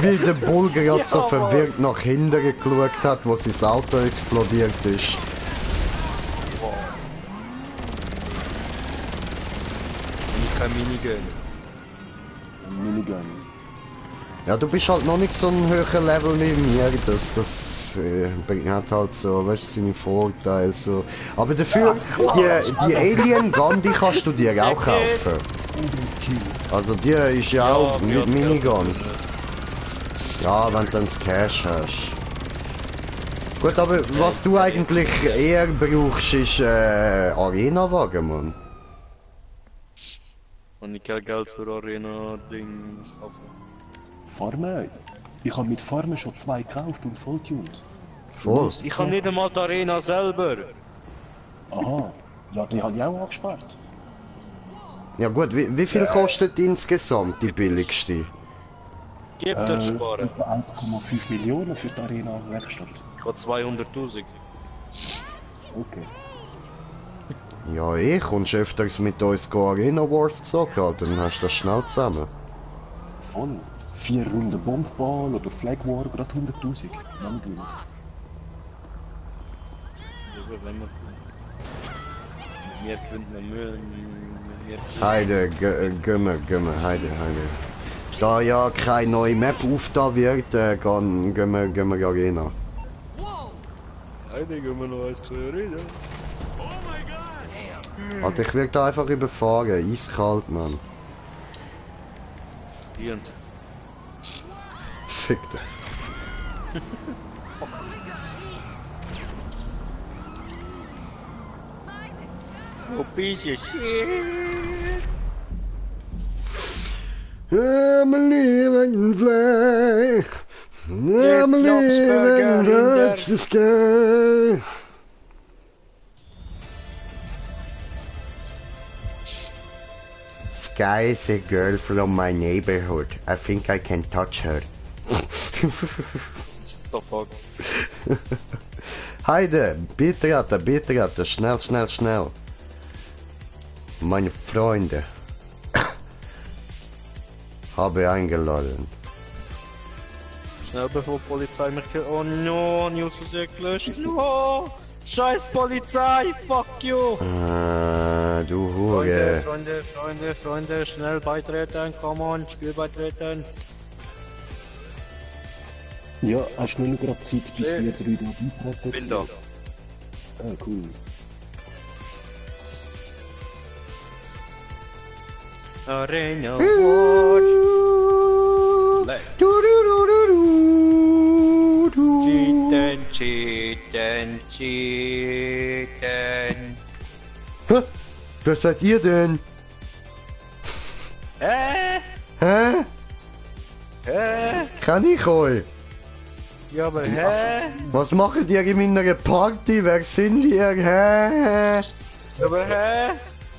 Wie der Bulger gerade so Ja, verwirrt nach hinten geschaut hat, wo sein Auto explodiert ist. Ich kann Minigun. Minigun. Ja, du bist halt noch nicht so ein höherer Level wie mir, das hat halt so, weißt du, seine Vorteile so. Aber dafür, die Alien Gun, die kannst du dir auch kaufen. Also die ist ja auch mit Minigun. Ja, wenn du dann das Cash hast. Gut, aber was du eigentlich eher brauchst, ist Arena-Wagen, Mann. Und ich kein Geld für Arena-Ding kaufen. Farmen? Ich habe mit Farmen schon 2 gekauft und voll tuned. Voll. Ich habe nicht einmal die Arena selber. Aha. Ja, die habe ich auch angespart. Ja gut, wie viel kostet insgesamt die billigste? Gib das sparen. Etwa 1,5 Millionen für die Arena-Werkstatt. Ich habe 200.000. Okay. Ja, kommst öfters mit uns Arena Wars zocken, Alter, dann hast du das schnell zusammen. Voll. 4 Runden Bombball oder Flag War, gerade 100.000. Dann gewinnen. Wir können Müll. Heide, Gümme, Heide. Da ja keine neue Map aufgetan wird, gehen wir Arena. Heide, gehen wir noch eins zu reden. Alter, ich werde da einfach überfahren, eiskalt, Mann. Verdient. Fick dich. Oh, piece of shit. I'm living in fly. I'm living touch the sky. Sky is a girl from my neighborhood. I think I can touch her. The fuck? Heide, bitte, schnell. Meine Freunde habe eingeladen. Schnell bevor die Polizei mich killt. Oh no, News aus gelöscht. No! Scheiß Polizei, fuck you! Du Hure. Freunde, schnell beitreten, come on, Spiel beitreten. Ja, hast du nur gerade Zeit, bis wir 3 da beitreten? Bin da. Ah, cool. Arena War. Cheaten. Hä? Wer seid ihr denn? Hä? Kann ich euch? Ja, aber hä? Was macht ihr in meiner Party? Wer sind ihr? Hä? Aber hä?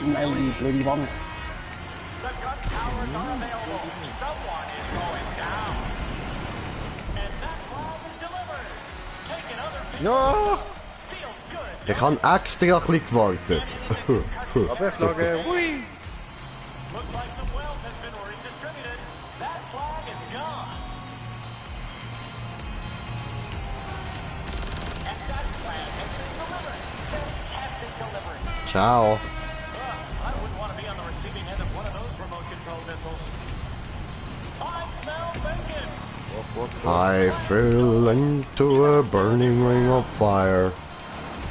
Nein, die blöde Wand. Ja! Ich habe extra ein bisschen gewartet. Aber ich sage, hui! Looks like some wealth has been redistributed. That flag is gone. And that flag has been delivered. Fantastic delivery. Ciao. I wouldn't want to be on the receiving end of one of those remote control missiles. I smell bacon. I fell into a burning ring of fire.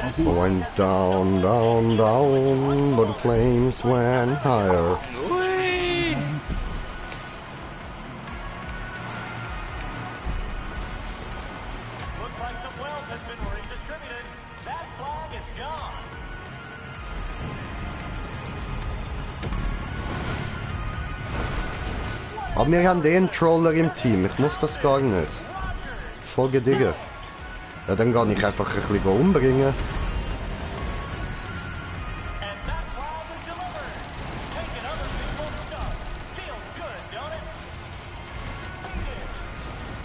I went down, down, down, but the flames went higher. Looks like some wealth has been redistributed. That flag is gone. Aber wir haben den Troller im Team, ich muss das gar nicht. Folge dir. Ja, dann kann ich einfach ein bisschen umbringen. And that flag is delivered. Taking other people's stuff. Feels good, don't it? Beat it.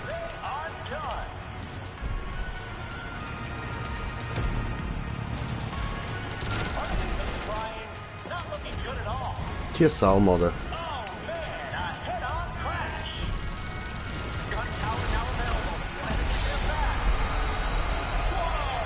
They are done. Hardly been trying. Not looking good at all. Hier Saumodder. Oh man, a head-on crash. Gun tower now available. Let's get back. Whoa!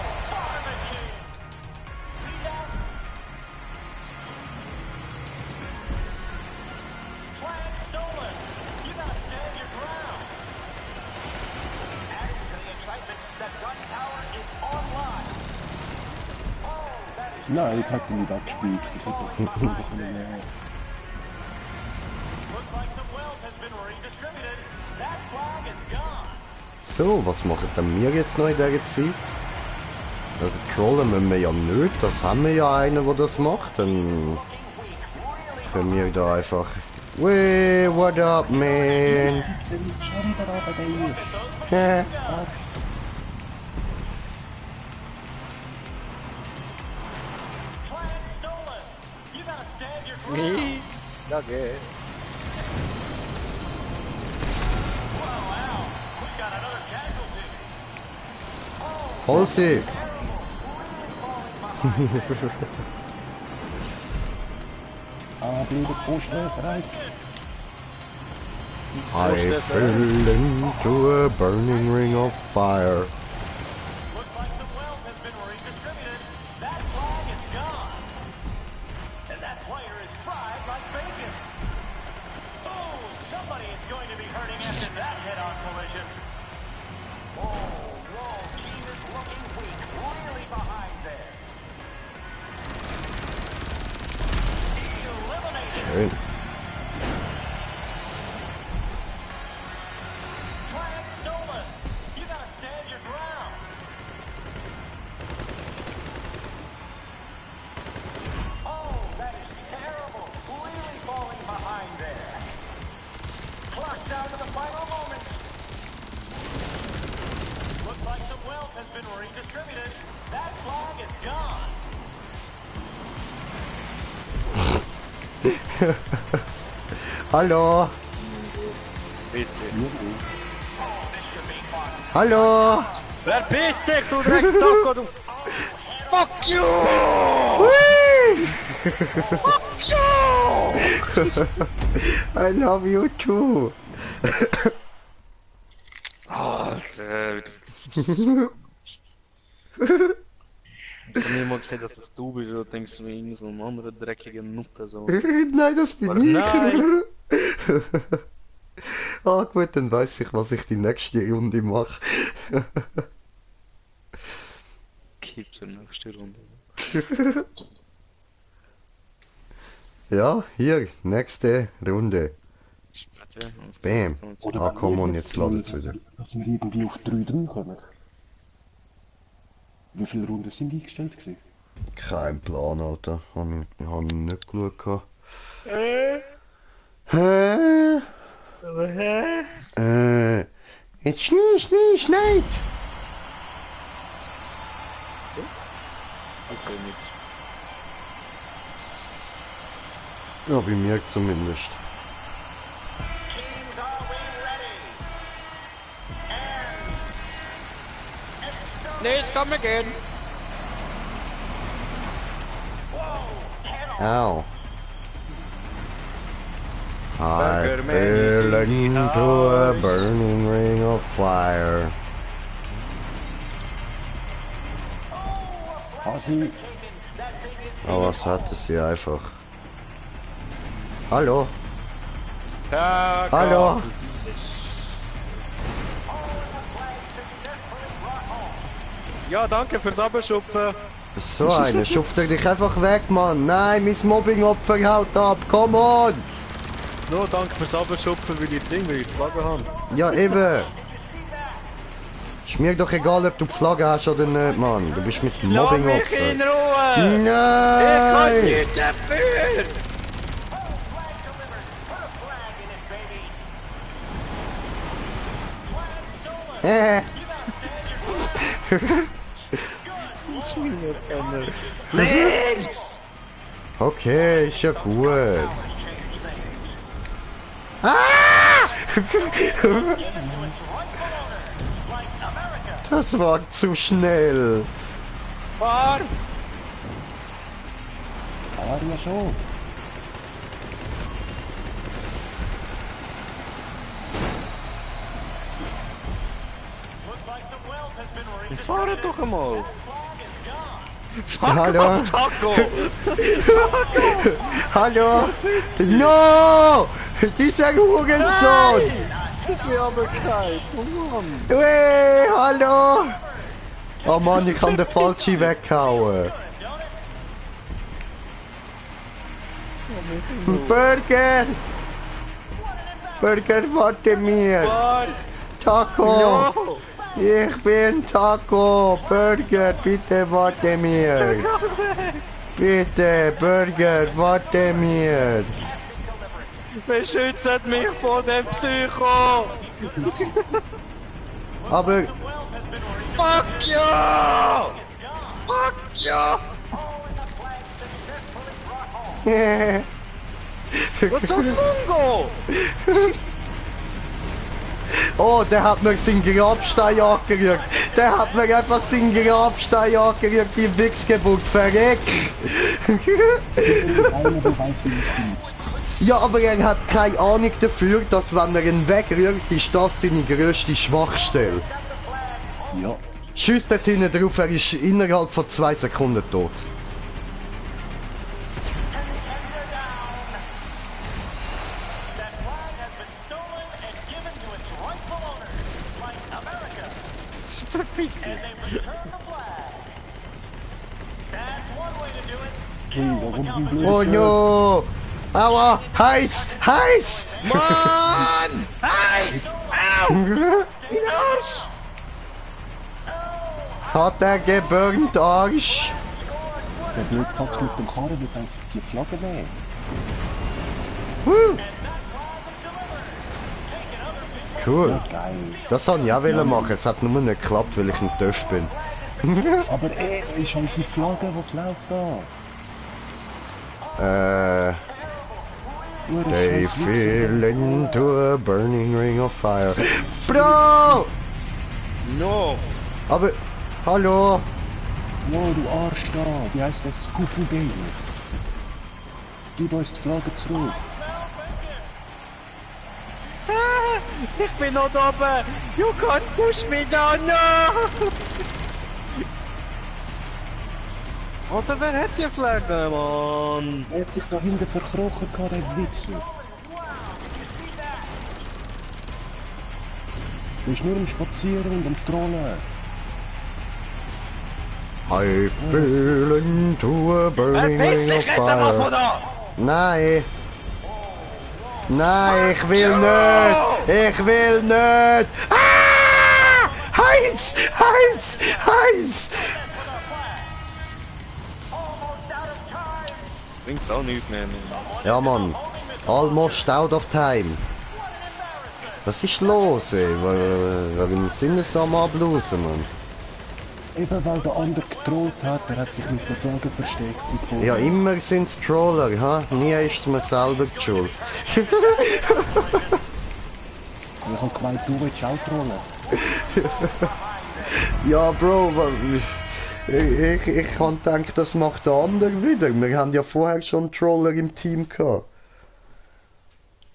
Nein, ich hab den nicht abgespielt. Ich hab doch nicht mehr. Looks like some wealth has been redistributed. That flag is gone. So, was machen denn wir jetzt noch in dieser Zeit? Also trollen müssen wir ja nicht, das haben wir ja einen, der das macht, dann können wir da einfach... Wey, what up, man? Schon wieder runter, der hier. Flag stolen. You gotta stand your ground. Okay. Wow. We've got another casualty. Hol sie! Ah, blöde Vorstrefereis. I fell into a burning ring of fire. Looks like some wealth has been redistributed. That flag is gone. And that player is fried like bacon. Oh, somebody is going to be hurting after that head-on collision. Oh, team is looking weak, really behind there. Elimination. Schön. Flag stolen. You gotta stand your ground. Oh, that is terrible. Really falling behind there. Clock down to the final moments. Looks like some wealth has been redistributed. That flag is gone. Hallo! Bisschen. Oh, this should be fun. Hallo! Verpiss dich, du Dreckstocko, du... Fuck you! I love you too! Alter. Ich hab nie mal gesehen, dass das du bist, oder denkst du wie so einen anderen dreckigen Nutte so. Nein, das bin Aber ich! nein. Ah gut, dann weiß ich, was ich die nächste Runde mache. Kipp zur nächsten Runde. Ja, hier, nächste Runde. Bam. Ah, komm on, jetzt ladet es wieder. Dass wir irgendwie auf 3 drin kommen. Wie viele Runden sind eingestellt gewesen? Kein Plan, Alter. Hab ich nicht geschaut. gehabt. Hä? Jetzt schneit! Ich sehe nichts. Ja, bei mir zumindest. Teams, are we ready? And Please come again. Ow. I Burger Man is fell in the into a house. burning ring of fire. Hasi, Aber was hatte sie einfach? Hallo? Ja, Hallo? Ja, danke fürs Abschupfen. So eine, schupft er dich einfach weg, Mann. Nein, mein Mobbing-Opfer haut ab, come on! Nur danke fürs Abschupfen, weil ich die Flagge habe. Ja, eben. Ist mir doch egal, ob du die Flagge hast oder nicht, Mann. Du bist mein Lass mich in Mobbing-Opfer. Ruhe! Ich kann Nein! nichts dafür! Äh. Links! Okay, ist ja gut. Ah! Das war zu schnell. Fahr! fahr ja schon. looks like some wealth has been Fahr redistributed. doch einmal! Hallo? Taco! Hallo? No! Dieser Hurensohn! Gib mir aber kein, oh Mann! Hallo! Oh Mann, ich kann den falschen weghauen. Burger! Burger, warte mir! Taco! Ich bin Taco! Burger, bitte warte mir! Bitte, Burger, warte mir! Beschützt mich vor dem Psycho! Aber... Fuck you! Fuck you! Was soll Mungo? Oh, der hat mir seinen Grabstein angerührt. Der hat mir einfach seinen Grabstein angerührt, die Wichsgeburt. Verreck! Einer, der weiß, wie es benutzt. Ja, aber er hat keine Ahnung dafür, dass wenn er ihn wegrührt, ist das seine grösste Schwachstelle. Ja. Schießt dort hinten drauf, er ist innerhalb von 2 Sekunden tot. That flag has been stolen and given to its rightful owner, like America. Verpiss dich. And they return the flag. That's one way to do it. Hey, warum die blöde Oh Scheiße? no! Aua! Heiß! Heiß! Mann! Eis! Au! In Arsch! Hat er geburnt, Arsch? Der blöde Sack mit dem Karren wird einfach die Flagge nehmen. Cool. Ja, geil. Das wollte ich auch machen, es hat nur nicht geklappt, weil ich ein Töff bin. Aber ey, ist unsere Flagge, was läuft da? Hure They scheiß fell Wichser. into a burning ring of fire. Bro! No! Aber, hallo? Ja, du Arsch da, wie heißt das? Kufelgänger. Gib uns die Flagge zurück. Ich bin noch oben! You can't push me down! No! Alter, wer hat die Flagge, Mann? Er hat sich da hinten verkrochen, der Wichser. Du bist nur am Spazieren und am Trollen. I fell into a burning Verpiss ring of dich jetzt einmal von fire. da! Nein! Nein, ich will nicht! Ich will nicht! Ah! Heiß! Heiß! Heiß! Das bringt's auch nicht mehr. Mann. Ja, Mann. Almost out of time. Was ist los, ey? Warum sind wir so am Ablosen, Mann? Eben weil der andere getrollt hat, der hat sich mit der Flagge versteckt. seit Ja, vorher. immer sind's Troller, ha? Nie ist mir selber die Schuld. Ich hab gemeint, du willst auch trollen. Ja, Bro, ich kann denken, das macht der andere wieder. Wir haben ja vorher schon Troller im Team gehabt.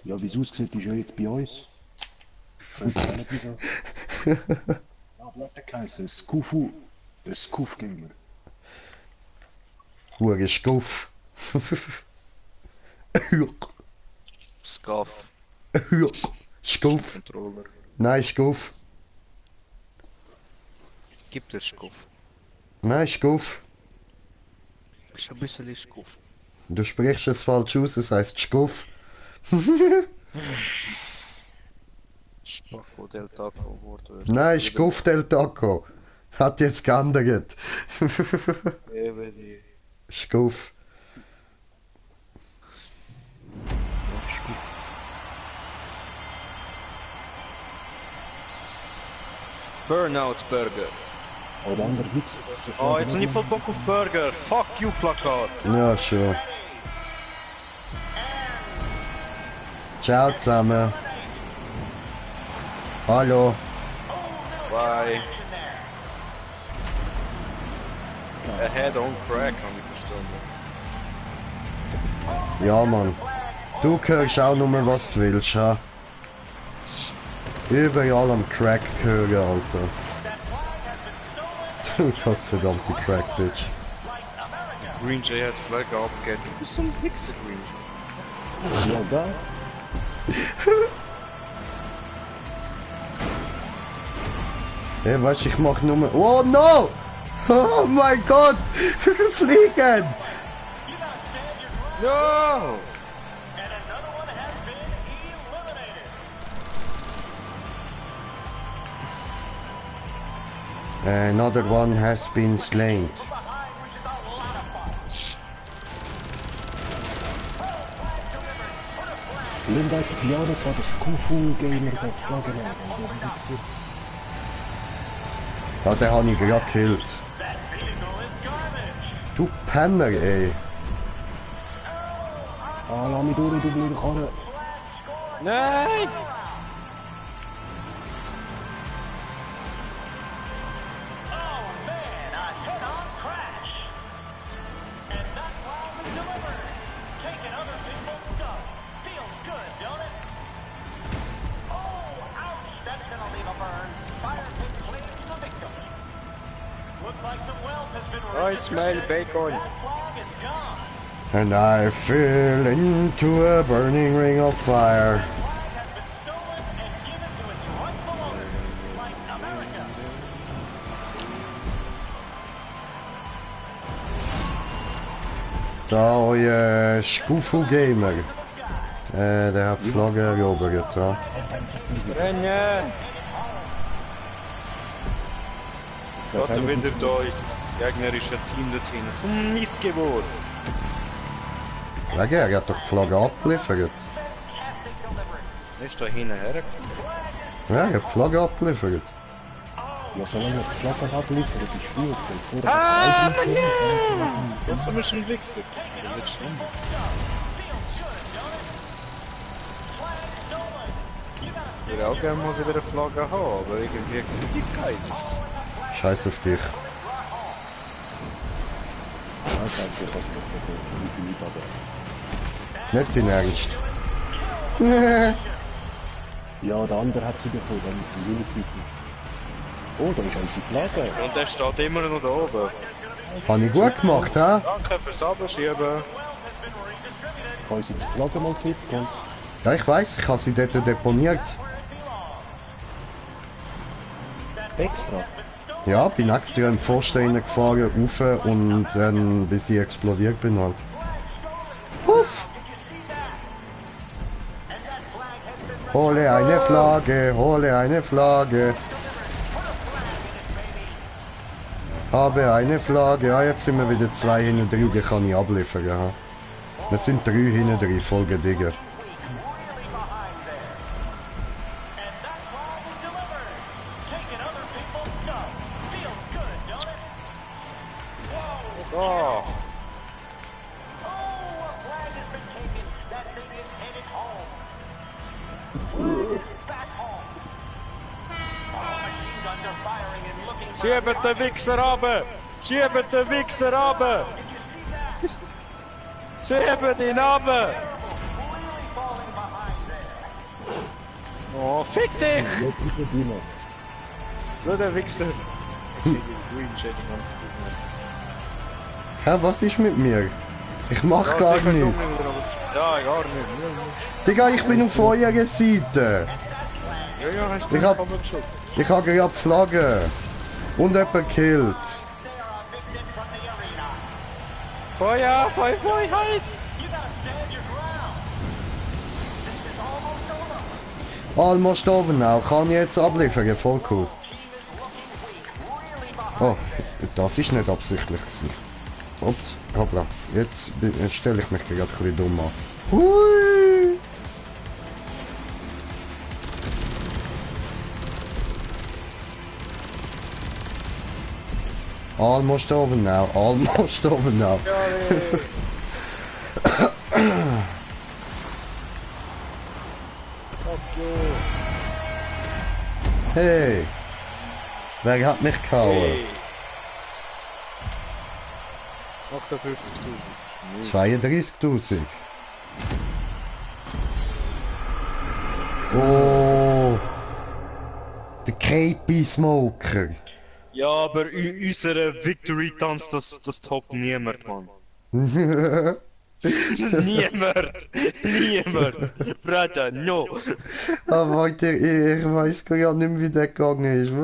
Ja, wie es aussieht, ist ja jetzt bei uns. Weißt du nicht wieder? Ja, Blatt geheißen, Skufu. Skufgänger. Hure Skuff. Scuff. Skuff. Controller. Nein, Skuff. Gibt es Scuff? Nein, Skuff. Ist ein bisschen Scuff. Du sprichst es falsch aus, es heißt Skuff. Spaco del Taco Wortwörter. Nein, Skuff del Taco. Hat jetzt geändert. Eben die. Skuff. Burnout Burger. Oder andere Witz. Oh, jetzt habe ich voll Bock auf Burger. Fuck you, Plakat. Ja, schon. Ciao zusammen. Hallo. Bye. A head on crack, habe ich verstanden. Ja, Mann. Du hörst auch nur, was du willst, ha? Überall am Crack hören, Alter. Du gottverdammte Crack-Bitch. Green Jay hat Flagge abgegeben. Du bist so ein Wichser, Green Jay. Ja, da. Hey, weißt du, ich mach nur... Oh no! Oh mein Gott! Fliegen! No! And another one has been eliminated. Another one has been slain. From behind, which is a lot of fun. Linda hat die Jahre von der Skufu-Gamer geflogen. Ja, den habe ich gerade gekillt. That vehicle is garbage. Du Penner, ey. Ah, lass mich durch, du blöde Karre. Nein! Oh man, a head-on crash. And that cloud is delivered. Taking other people's stuff. Feels good, don't it? Oh, ouch. That's gonna leave a burn. Fire pit claims the victim. Looks like some wealth has been Nice, man, bacon. That flag is gone. And I fell into a burning ring of fire. That flag has been stolen and given to its rightful owners, like America. Da euer Skufu-Gamer. In the sky. Der hat die Flagge erobert, ja. Rennen! Jetzt geht er wieder da ins gegnerische Team dorthin. So ein Missgeburt. Wegen, er hat doch die Flagge abgeliefert. Fantastic delivery. Er ist da hinten hergekommen. Ja, er hat die Flagge abgeliefert. Ja, solange ich die Flagge abliefere, das ist gut. Weil vorher Ah, hat es Das ist ein Wichser. Das wird schlimm. Ich würde auch gerne mal wieder eine Flagge haben, aber irgendwie kriege ich keine. Scheiß auf dich. Nicht in Ernst. Ja, der andere hat sie bekommen, dann mit dem Junipipen. Oh, da ist unsere Flagge. Und der steht immer noch da oben. Habe ich gut gemacht, hä? Danke fürs Abschieben. Kann ich jetzt die Flagge mal tippen? Ja, ich weiss, ich habe sie dort deponiert. Extra. Ja, bin extra im Pfosten gefahren, rauf und dann bis ich explodiert bin halt. Puff! Hole eine Flagge, hole eine Flagge. Habe eine Flagge. Ja, jetzt sind wir wieder 2 hinten drin, die kann ich abliefern. Ja. Wir sind 3 hinten drin, voll gediegen. Oh, schiebet den Wichser runter! Schiebet den Wichser runter! Schiebet ihn runter! Oh, fick dich! Schau den Wichser! Hä, was ist mit mir? Ich mach gar nichts. Ja, gar nicht. Digga, ich bin auf eurer Seite. Ja, ja, hast du Ich hab- aber geschossen. Ich habe gerade die Flagge. Und jemand gekillt. Feuer, Feuer, Feuer, heiß! Almost oben auch. Kann ich jetzt abliefern? Voll cool. Oh, das ist nicht absichtlich gewesen. Ups, hoppla. Jetzt stelle ich mich gerade ein bisschen dumm an. Hui! Almost over now, almost over now. Hey! Wer hat mich gehauen? Hey. 58.000. 32.000. Oh! Der Creepy Smoker. Ja, aber in unserer Victory-Tanz, das toppt niemand, Mann. Niemand! Niemand! Bruder, no! Aber Alter, ich weiß gar nicht mehr, wie der gegangen ist. Oh,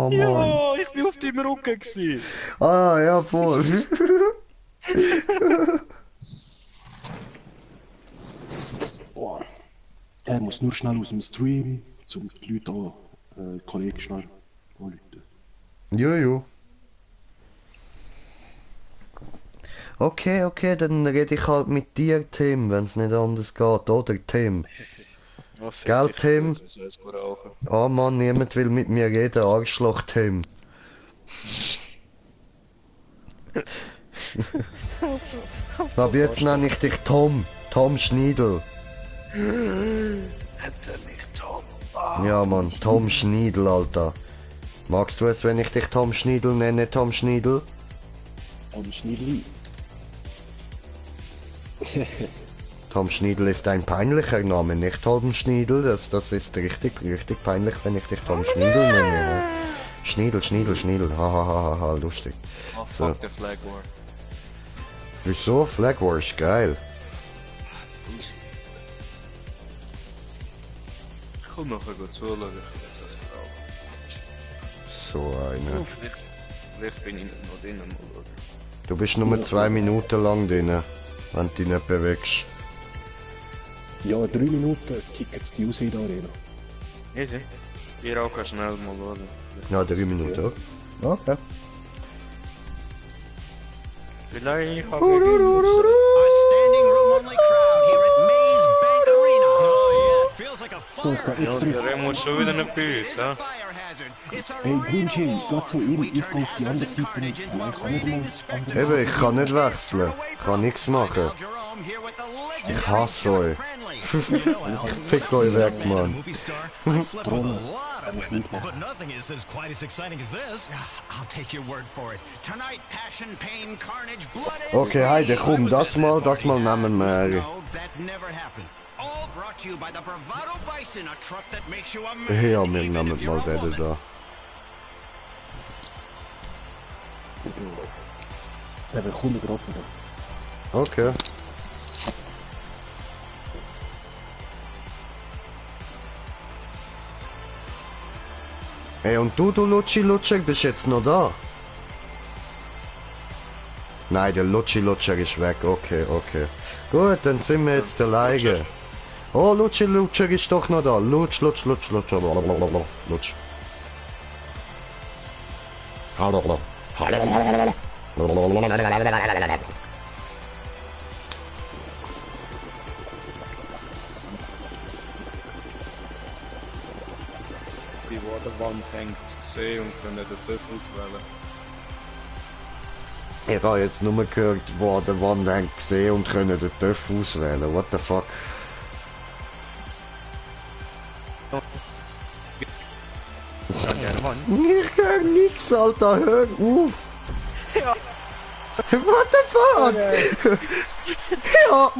Mann. Ja, ich bin auf deinem Rücken gewesen. Ah, ja, voll. muss nur schnell aus dem Stream, um die Leute an, die Kollegen schnell anrufen. Jojo. Okay, dann rede ich halt mit dir, Tim, wenn es nicht anders geht, oder Tim? Ja, fick Gell, dich, Tim? ich soll jetzt rauchen. Ah Mann, niemand will mit mir reden, Arschloch, Tim. Aber jetzt nenne ich dich Tom. Tom Schniedel. Nennt er mich Tom? Ja Mann, Tom Schniedel, Alter. Magst du es, wenn ich dich Tom Schniedel nenne, Tom Schniedel? Tom Schniedli. Tom Schniedel ist ein peinlicher Name, nicht Tom Schniedel. Das ist richtig peinlich, wenn ich dich Tom Schniedel nenne. Ja. Schniedel. Hahaha, lustig. Oh So. fuck, der Flag War. Wieso? Flag War ist geil. Ich komm nachher gut zuschauen, ich will jetzt erst rauchen. So eine. Vielleicht bin ich noch drinnen, mal schauen. Du bist nur 2 Minuten lang drin, wenn du dich nicht bewegst. Ja, 3 Minuten kicken die raus in der Arena. Easy. Ich rauche schnell mal schauen. Ja, 3 Minuten. Okay. Vielleicht A standing room only crowd here at Maze Bank Arena. Oh yeah, it feels like a So, ich fire gehe extra. der Remo ist schon wieder nicht bei uns, hä? fire hazard. It's a Hey, Green real Jay, war. geht so in, We ich gehe turn auf die hazards andere and Seite carnage mit. into a Vielleicht kann ich raving mal spectacle. Eben, ich kann nicht wechseln. Ich kann nichts machen. Al Jerome here with the legendary Ich hasse Chuck euch. Friendly. You know, Al, Fickt euch weg, man, a Mann. movie star. I slept with a lot of women, but nothing is as quite as exciting as this. I'll take your word for it. Tonight, passion, pain, carnage, blood and Okay, Heide, komm, das mal nehmen wir. No, that never happened. All brought to you by the Bravado Bison, a truck that makes you a man. Ja, wir even nehmen if you're mal a den woman. da. Eben, komm gerade wieder. Okay. Ey, und du Lutschi-Lutscher, bist jetzt noch da? Nein, der Lutschi-Lutscher ist weg. Okay. Gut, dann sind wir jetzt alleine. Oh, Lutschi-Lutscher ist doch noch da. Lutsch. Die an der Wand hängt, gesehen und können den Töpf auswählen. Ich habe jetzt nur gehört, wo an der Wand hängt gesehen und können den Töpf auswählen. What the fuck? Ich höre nix, Alter, hör auf! Ja. What the fuck? Ja!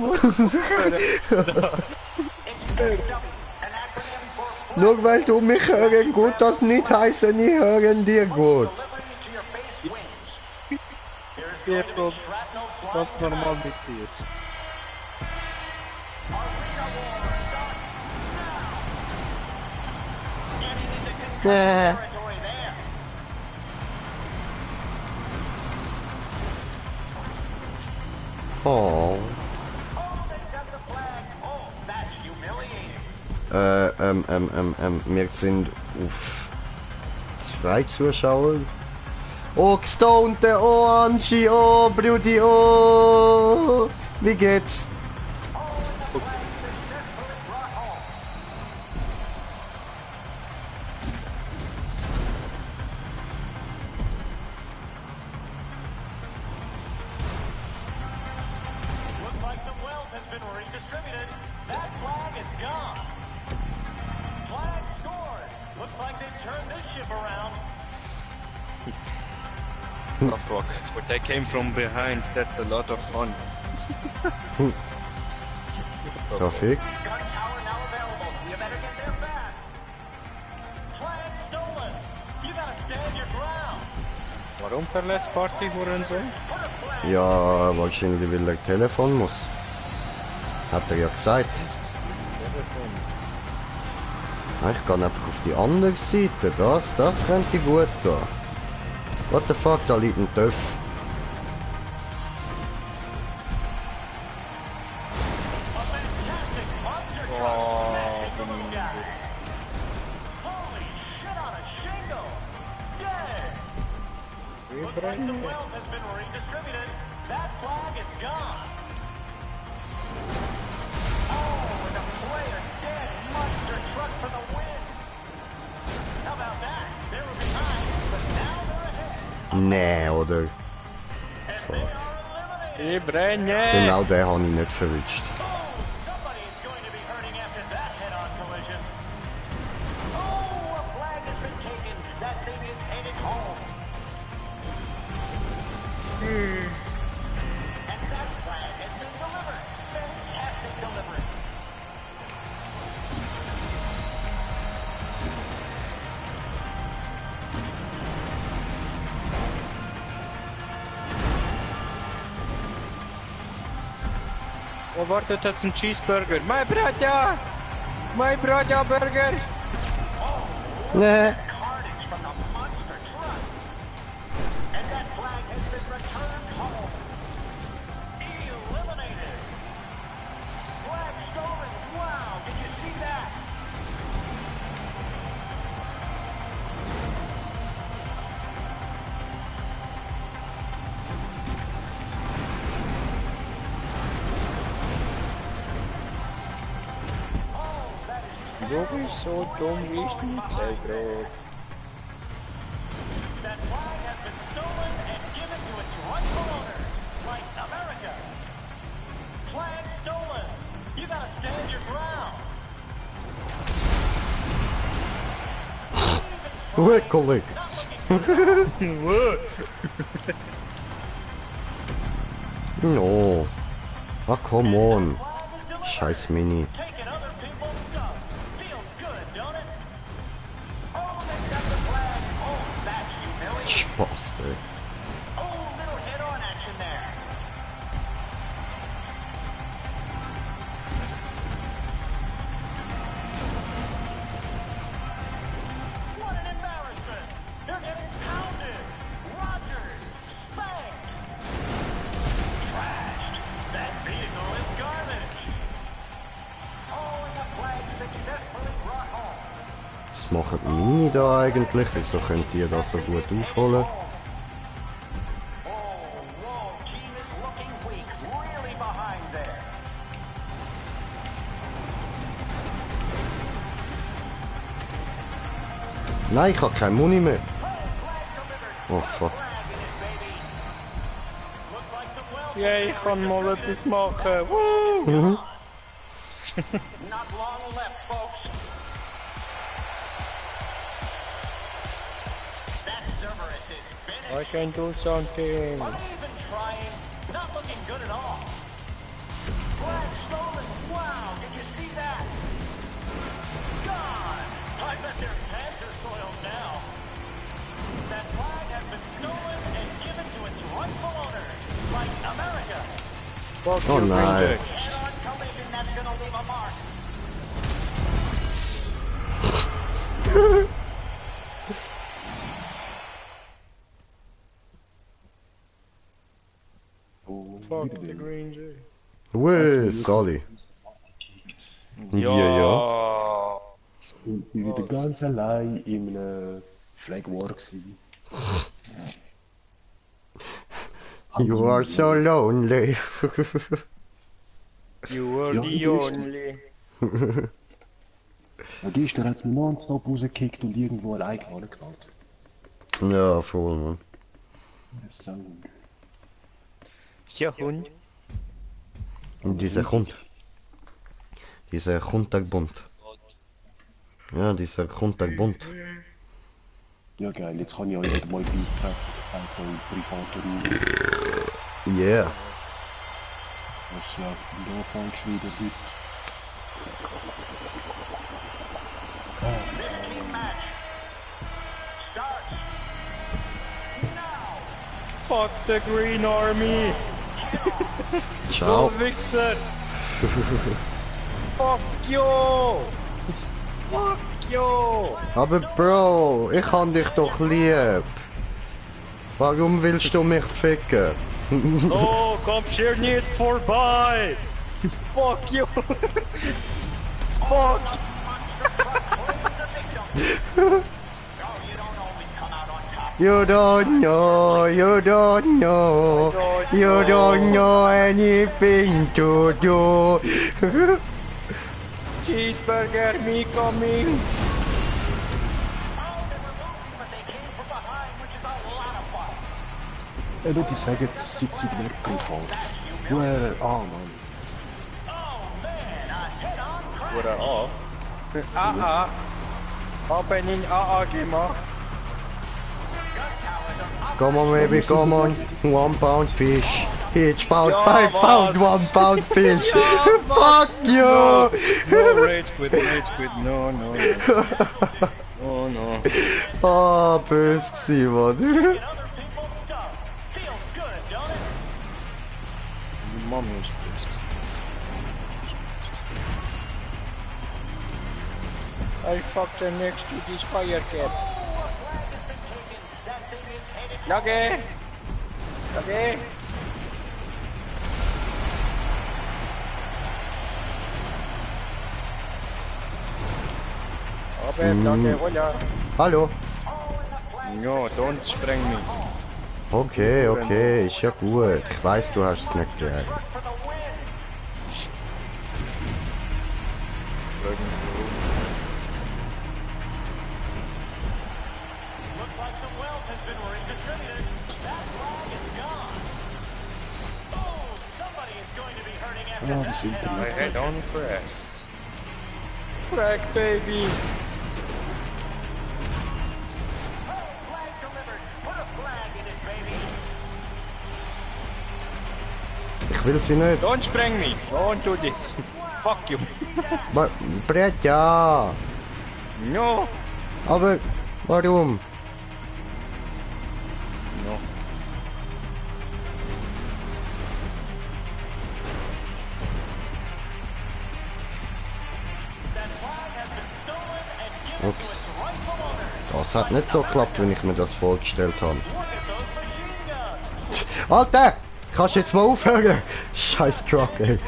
Nur weil du mich hören gut, das nicht heißen, ich hören dir gut. Geht doch ganz normal mit dir. Oh. Wir sind auf 2 Zuschauer. Oh, gestonte, oh, Angie, oh, Brudi, oh. Wie geht's? Looks like some wealth has been redistributed. That flag is gone. Flag scored. Looks like they've turned this ship around. Oh fuck. But they came from behind, that's a lot of fun. Traffic. Gun tower now available. You better get there fast. Flag stolen. You gotta stand your ground. Warum verlässt Party Hurensohn? Ja, wahrscheinlich weil er Telefon muss. Hat er ja gesagt. Ich gehe einfach auf die andere Seite. Das könnte gut gehen. What the fuck, da liegt ein Töpf. Oh, bin Looks like some wealth has been redistributed. That flag is gone. Oh, and a player dead. Monster truck for the win. How about that? They were behind, but now they're ahead. Nee, oder? And they are eliminated. Ich brenne! Genau den habe ich nicht verwünscht. Oh, somebody is going to be hurting after that head-on collision. Oh, a flag has been taken. That thing is headed home. And that flag has been delivered. Fantastic delivery. Oh, warte, das ist ein Cheeseburger. Mein Bratja! Mein Bratja-Burger! Nee. Carnage from the monster truck. And that flag has been returned home. Eliminated. Flag stolen. Wow, did you see that? Oh, that is Du bist so dumm wie Schnitzelbrot. That flag has been stolen and given to its rightful owners, like America. Flag stolen. You gotta stand your ground. Wirklich. No. Ah, come on. Scheiß Mini. Taking other people's stuff. Feels good, don't it? Oh, they got the flag. Oh, that's humiliating. Spaß, ey. Oh, little head-on action there. What an embarrassment! They're getting pounded. Rogers spanked. Trashed. That vehicle is garbage. Oh, and the flag successfully brought home. Was machen die Mini da eigentlich? Wieso könnt ihr das so gut aufholen? Oh, whoa, team is looking weak, really behind there. Nein, ich habe keine Muni mehr. Oh, flag delivered. Oh fuck. Flag in it, baby. Looks like some wealth. Ja, ich kann mal etwas machen. Woo! Not long left, folks. That Cerberus is finished. I can do something. Are they even trying? Not looking good at all. Flag stolen. Wow, did you see that? Gone. I bet their pants are soiled now. That flag has been stolen and given to its rightful owners, like America. Fuck Oh you, nein. Green Day. Head-on collision that's gonna leave a mark. Oh, Fuck wieder the den. Green Day. Ui, Sally. Ja. Ich bin wieder ganz allein in einem Flag War gewesen. You are so lonely. You are Ja, the du bist- only. Ja, gestern hat es mir nonstop rausgekickt und irgendwo allein geknallt. Ja, voll, man. So. Ist ja Hund. Und dieser Hund. Dieser Hundtag-Bund. Ja, dieser Hundtag-Bund. Ja geil, jetzt kann ich euch wieder mal beitreten. Ich zeige euch private Ruhe. Yeah. Das ist ja da falsch wieder heute. 15 match. Starts. Now. Fuck the Green Army. Ciao. Du Wichser. Fuck you. Fuck you. Aber Bro, ich hab dich doch lieb. Warum willst du mich ficken? Oh, kommst hier nicht vorbei. Fuck you. Fuck. Monster truck claims a victim. Oh, you don't always come out on top, You don't know, you don't know, you don't know anything to do. Cheeseburger, me coming! En die zeggen, zit ze weer privat. Where, oh man. Oder A? AA! Hab ihn in AA gemacht! Come on, baby, come on. 1 pound fish. Each pound, Ja, 5 pound, was? 1 pound fish. Ja, Fuck you! No rage quit, no, no, no. Oh no. Oh, böse gewesen, Mann. Other people's stuff. Feels good, don't it? Die Mami ist böse. I fucked her next to this fire cat. Lage! Lage! Aber Lage, hola! Hallo. No, don't spreng mich. Okay, okay, ist ja gut. Ich weiß, du hast es nicht gern. Looks like some wealth has been redistributed. That flag is gone. Oh, somebody is going to be hurting after Ah, that das hit on Internet. I head on press. Crack baby! Flag delivered. Put a flag in it, baby. Ich will sie nicht. Don't spreng mich! Don't do this! Fuck you! Brett, ja. No! Aber warum? No. That flag has been stolen and given to its rightful owner. Das hat nicht so geklappt, wie ich mir das vorgestellt habe. Look at those machine guns. Alter! Kannst du jetzt mal aufhören? Scheiß Truck, ey.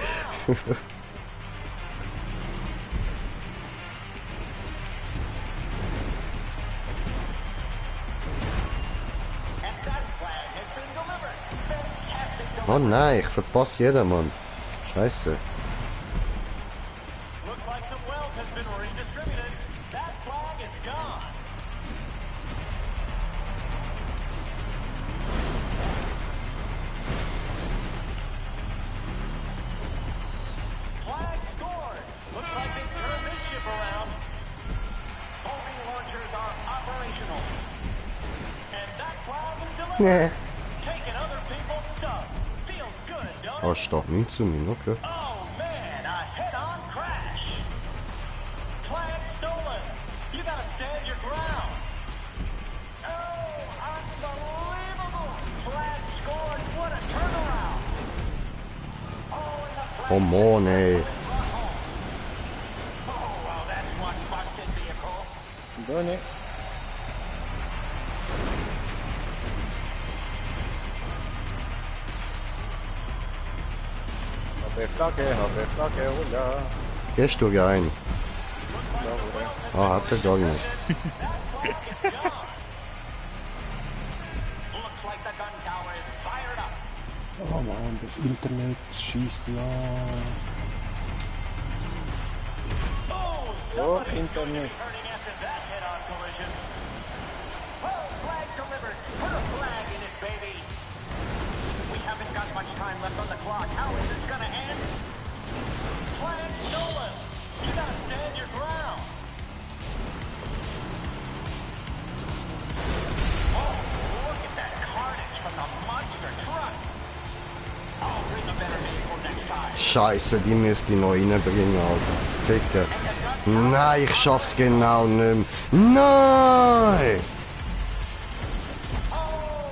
And that flag has been delivered. Fantastic Oh delivery. nein, ich verpasse jeden, Mann. Scheiße. Looks like some wealth has been redistributed. That flag is gone. Flag scored. Looks like they turned this ship around. Homing launchers are operational. And that flag is delivered. Nee. Taking other people's stuff. Feels good, don't it? Oh, steht nicht zu mir, okay. Oh man, a head-on crash. Flag stolen. You gotta stand your ground. Oh, unbelievable. Flag scored. What a turnaround. Oh, and the flag. Come on, ey. Oh, well, that's one busted vehicle. Done it. Habe Flagge, hola! Gehst du rein? Ah, hat er gar nicht. Looks like the gun tower is fired up. Oh man, das Internet schießt ja. Oh, Oh, somebody's going to be Internet. hurting after that head-on collision. Oh, flag delivered. Put a flag in it, baby. We haven't got much time left on the clock. How is this gonna end? Flag stolen. You gotta stand your ground. Oh, look at that carnage from the monster truck. I'll bring a better vehicle next time. Scheiße, die müsste ich noch reinbringen, Alter. Ficken. Nein, ich schaff's genau nicht mehr. Nein!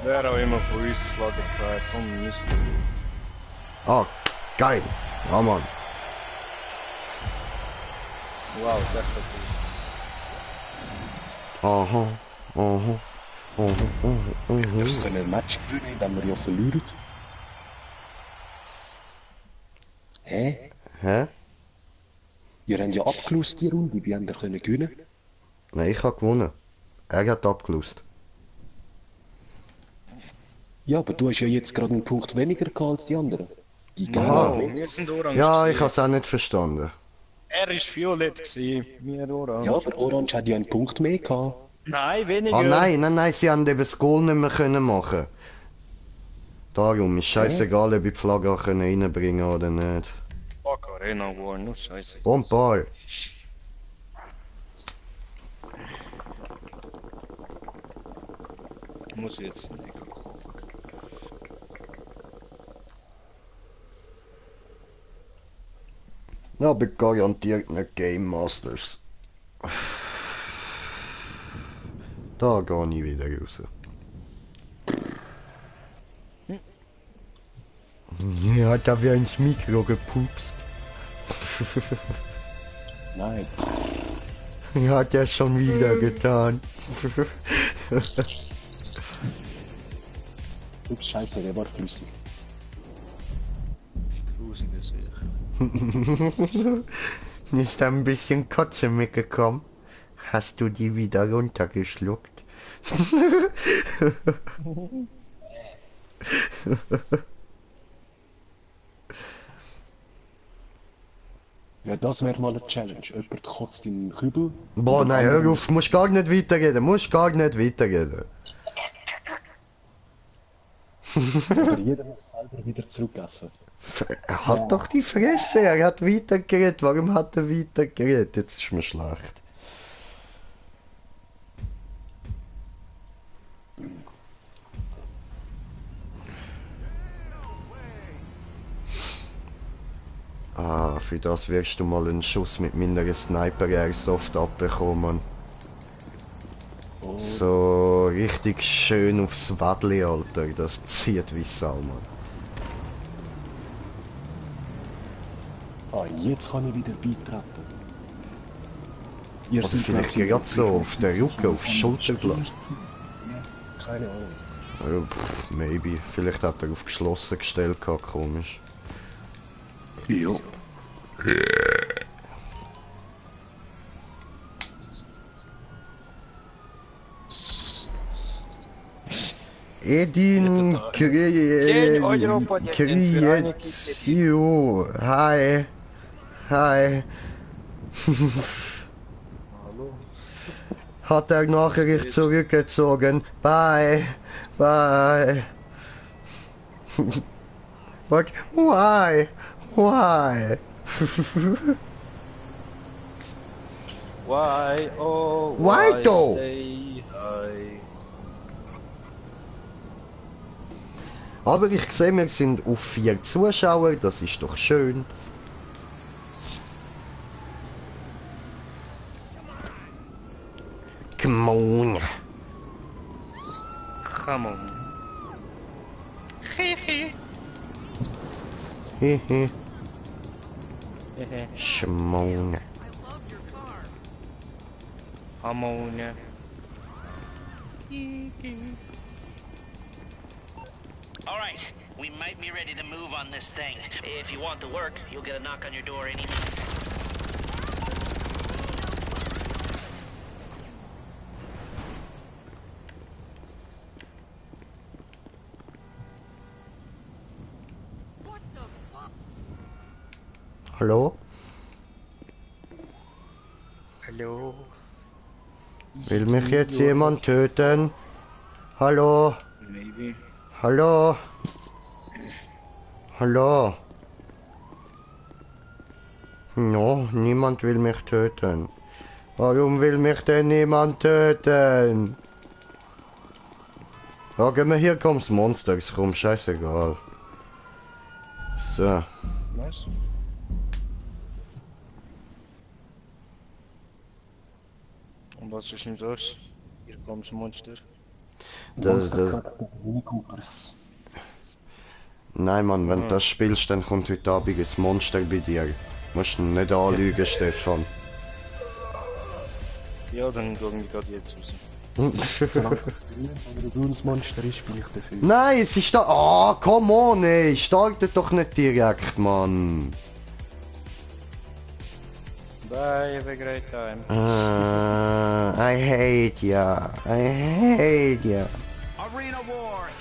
Wer auch immer von uns Flagge fährt, so ein Mist. Ah, geil. Ja, Mann. Wow, 16 Aha, aha, aha, Wir können ein Match gewinnen, indem wir ja verlieren. Hä? Hä? Ihr habt ja abgelost die Runde, wie habt ihr können gewinnen? Nein, ich habe gewonnen. Er hat abgelost. Ja, aber du hast ja jetzt gerade einen Punkt weniger gehabt als die anderen. Die Aha. gelben. Wir sind orange. Ja, ich gewesen. hab's auch nicht verstanden. Er ist violett gewesen, wir orange. Ja, aber Orange hat ja einen Punkt mehr gehabt. Nein, weniger. Ah nein, sie haben eben das Goal nicht mehr können machen. Darum ist scheißegal, ob ich die Flagge auch können reinbringen oder nicht. Fuck Arena War, nur scheiße. Und Ball. Muss ich jetzt nicht kaufen. Aber garantiert nicht Game Masters. Da gehe ich wieder raus. Ja, da wir ins Mikro gepupst. Nein. Hat er schon wieder getan. Ups, scheiße, der war flüssig. Grusige Sache. Ist da ein bisschen Kotze mitgekommen? Hast du die wieder runtergeschluckt? Ja, das wäre mal eine Challenge. Jemand kotzt in den Kübel. Boah, nein, hör auf, musst gar nicht weiterreden, musst gar nicht weiterreden. Aber jeder muss selber wieder zurückessen. Er hat doch die Fresse, er hat weitergeredet, warum hat er weitergeredet? Jetzt ist mir schlecht. Ah, für das wirst du mal einen Schuss mit meiner Sniper Airsoft abbekommen. So richtig schön aufs Wadli, Alter. Das zieht wie Sau, Mann. Ah, jetzt kann ich wieder beitreten. Ihr Oder seid vielleicht noch gerade so auf der Rücken, auf die Schulter gelassen. Keine Ahnung. Ja, maybe. Vielleicht hat er auf geschlossen gestellt gehabt, komisch. Ja. Edin 10 Euro von dir für eine Kiste Krietio. Hi. Hi. Hallo. Hat er Nachricht zurückgezogen. Bye. Bye. What? Why? Why? Why, oh, Why though? stay high? Aber ich sehe, wir sind auf 4 Zuschauer, das ist doch schön. Come on. Come on. Hehe. Schmone. Ammonia. All right, we might be ready to move on this thing. If you want to work, you'll get a knock on your door any minute. Hallo? Hallo. Will mich jetzt jemand töten? Hallo? Maybe. Hallo? Hallo? No, niemand will mich töten. Warum will mich denn niemand töten? Ja, geh mal, hier kommt's Monster, es kommt scheißegal. So. Nice. Und was ist denn das? Hier kommt das Monster. Das, Mini Coopers. nein, Mann, wenn du das spielst, dann kommt heute Abend ein Monster bei dir. Musst du nicht anlügen, Stefan. Ja, dann gehen wir gerade jetzt raus. Solange es grünes oder ein grünes Monster ist, bin ich dafür. Nein, es ist da. Ah, come on, ey. Startet doch nicht direkt, Mann. Bye, have a great time. I hate ya. I hate ya. Arena War,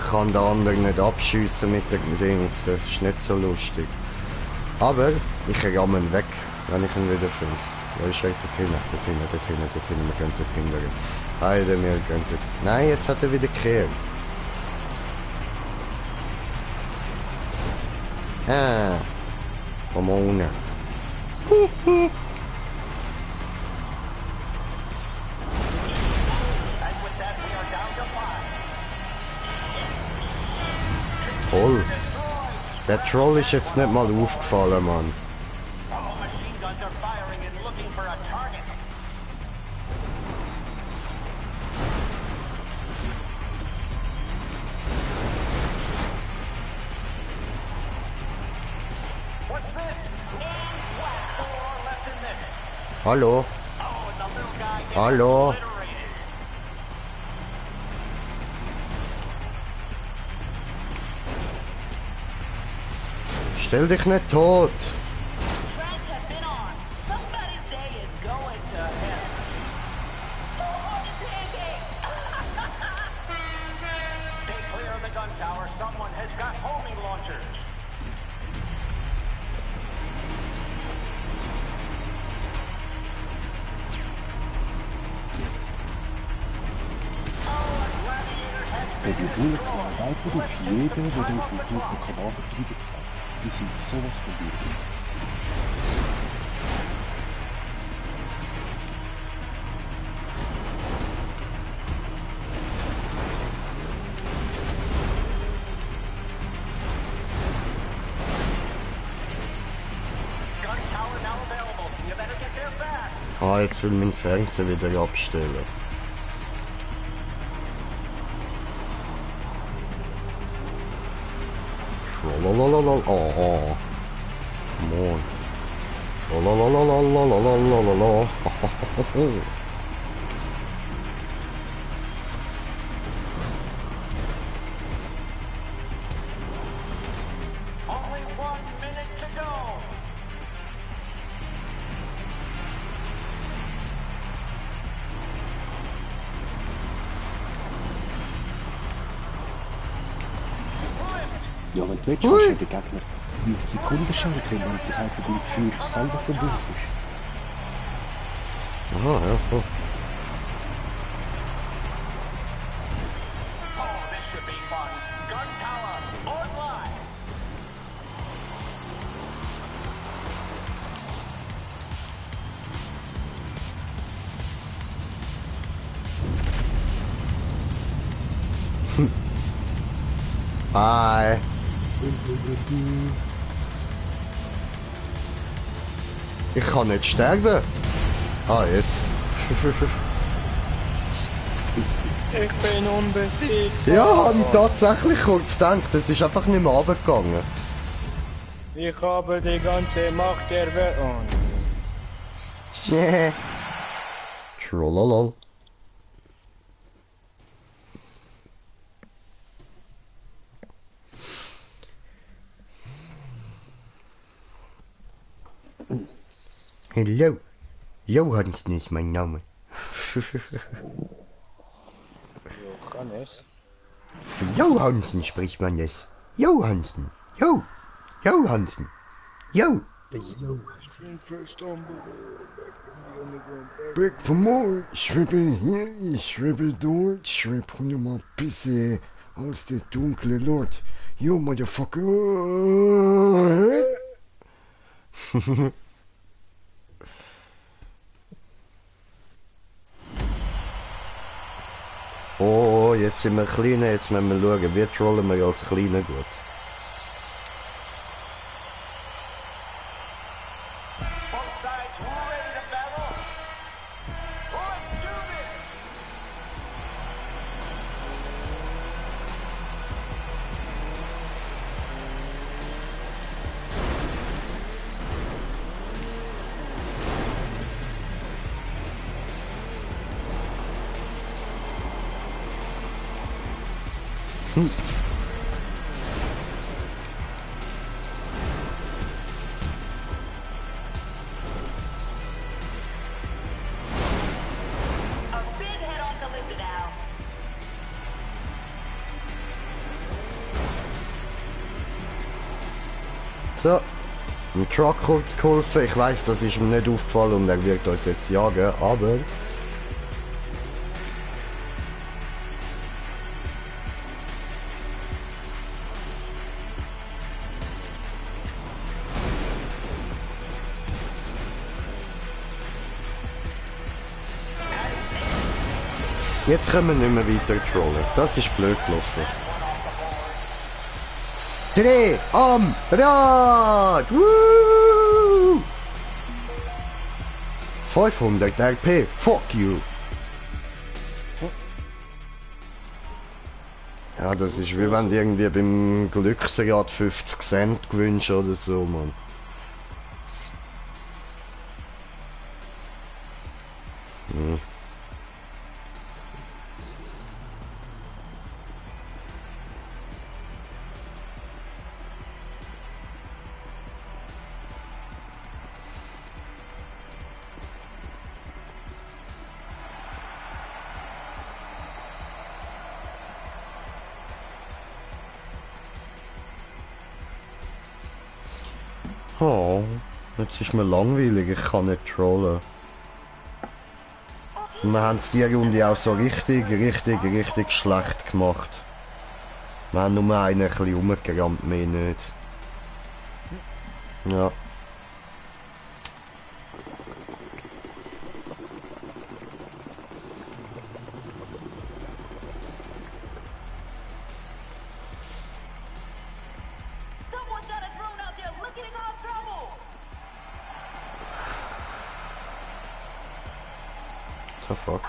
Ich kann den anderen nicht abschiessen mit den Dings, das ist nicht so lustig. Aber ich ramme ihn weg, wenn ich ihn wieder finde. Wo ist er? Dort hinten, wir gehen dort hinten. Beide, wir gehen dort. Nein, jetzt hat er wieder gekehrt. Komm ohne. Toll. Der Troll ist jetzt nicht mal aufgefallen, Mann. Hallo? Hallo? Stell dich nicht tot! Der Bewohner arbeitet auf jeden, der durch den toten Kadaver drüber gefallen. Die sind sowas von dürfen. Ah, jetzt will mein Fernseher wieder abstellen. Schwalalalala. Oh. Come on. Schwalalalala. Only 1 minute to go. Ja, wenn du willst, kannst du den Gegner 30 Sekunden schenken, wenn das einfach für mich selber verbunden ist. Aha, ja, voll. Oh, this should be fun. Gun Tower, online. Bye. Ich kann nicht sterben. Ah, jetzt. Ich bin unbesiegt. Ja, habe ich tatsächlich kurz gedacht. Es ist einfach nicht mehr runtergegangen. Ich habe die ganze Macht der Welt. Oh. Nee. Trollolol. Hallo. Johansen ist mein Name. Johannes. Johansen spricht man es. Johansen. Jo. Johansen. Jo. Back for more. Schribbel hier, ich schribbel dort. Schribb mal Pisse aus der dunkle Lord. You motherfucker. Oh, jetzt sind wir kleiner, jetzt müssen wir schauen, wie trollen wir als Kleiner gut. Both sides ready to battle. Let's do this. A big head on collision now. So, dem Truck kurz geholfen. Ich weiss, das ist ihm nicht aufgefallen und er wird uns jetzt jagen, aber... Jetzt können wir nicht mehr weiter trollen. Das ist blöd gelaufen. Dreh am Rad! Woo! 500 RP, fuck you! Ja, das ist wie wenn du irgendwie beim Glücksrad 50 Cent gewünscht oder so, Mann. Hm. Oh, jetzt ist mir langweilig, ich kann nicht trollen. Und wir haben es die Runde auch so richtig schlecht gemacht. Wir haben nur einen ein bisschen rumgerammt, mehr nicht. Ja. Someone's got a drone out there looking to cause trouble. The fuck?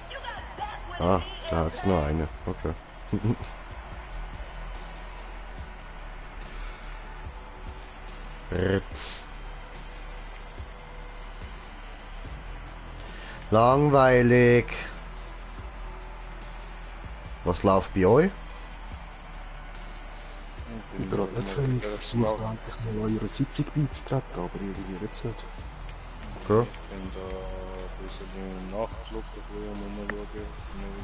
You got zapped with Ah, an da hat's noch eine. Okay. Ritz. Langweilig. Was läuft bei euch? Gerade nicht viel. Ich versuche endlich mal eure Sitzung beizutreten, aber irgendwie jetzt nicht. Okay. Ich bin da ein bisschen nachgeschaut, um rumzuschauen,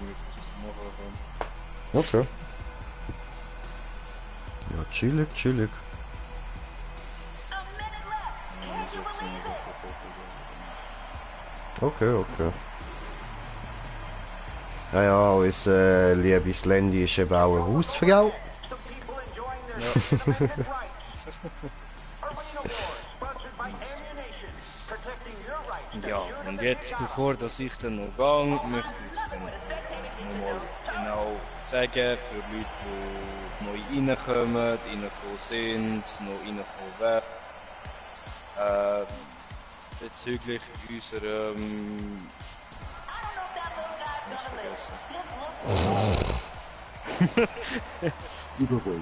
wie ich das machen kann. Okay. Ja, chillig. Okay. Ja, unser liebes Lendi ist eben auch eine Hausfrau. Ja, und jetzt, bevor dass ich dann noch gehe, möchte ich dann nochmal genau sagen, für Leute, die neu reinkommen, reingekommen sind, noch reingekommen werden, bezüglich unserem... Giveaway.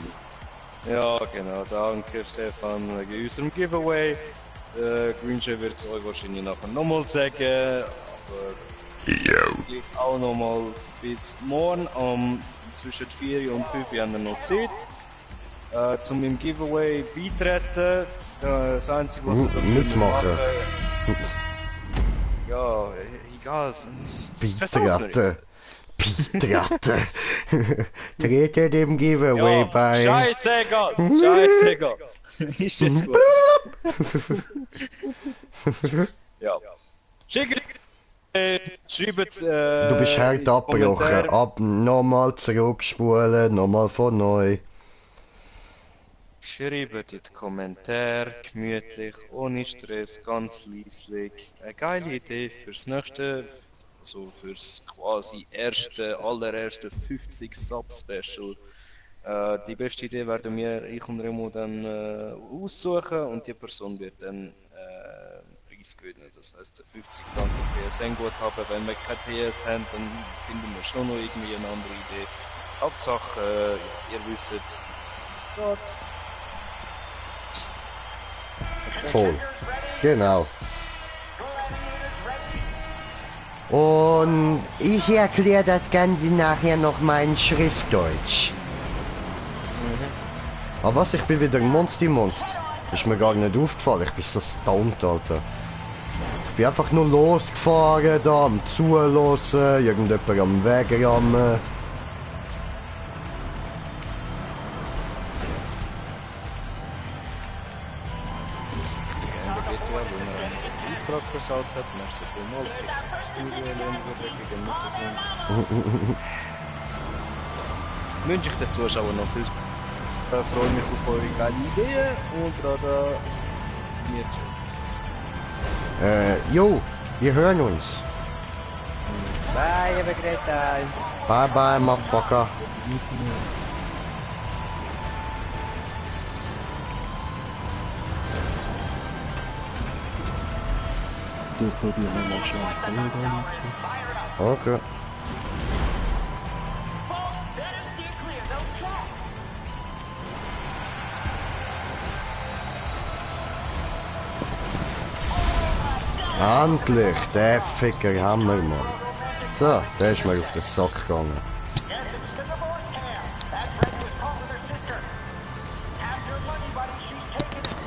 Ja, genau, danke Stefan, wegen unserem Giveaway. Green Jay wird es euch wahrscheinlich nachher nochmal sagen, aber ich sage es gleich auch nochmal bis morgen zwischen 4 und 5 haben wir noch Zeit. Zum im Giveaway beitreten. Das Einzige, was ihr dafür Mitmachen. Ja, egal. Beitreten. Treten dem Giveaway Ja, bei. scheißegal! Scheißegal! Ist jetzt gut. Ja. Schickt, schreibt Du bist hart abgebrochen. Nochmal zurückspulen, nochmal von neu. Schreibt in die Kommentare, gemütlich, ohne Stress, ganz leislich. Eine geile Idee fürs nächste, also fürs quasi allererste 50 Sub-Special. Die beste Idee werden ich und Remo dann aussuchen und die Person wird dann Preis gewinnen. Das heisst, 50 Franken PSN-Guthaben. Wenn wir kein PS haben, dann finden wir schon noch irgendwie eine andere Idee. Hauptsache, ihr wisst, dass dieses geht. Voll. Genau. Und ich erkläre das Ganze nachher noch mal in Schriftdeutsch. Aber was, ich bin wieder ein Monster. Ist mir gar nicht aufgefallen, ich bin so stoned, Alter. Ich bin einfach nur losgefahren, da am Zuhören, irgendjemand am Wegrammen. Auftrag versaut hat, merci vielmals für das Studio, gegen Muttersinn. Wünsche ich den Zuschauern noch viel Spaß. Freue mich auf eure geile Ideen und gerade mir tschüss. Jo, wir hören uns. Bye, have a great time. Bye bye, motherfucker. Der probieren wir mal schnell. Okay. Folks, better steer clear those tracks. Endlich, der Ficker Hammer, Mann. So, der ist mir auf den Sack gegangen. Message to the boss cam. That friend was calling her sister. Have your money, buddy. She's taking it.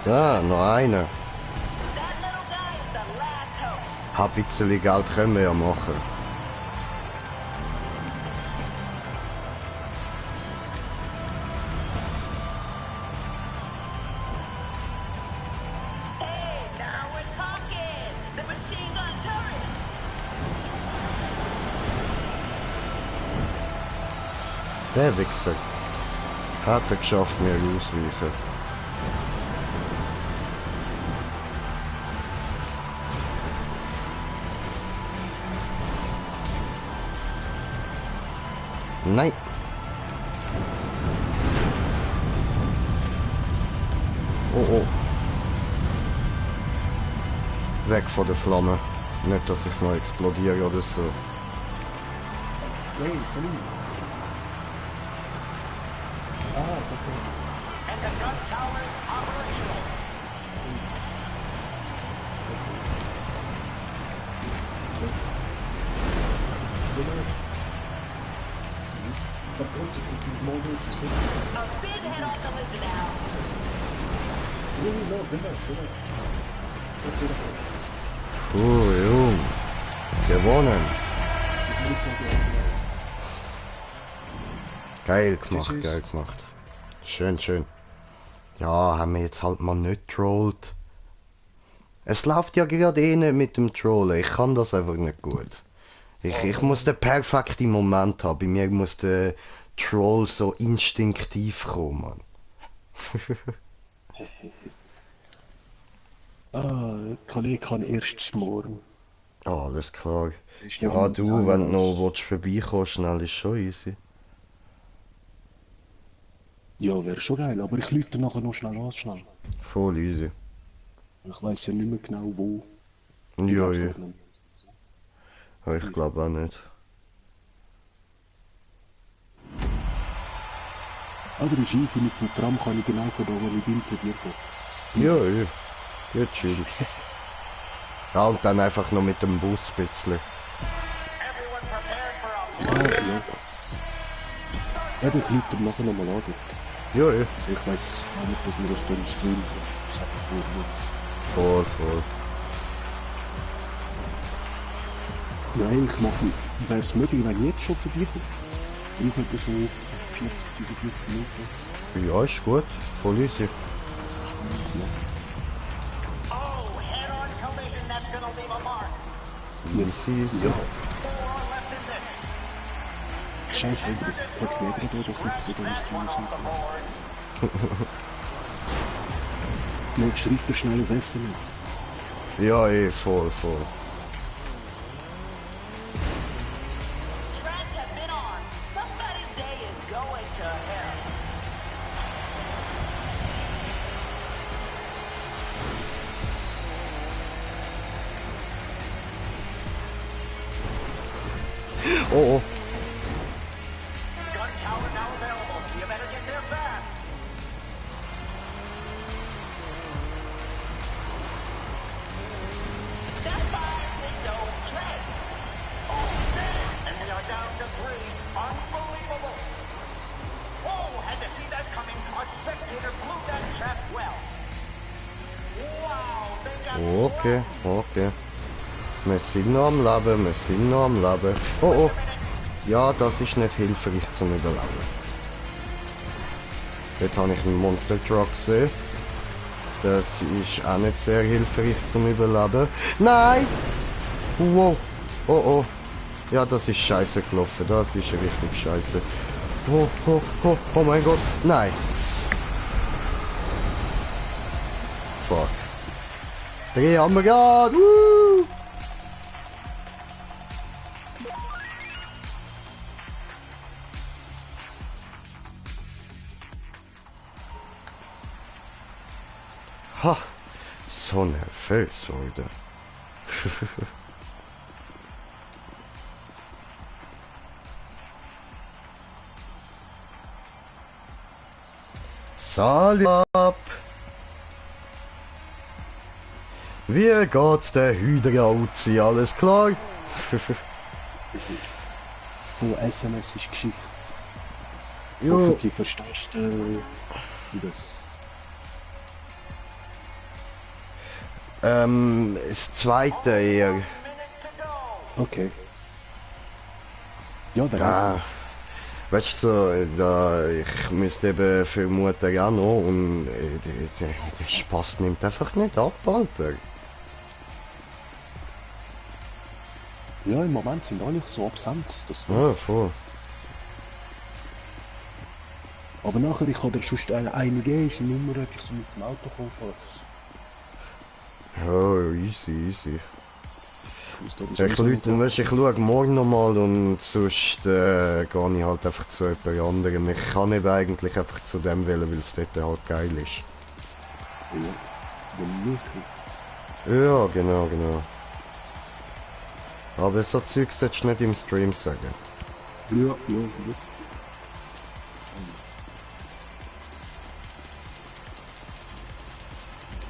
So, noch einer. That little guy is the last hope. Ein bisschen Geld können wir ja machen. Hey, now we're talking. The machine gun turrets. Der Wichser. Hat er geschafft, mir ausweichen. Nein. Oh oh. Weg von der Flamme. Nicht, dass ich noch explodiere oder so. Hey, salut. Okay. And the gun tower is operational. Par contre, il faut te demander, tu sais. A big head on the lizard owl. Oui, non, demain. Jung. Gewonnen. Geil gemacht, geil gemacht. Schön, schön. Ja, haben wir jetzt halt mal nicht trollt. Es läuft ja gerade eh nicht mit dem Trollen. Ich kann das einfach nicht gut. Ich muss den perfekten Moment haben. Bei mir muss der Troll so instinktiv kommen, Mann. Kollege kann erst morgen. Alles klar. Ist Ja, noch du, wenn du noch willst, vorbeikommen, schnell ist schon easy. Ja, wäre schon geil, aber ich lüte nachher noch schnell an, schnell. Voll easy. Ich weiß ja nicht mehr genau wo. Ja, Ich ja. glaub's nicht. Ja, ich glaube auch nicht. Aber ist easy, mit dem Tram kann ich genau von da mit ihm zu dir kommen. Ja, ja. Gut, chill. Ja, und dann einfach noch mit dem Bus ein bisschen. Ja. Ja, ich lüte ihm nachher nochmal an. Ja, ja. Ich weiß auch nicht, dass wir das dann streamen. Voll, voll. Nein, ich mache, wäre es möglich, wenn ich jetzt schon vorbeikomme? Ich hätte so 40, 45 Minuten. Ja, ist gut. Voll easy. Oh, head-on collision, that's gonna leave a mark. Easy, easy. Ja, 4 left in this. scheiße, wenn das Tag mehr gerade da sitzt oder ist One das off the board. noch schreibt er schnell ein SMS. Ja, eh, voll, voll. Tracks have been on. Somebody's day is going to hell. Oh, oh. Gun tower now available. You better get there fast. Step by window play. Oh, damn! And we are down to 3. Unbelievable. Whoa, had to see that coming. A spectator blew that trap well. Wow, they got Okay, okay. Wir sind noch am Leben, wir sind noch am Leben. Oh, oh. Ja, das ist nicht hilfreich zum Überleben. Dort habe ich einen Monster Truck gesehen. Das ist auch nicht sehr hilfreich zum Überleben. Nein! Wow! Oh, oh. Ja, das ist scheiße gelaufen. Das ist richtig scheiße. Oh, oh, oh, oh mein Gott. Nein! Fuck. Dreh am Rad! Woo! Ha! So nervös heute. Salut! Wie geht's der Hydra-Uzi? Alles klar? Du, SMS ist geschickt. Jo. Hoffentlich verstehst du, wie das... Das zweite eher. minute to go. Okay. Ja, dann... Ja. Weißt du, so, da, ich müsste eben vermuten ja noch und der Spaß nimmt einfach nicht ab, Alter. Ja, im Moment sind alle so absent. Das Ja, voll. aber nachher, ich kann dir sonst eine geben, ist eine Nummer, ich so mit dem Auto kommen. Ja, easy, easy. Ich schaue morgen nochmal und sonst gehe ich halt einfach zu jemand anderem. Ich kann eben eigentlich einfach zu dem wählen, weil es dort halt geil ist. Ja, den Michael. Ja, genau, genau. Aber so Zeug solltest du nicht im Stream sagen. Ja, ja, ja.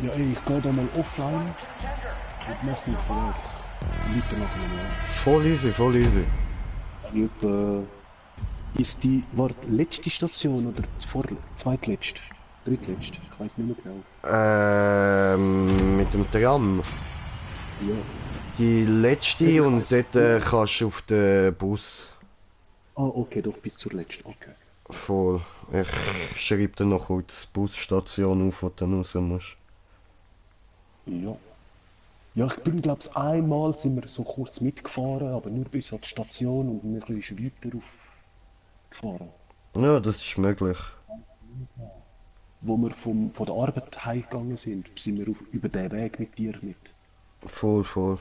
Ja, ey, ich gehe da mal offline und mach mich vielleicht weiter nachher nochmal. Voll easy, voll easy. Ist die, war die letzte Station oder die zweitletzte? drittletzt? Ich weiß nicht mehr genau. Mit dem Tram. Ja. Die letzte und dort kannst du auf den Bus. Ah, okay, doch bis zur letzten, okay. Voll. Ich schreibe dir noch kurz die Busstation auf, wo du dann raus musst. Ja. Ja, ich bin, glaube ich, einmal sind wir so kurz mitgefahren, aber nur bis an die Station und ein bisschen weiter aufgefahren. Ja, das ist möglich. Wo wir von der Arbeit heimgegangen sind wir über den Weg mit dir mit. Voll, voll.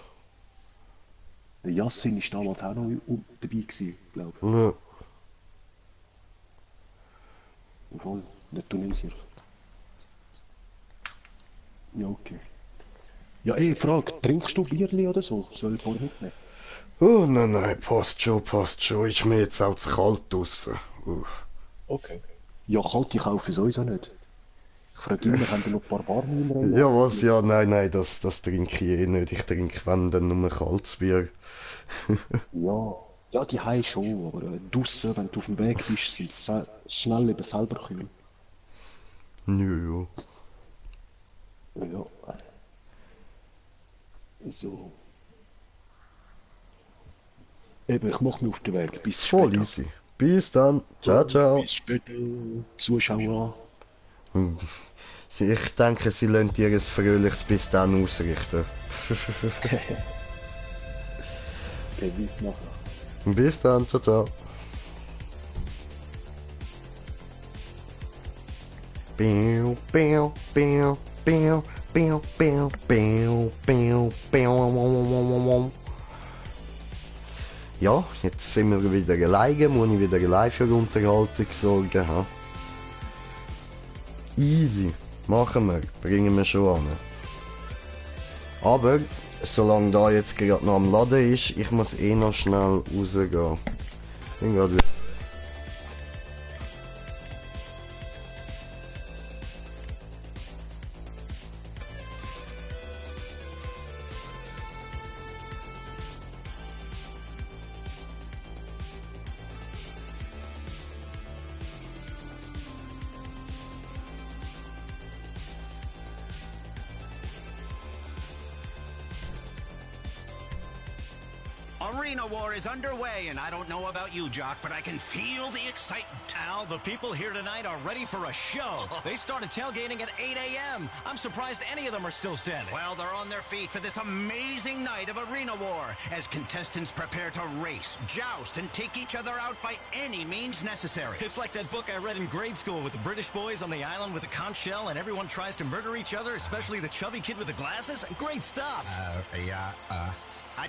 Der Yassin war damals auch noch dabei gewesen, glaube ich. Ja. Voll, der Tunesier. Ja, okay. Ja, Frage, trinkst du Bierli oder so? Soll ich vorher mitnehmen? Oh nein, passt schon, passt schon. Ist mir jetzt auch zu kalt draussen. Okay. Ja, kalte kaufe ich sowieso nicht. Ich frage immer, haben wir noch ein paar warme im Rennen? Ja, was? Ja, nein, das trinke ich eh nicht. Ich trinke, wenn, dann nur kaltes Bier. Ja, die Hai schon, aber draussen, wenn du auf dem Weg bist, sind sie schnell eben selber kühl. Ja. Ja. So. Eben, ich mache mich auf den Weg. Bis Voll später. easy. Bis dann. Ciao, ciao. Bis später. Zuschauer. Ich denke, sie lassen dir ein fröhliches Bis dann ausrichten. Okay, bis nachher. Bis dann. Ciao, ciao. Pew, pew, pew, pew, pew, pew, pew, pew, pew. Ja, jetzt sind wir wieder alleine, muss ich wieder allein für Unterhaltung sorgen. Ha? Easy, machen wir, bringen wir schon an. Aber, solange da jetzt gerade noch am Laden ist, ich muss eh noch schnell rausgehen. Bin gerade wieder. Arena War is underway, and I don't know about you, Jock, but I can feel the excitement. Al, the people here tonight are ready for a show. They started tailgating at 8 a.m. I'm surprised any of them are still standing. Well, they're on their feet for this amazing night of Arena War as contestants prepare to race, joust, and take each other out by any means necessary. It's like that book I read in grade school with the British boys on the island with a conch shell and everyone tries to murder each other, especially the chubby kid with the glasses. Great stuff.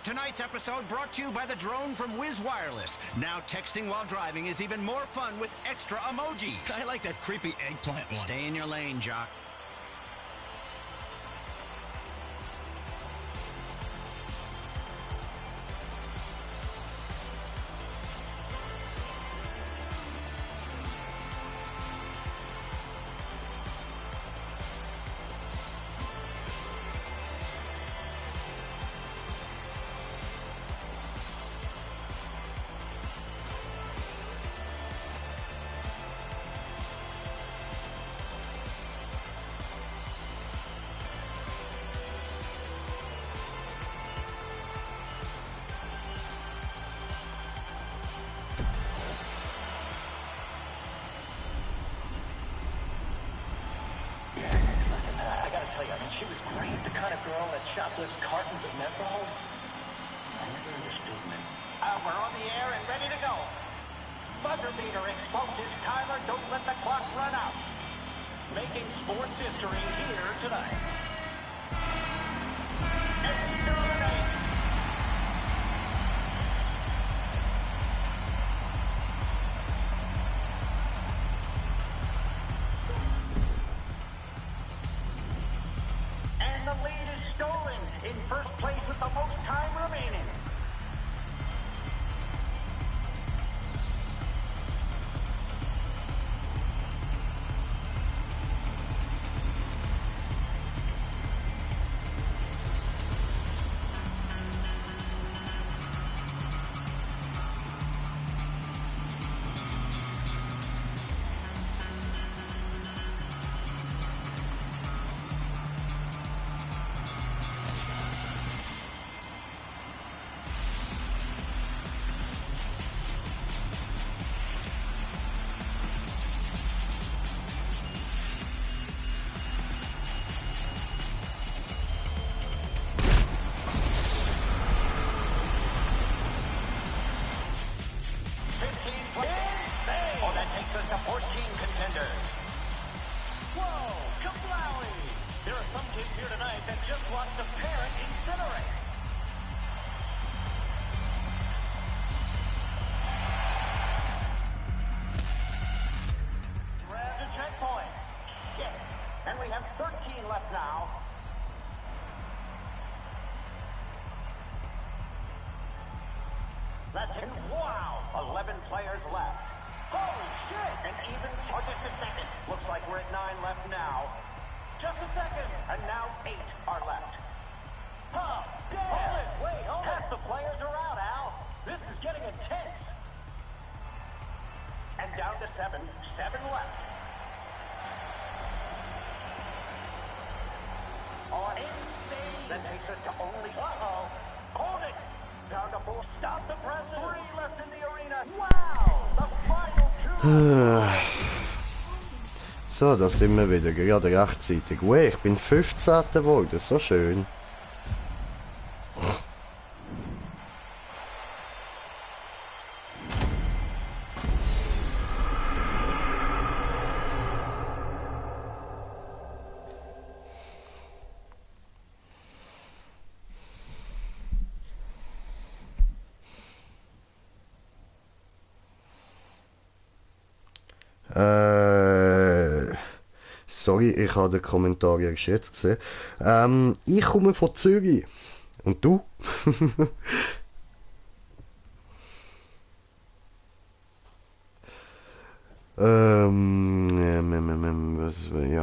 Tonight's episode brought to you by the drone from Wiz Wireless. Now texting while driving is even more fun with extra emojis. I like that creepy eggplant one. Stay in your lane, Jock. She was great, the kind of girl that shoplifts cartons of menthols. I never understood men. We're on the air and ready to go. Buzzer beater, explosives, timer, don't let the clock run out. Making sports history here tonight. Exterminate! And the lead is stolen. In first place with the most time remaining. That's it. Wow! 11 players left. Holy shit! And even oh, just a second. Looks like we're at 9 left now. Just a second. And now 8 are left. Oh, damn! Hold it! Wait, hold it! Half the players are out, Al. This is getting intense. And down to 7. 7 left. On insane. That takes us to only. Uh-oh. Hold it! Down to 4. Stop the presses. 3 left in the arena. Wow! The final 2. So, da sind wir wieder, gerade rechtzeitig. Wow, ich bin 15. geworden, so schön. Sorry, ich habe den Kommentar erst jetzt gesehen. Ich komme von Zürich. Und du? Ja,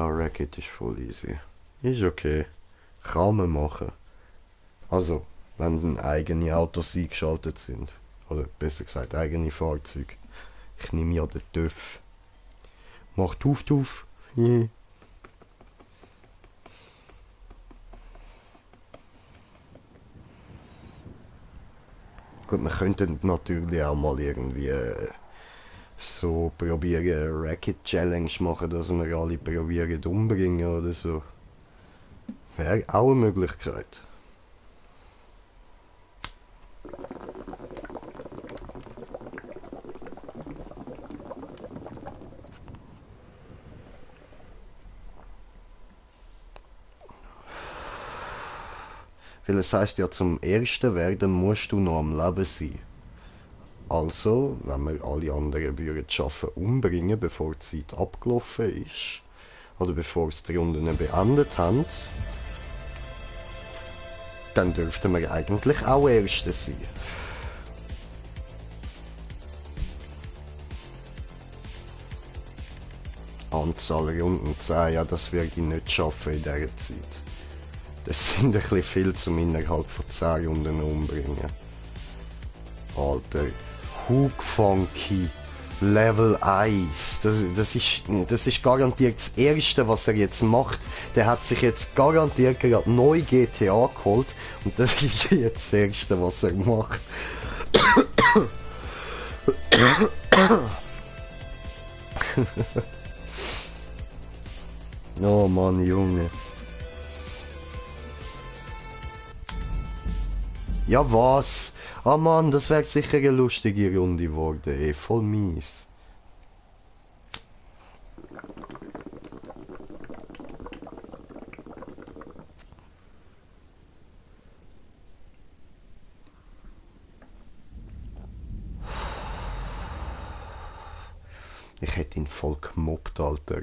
Racket ist voll easy. Ist okay. Kann man machen. Also, wenn eigene Autos eingeschaltet sind. Oder besser gesagt, eigene Fahrzeuge. Ich nehme ja den TÜV. Macht auf. Yeah. Gut, wir könnten natürlich auch mal irgendwie so probieren, eine Racket Challenge machen, dass wir alle probieren umbringen oder so. Wäre auch eine Möglichkeit. Weil es heisst ja, zum Ersten werden musst du noch am Leben sein. Also, wenn wir alle anderen würden schaffen, umbringen, bevor die Zeit abgelaufen ist, oder bevor sie die Runden beendet haben, dann dürften wir eigentlich auch Erste sein. Anzahl Runden 10, ja, das werde ich nicht schaffen in dieser Zeit. Das sind ein bisschen viel zum innerhalb von 10 Runden umbringen. Alter, Hook Funky Level 1. Das ist garantiert das Erste, was er jetzt macht. Der hat sich jetzt garantiert gerade neu GTA geholt. Und das ist jetzt das Erste, was er macht. Oh Mann, Junge. Ja was? Ah Mann, das wäre sicher eine lustige Runde geworden, ey. Voll mies. Ich hätte ihn voll gemobbt, Alter.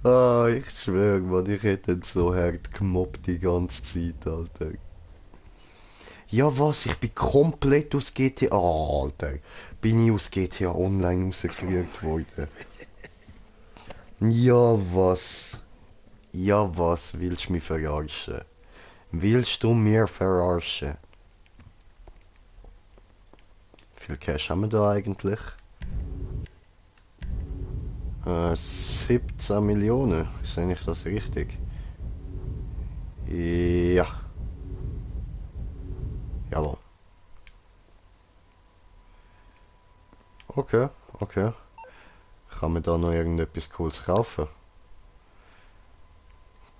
Ah, ich schwöre, Mann, ich hätte ihn so hart gemobbt die ganze Zeit, Alter. Ja was, ich bin komplett aus GTA, Alter. Bin ich aus GTA Online rausgerührt worden. Ja was. Ja was, willst du mich verarschen? Willst du mir verarschen? Wie viel Cash haben wir da eigentlich? 17 Millionen. Sehe ich das richtig? Ja. Jawohl. Okay, okay. Kann man da noch irgendetwas Cooles kaufen?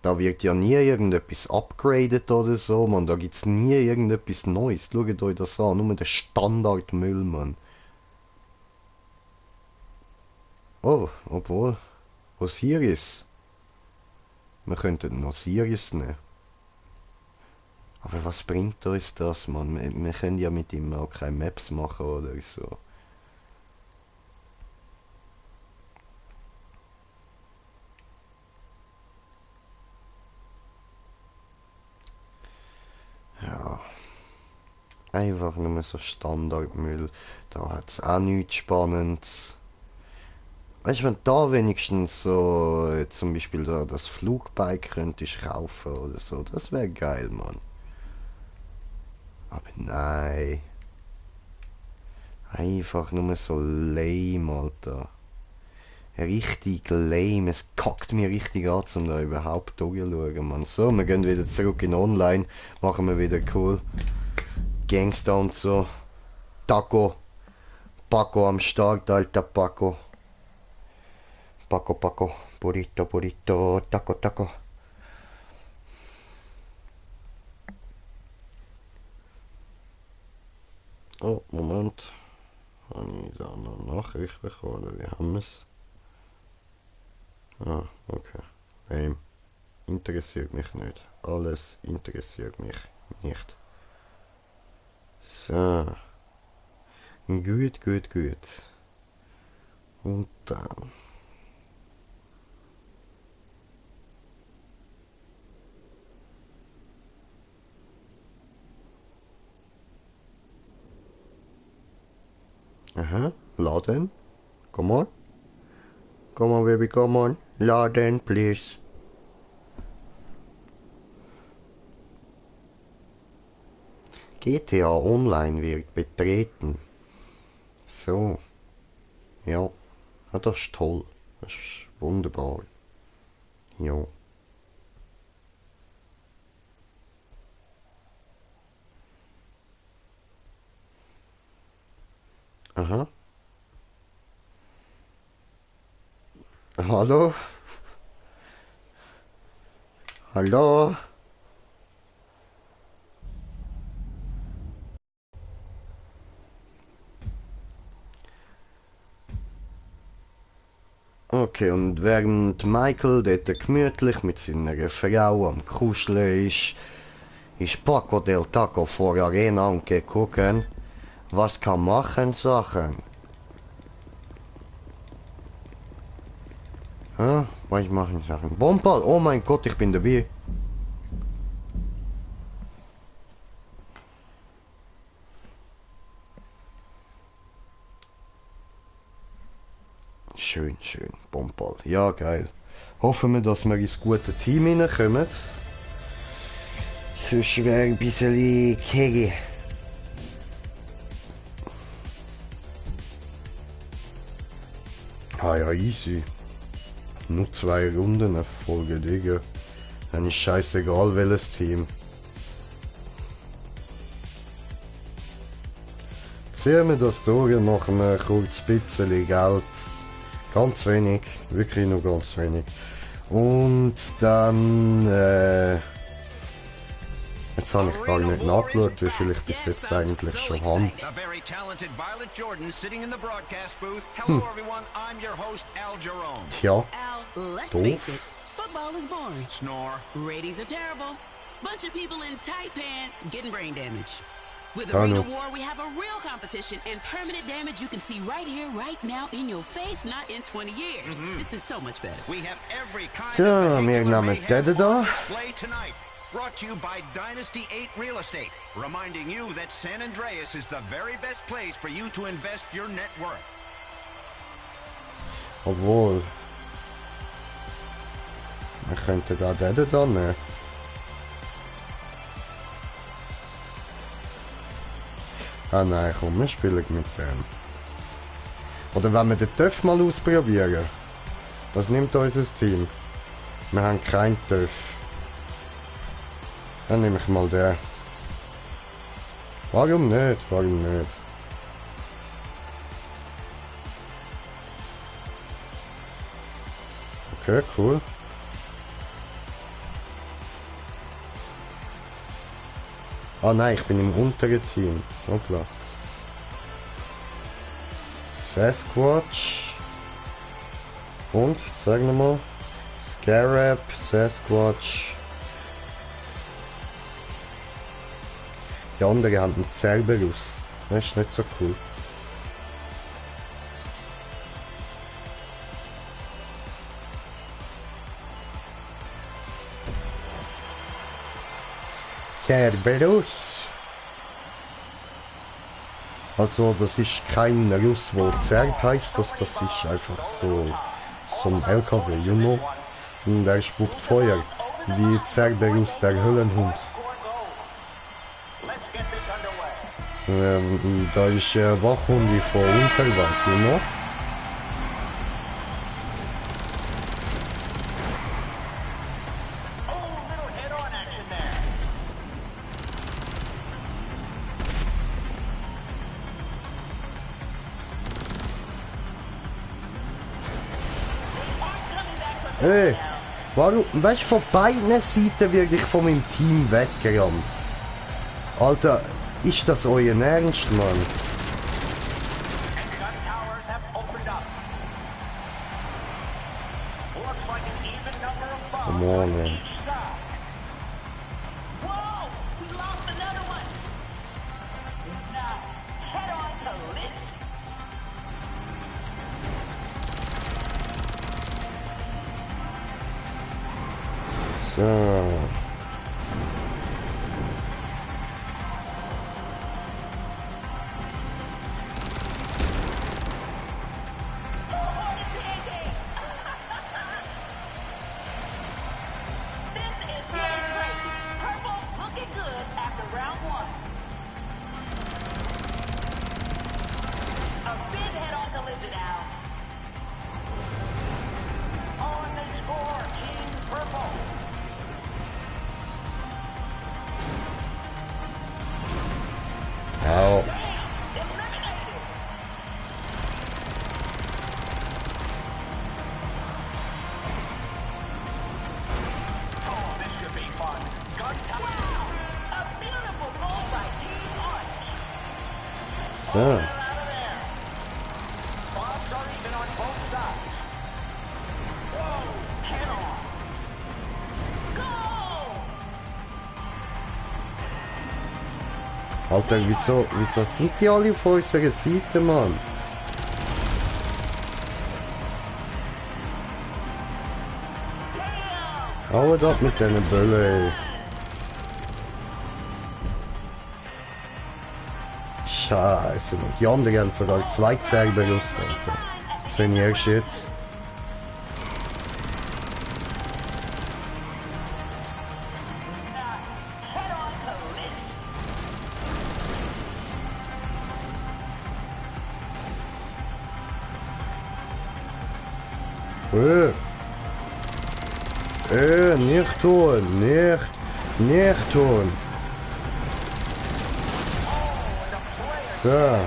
Da wird ja nie irgendetwas upgradet oder so, man. Da gibt's nie irgendetwas Neues. Schaut euch das an. Nur der Standardmüll, man. Oh, obwohl. Osiris. Wir könnten noch Osiris nehmen. Aber was bringt uns das, man? Wir können ja mit ihm auch keine Maps machen oder so. Ja. Einfach nur so Standardmüll. Da hat es auch nichts Spannendes. Weißt du, wenn da wenigstens so zum Beispiel da das Flugbike könntest kaufen oder so, das wäre geil, Mann. Aber nein. Einfach nur so lame, Alter. Richtig lame. Es kackt mir richtig an, um da überhaupt durchzuschauen, Mann. So, wir gehen wieder zurück in Online. Machen wir wieder cool. Gangster und so. Taco. Paco am Start, alter Paco. Paco, Paco. Burrito, Burrito. Taco, Taco. Oh, Moment. Habe ich da noch Nachricht bekommen, oder wie haben wir es? Ah, okay. Interessiert mich nicht. Alles interessiert mich nicht. So. Gut, gut, gut. Und dann. Aha, laden. Come on. Come on, baby, come on. Laden, please. GTA Online wird betreten. So. Ja. Ja, das ist toll. Das ist wunderbar. Ja. Aha. Hallo? Hallo? Okay, und während Michael dort gemütlich mit seiner Frau am Kuscheln ist Paco del Taco vor der Arena und geht gucken, was kann machen Sachen. Hä? Was machen Sachen? Bomball, oh mein Gott, ich bin dabei. Schön, schön, Bomball. Ja, geil. Hoffen wir, dass wir ins gute Team hineinkommen. Sonst wäre ein bisschen Kegel. Ah ja, easy. Nur 2 Runden Erfolge, Digga. Dann ist scheißegal welches Team. Ziehen wir das durch, machen wir kurz ein bisschen Geld. Ganz wenig, wirklich nur ganz wenig. Und dann, jetzt habe ich gar nicht nachgeschaut, wie viel ich bis jetzt eigentlich schon habe. Tja, doof. Football is boring. Snore. Ratings are terrible. Bunch of people in tight pants getting brain damage. With Arena War, we have a real competition and permanent damage you can see right here, right now, in your face, not in 20 years. This is so much better. We have every kind Ja, of wir nehmen den da. display tonight. Brought to you by Dynasty 8 Real Estate, reminding you that San Andreas is the very best place for you to invest your net worth. Obwohl. Wir könnten da den da nehmen. Ah nein, komm, wir spielen mit dem. Oder wenn wir den Töff mal ausprobieren. Was nimmt unser Team? Wir haben keinen Töff. Dann nehme ich mal den. Warum nicht? Warum nicht? Okay, cool. Ah nein, ich bin im unteren Team. Hoppla. Sasquatch. Und, sag nochmal. Scarab, Sasquatch. Die anderen haben einen Cerberus. Das ist nicht so cool. Cerberus. Also das ist kein Russ, wo Zerg heißt, das ist einfach so ein LKW, you know? Und der spuckt Feuer, wie Cerberus der Höllenhund. Da ist Wachhund von Unterwald, you know? Hey, warum, weißt du, von beiden Seiten wirklich von meinem Team weggerannt? Alter, ist das euer Ernst, Mann? Come on, man. So. Au. So. Alter, wieso sind die alle auf unserer Seite, Mann? Haut ab mit diesen Böllen, ey. Scheiße, Mann. Die anderen haben sogar 2 Cerberus, Alter. Das sind erst jetzt. Nicht tun, nicht tun. So.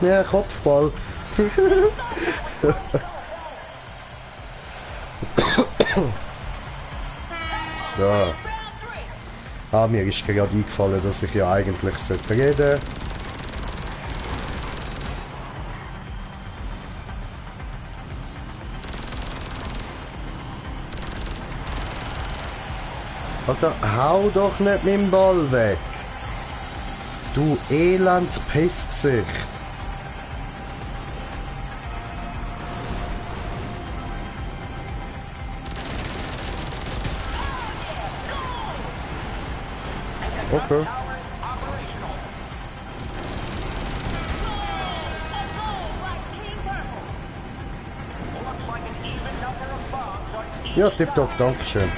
Ja, Kopfball. So. Ah, mir ist gerade eingefallen, dass ich ja eigentlich reden sollte. Alter, hau doch nicht mit dem Ball weg. Du elends Pissgesicht. Okay. Ja, tipptopp, dankeschön.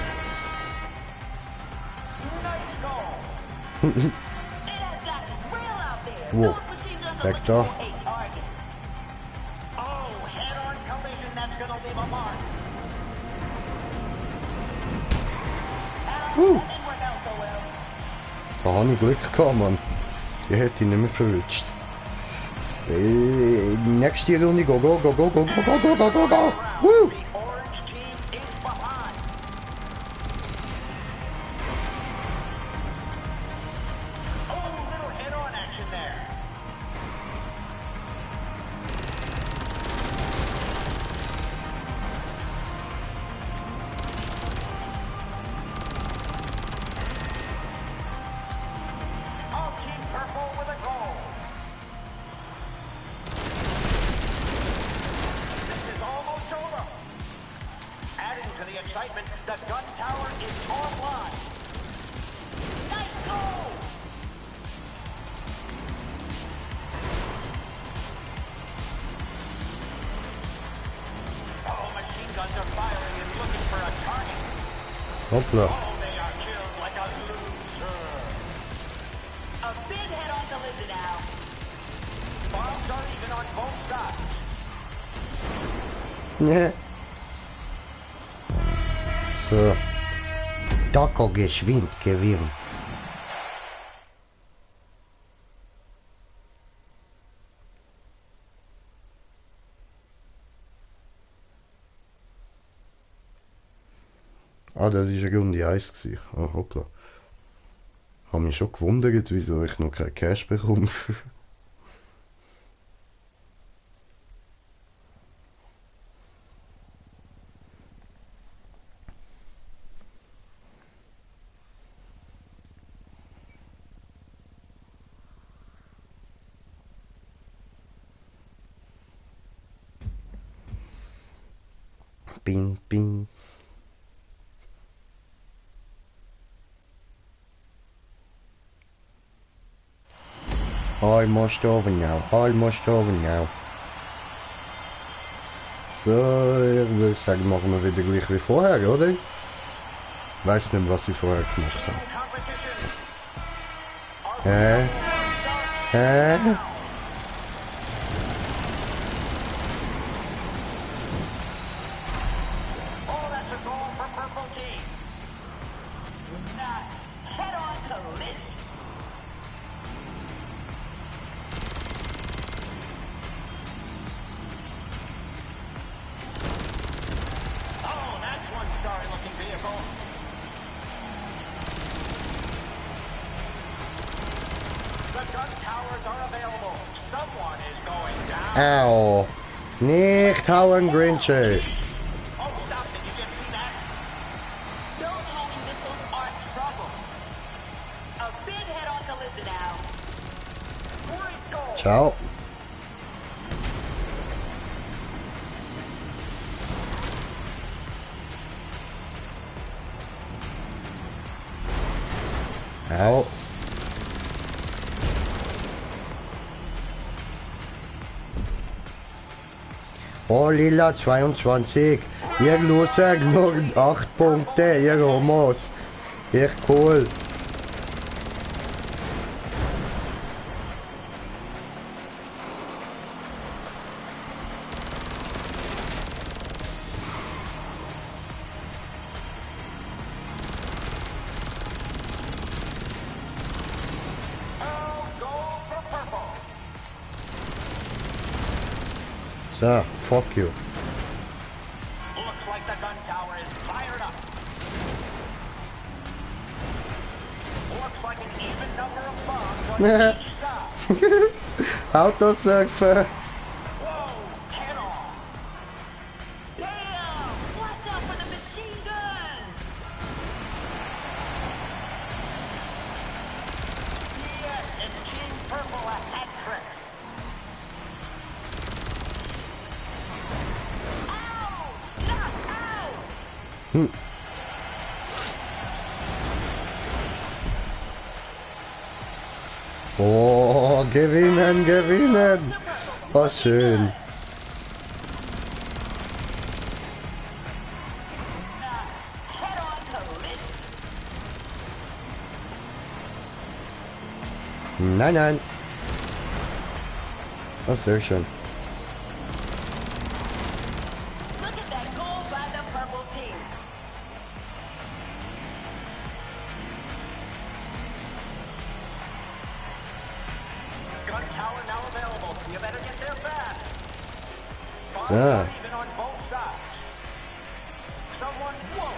Wow, weg da. Da habe ich Glück gehabt, Mann. Die hätte ich nicht mehr verwünscht. Nächste Runde, go, go, go, go, go, go, go, go, go, go, go. Woo! Hoppla. Oh, they are killed like a loser. A big head-on collision now. Bombs are even on both sides. Ne. So. Taco geschwind gewinnt. Ah, das war eine Runde 1 gewesen. Ah, hoppla. Habe mich schon gewundert, wieso ich noch kein Cash bekomme. Bing, bing. Almost over now. Almost over now. So, ich würde sagen, machen wir wieder gleich wie vorher, oder? Ich weiß nicht, was ich vorher gemacht habe. Hä? Oh, that's a goal for Purple Team. Nice. Head-on collision. Oh, that's one sorry-looking vehicle. The gun towers are available. Someone is going down. Ow. Nicht hauen, Grinchy. Oh, stop! Did you just see that? Those homing missiles are trouble. A big head-on collision now. Great goal. Ciao. Au. Oh, Lila 22. Ihr Loser nur 8 Punkte, ihr Homos. Echt cool. Oh, goal for Purple. So, fuck you. Looks like the gun tower is fired up. Looks like an even number of bombs on each side. Autosurfer. Whoa, head on. Damn! Watch out for the machine guns! Yes, and Team Purple a hat trick. Ouch! Knock out! Oh, gewinnen, gewinnen. Oh, schön. Nice. Head-on collision. Nein, nein. Oh, sehr schön. Look at that goal by the purple team. Gun tower now available. You better get there fast. Bombs So. are even on both sides. Someone, Whoa!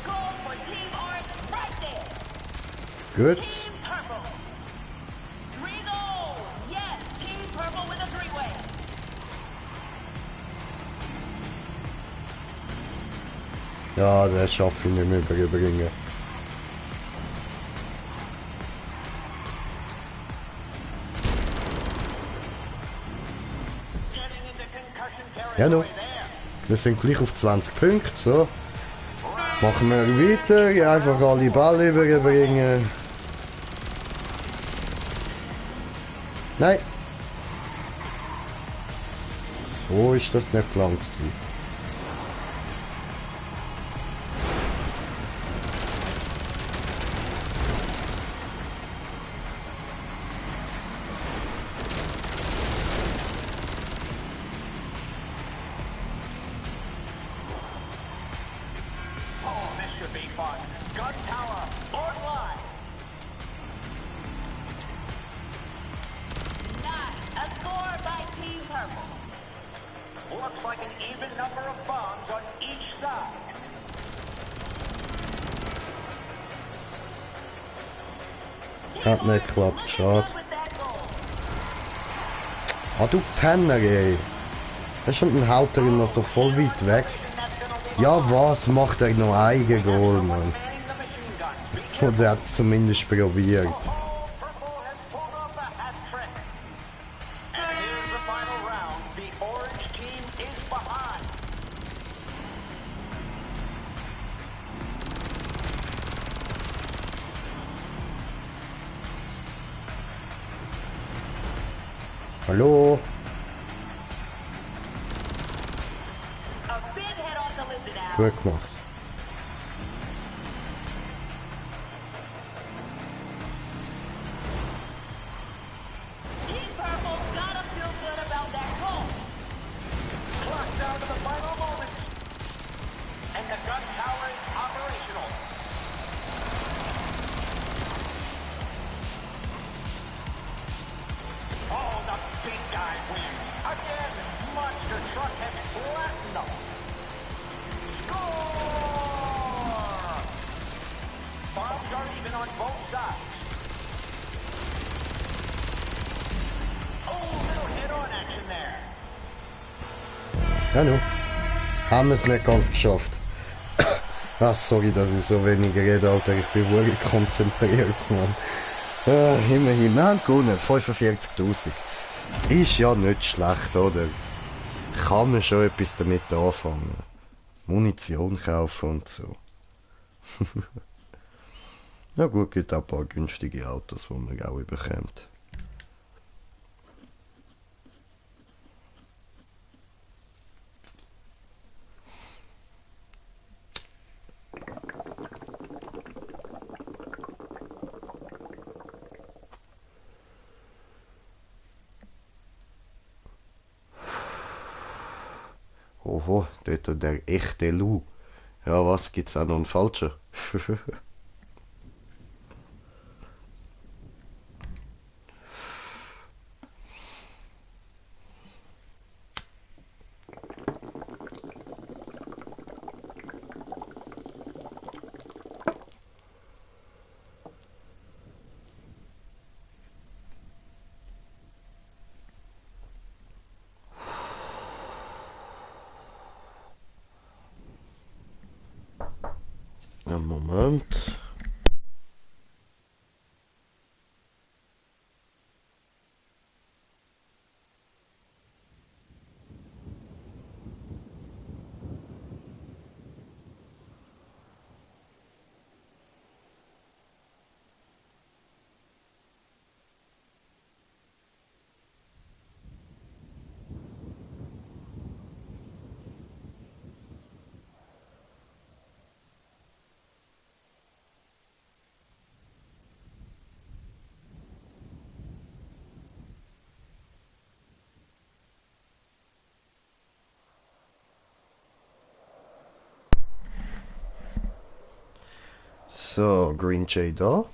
Goal for Team Orange right there. Gut. Team Purple. 3 goals. Yes, Team Purple with a 3-way. Ja, das schaffe ich nicht mehr überbringen. getting into concussion Ja, no. territory there. Wir sind gleich auf 20 Punkte, so. Machen wir weiter, einfach alle Ball überbringen. Nein. So ist das nicht lang gewesen. Looks like an even number of bombs on each side. Hat nicht geklappt, schade. Ah, du Penner, ey. Hast schon den haut er immer so voll weit weg. Ja, was macht er noch eigen Goal, Mann? Oder er hat es zumindest probiert. Hallo? Gut gemacht. Ja, nu. Haben wir es nicht ganz geschafft. Ach, sorry, dass ich so wenig rede, Alter. Ich bin wirklich konzentriert, Mann. Immerhin, wir haben gewonnen. 45.000. Ist ja nicht schlecht, oder? Kann man schon etwas damit anfangen. Munition kaufen und so. Ja gut, gibt auch ein paar günstige Autos, die man auch bekommt. Oho, dort der echte Lou. Ja, was, gibt's auch noch einen falschen? Einen Moment. So, Green Jay da.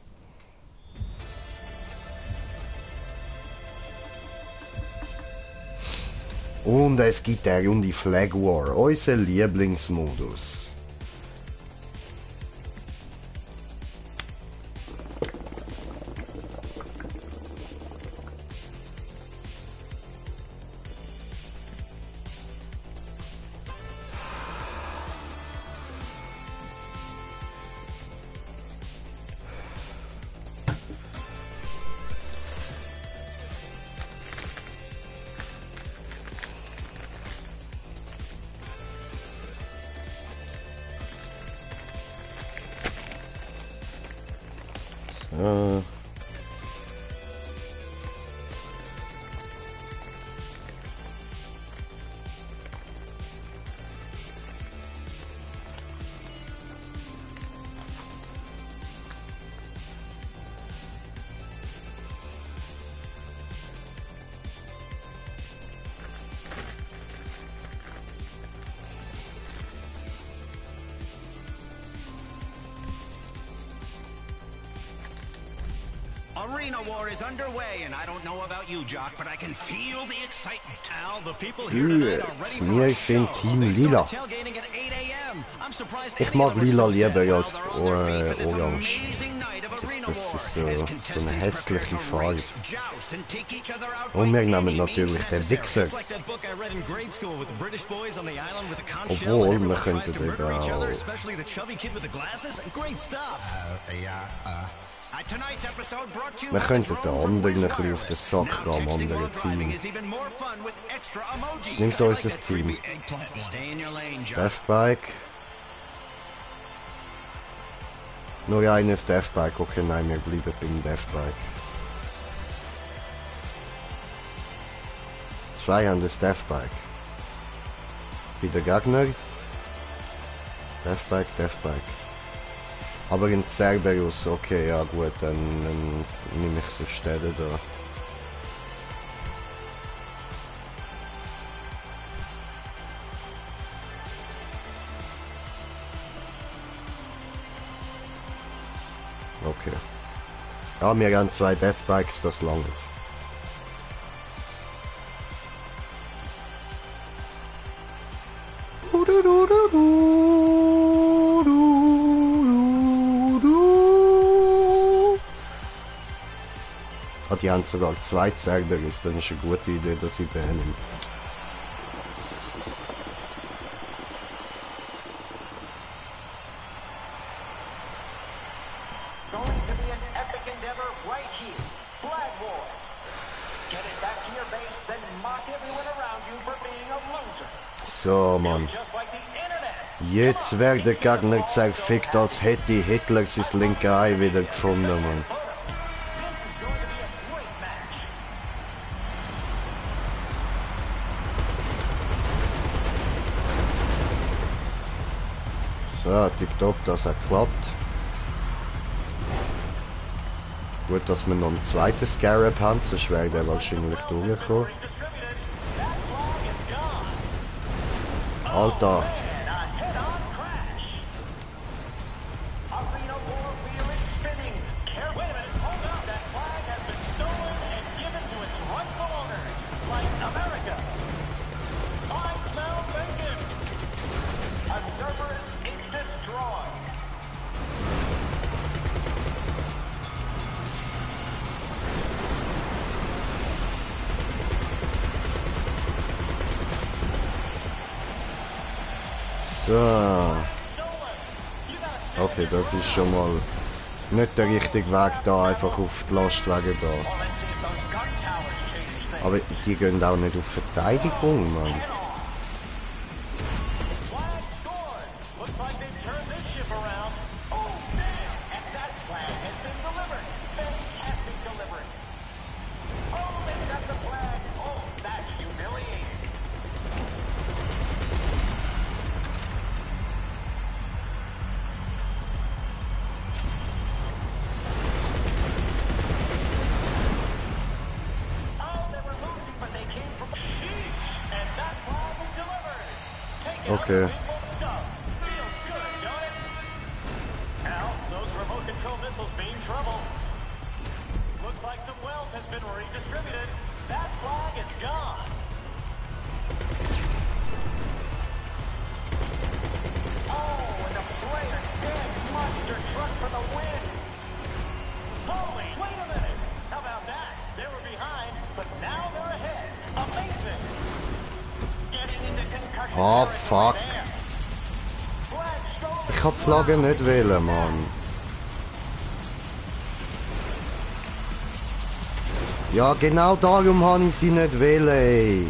Und es gibt eine Runde Flag War, unser Lieblingsmodus. Arena War is underway, and I don't know about you, Jock, but I can feel the excitement. Al, the people here tonight are ready for Wir a sind show. Team They Lila. started tailgating at 8 a.m. I'm surprised Ich any mag of them are lila still lieber standing. als They're on their feet for this orange. amazing night of Arena Das War. ist so eine hässliche Farbe. Joust and take each other out Und by wir nehmen any natürlich means den necessary. Wichser. It's like that book I read in grade school with the British boys on the island with a conch shell Obwohl, and everyone wir tries könnten to murder each eben other, auch- especially the chubby kid with the glasses. Great stuff. Tonight's episode brought to you Wir by könnten the den drone from anderen ein Wiz bisschen auf den Sack Now gehen am texting anderen while driving Team. is even more fun with extra emojis. Nimmt unser Team. Stay in your lane, Jock. Deathbike. Nur eines Deathbike. Okay, nein, wir bleiben beim Deathbike. 2 haben das Deathbike. Bei der Gegner. Deathbike, Deathbike. Aber in Cerberus, okay, ja gut, dann nehme ich so Städte da. Okay. Ja, wir haben 2 Deathbikes, das langt. Ah, die haben sogar 2 Cerberus, dann ist eine gute Idee, dass ich den nehme. Going to be an epic endeavor right here. Flag War. Get it back to your base, then mock everyone around you for being a loser. So, Mann. Just like the internet. Jetzt wird der Gegner zerfickt, als hätte Hitler sein linke Ei wieder gefunden, Mann. This is going to be a great match. So, tipptopp, das hat geklappt. Gut, dass wir noch einen zweiten Scarab haben, sonst wäre der wahrscheinlich durchgekommen. Distributed. That flag is gone. Alter, And a head-on crash. Arena War wheel is spinning. Wait a minute, hold up. That flag has been stolen and given to its rightful owners. Like America. I smell bacon. A Cerberus is destroyed. so. Okay, das ist schon mal nicht der richtige Weg da, einfach auf die Lastwagen da. Well, let's see if those gun towers change things. Aber die gehen auch nicht auf Verteidigung, Mann. Flag scored. Looks like they've turned this ship around. Oh, man. And that flag has been delivered. Fantastic delivery. Oh, they got the flag. Oh, that's humiliating. Oh, they were losing, but they came from... Sheesh. And that flag is delivered. Take it Okay. out, people stuff. Feels good, don't it? Al, those remote control missiles mean trouble. Looks like some wealth has been redistributed. That flag is gone. Oh, and the player dead monster truck for the win. Holy, wait a minute. How about that? They were behind, but now they're ahead. Amazing. Getting into concussion Oh, territory fuck. there. Flag stolen. Ich hab die Flagge nicht wählen, Mann. Ja, genau darum habe ich sie nicht wählen, ey.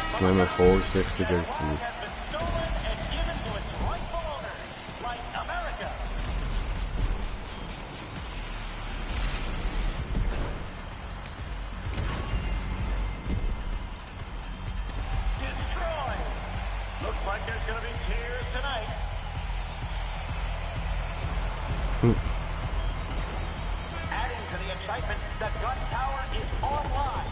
Jetzt müssen wir vorsichtiger sein. Has been stolen and given to its rightful owners, like America. Destroyed. Looks like there's going to be tears tonight. Adding to the excitement, the gun tower is online.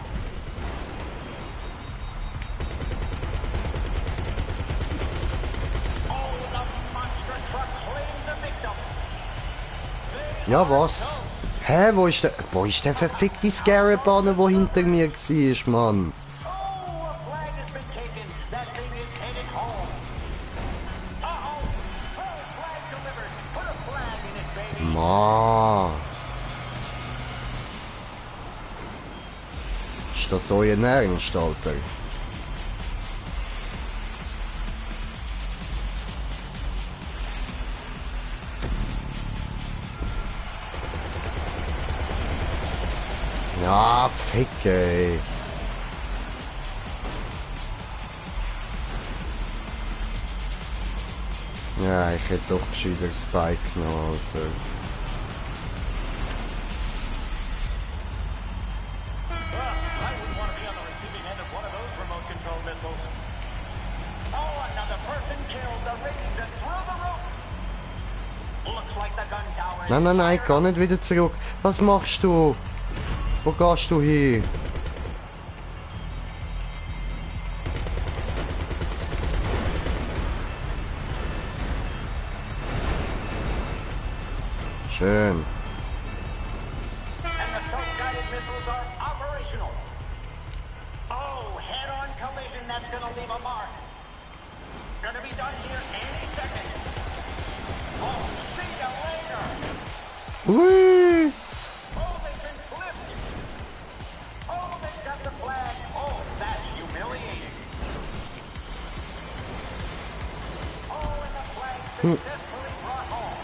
Ja, was? Hä, wo ist der verfickte Scarabanner, wo hinter mir war, Mann? Oh, a flag has been taken. That thing is headed home. Uh-oh. Oh, flag delivered. Put a flag in it, baby. Mann. Ist das euer Ernst, Alter? Ja, fick, ey. Ja, ich hätte doch gescheiter Spike genommen, Alter. I wouldn't want to be on the receiving end of one of those remote control missiles. Oh, another person killed. The ratings are through the roof. Looks like the gun tower is Nein, nein, nein, geh nicht wieder zurück. Was machst du? Wo gehst du hin? Schön. And the self-guided missiles are operational. Oh, head-on collision. That's gonna leave a mark. Gonna be done here any second. Oh, see ya later. Ui! Oh, they've been flipped. Oh, they've got the flag. Oh, that's humiliating. Oh, and the flag successfully brought home.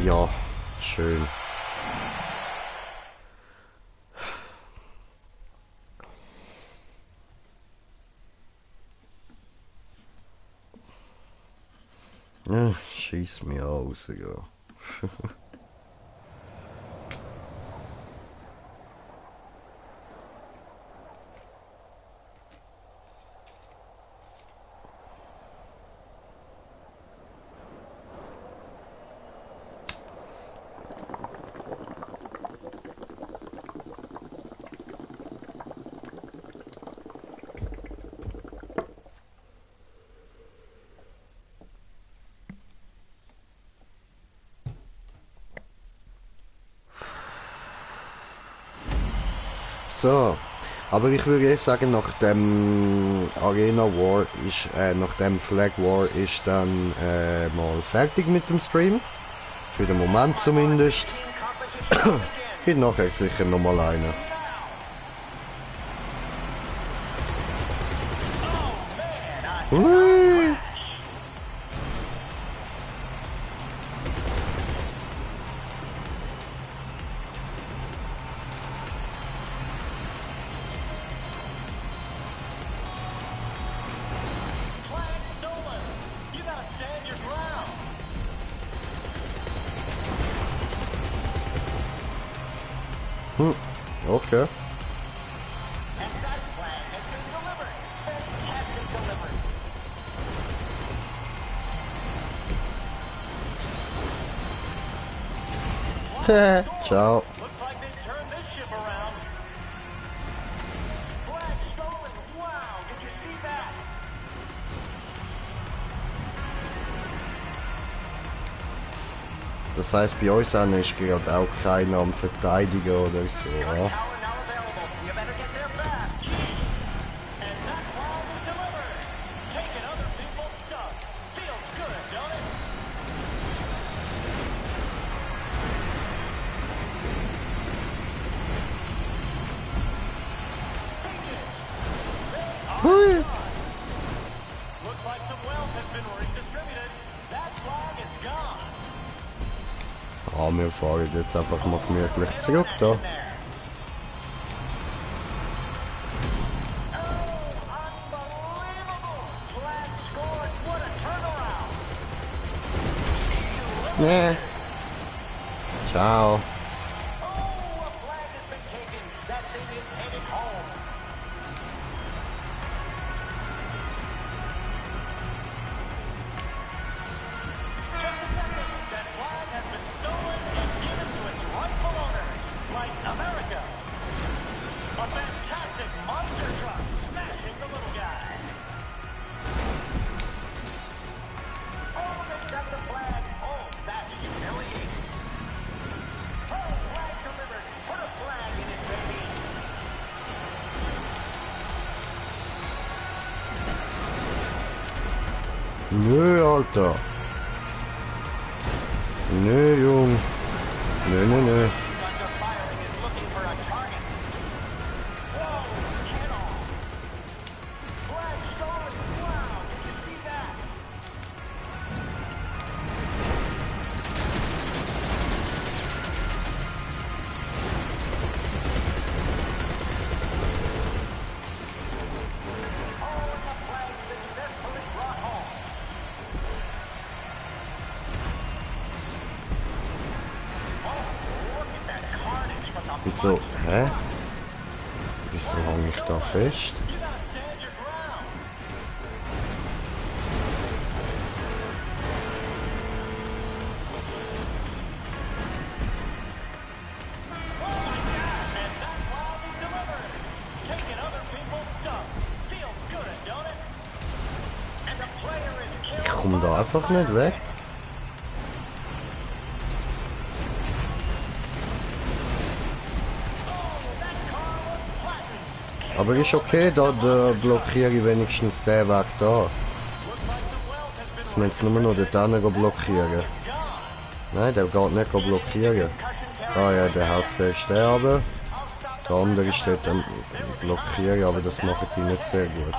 Ja, schön. Ja, schieß mir aus, ja. So, aber ich würde jetzt sagen, nach dem Arena War ist, nach dem Flag War ist dann mal fertig mit dem Stream. Für den Moment zumindest. Geht nachher sicher nochmal einer. Ui. flag stolen. You gotta stand your ground. Okay. And that flag has been delivered. Fantastic delivery. Ciao. Looks like they turned this ship around. Flag stolen. Wow, did you see that? Das heißt, bei uns ist gerade auch keiner am Verteidigen oder so, ja? Tower now available. You better get there fast. Jeez. And that flag is delivered. Taking other people's stuff. Feels good, don't it? Hui. Looks like some wealth has been redistributed. That flag is gone. Ah, wir fahren jetzt einfach mal gemütlich zurück da. Unbelievable. Flag scored. What a turnaround. Nee. Ciao. Oh, a flag has been taken. That thing is headed home. Just a second. That flag has been stolen and given Nö, Alter. Nö, Jung. Nö, nö, nö. Wieso? Hä? Wieso hänge ich da fest? Ich komme da einfach nicht weg. Aber ist okay, da blockiere ich wenigstens den Weg da. Jetzt müssen sie nur noch dort hinten blockieren. Nein, der geht nicht blockieren. Ah ja, der haut zuerst den runter. Der andere steht am blockieren, aber das machen die nicht sehr gut.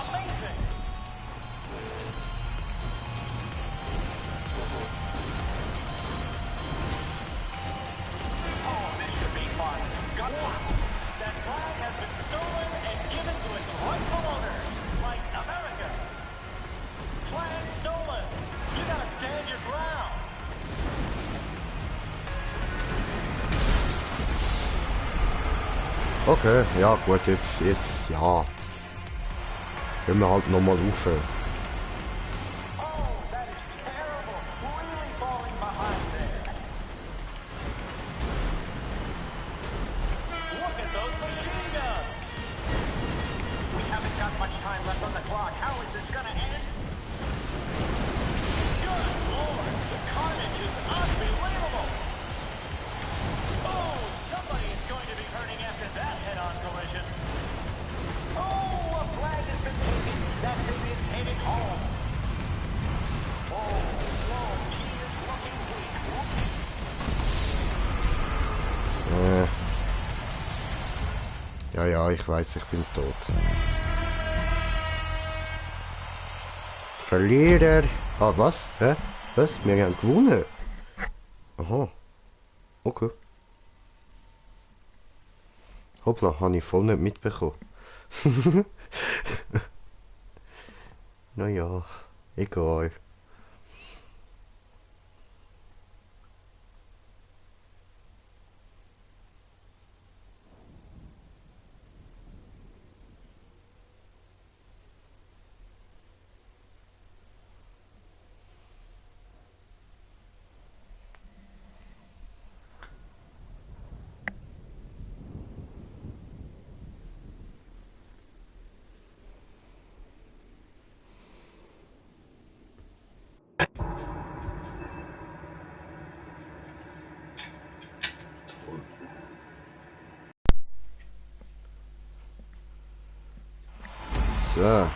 Okay, ja gut, jetzt, ja. Gehen wir halt nochmal rauf. Ja, ich weiß, ich bin tot. Verlierer. Ah, was? Hä? Was? Wir haben gewonnen. Aha. Okay. Hoppla, habe ich voll nicht mitbekommen. Naja, egal. So.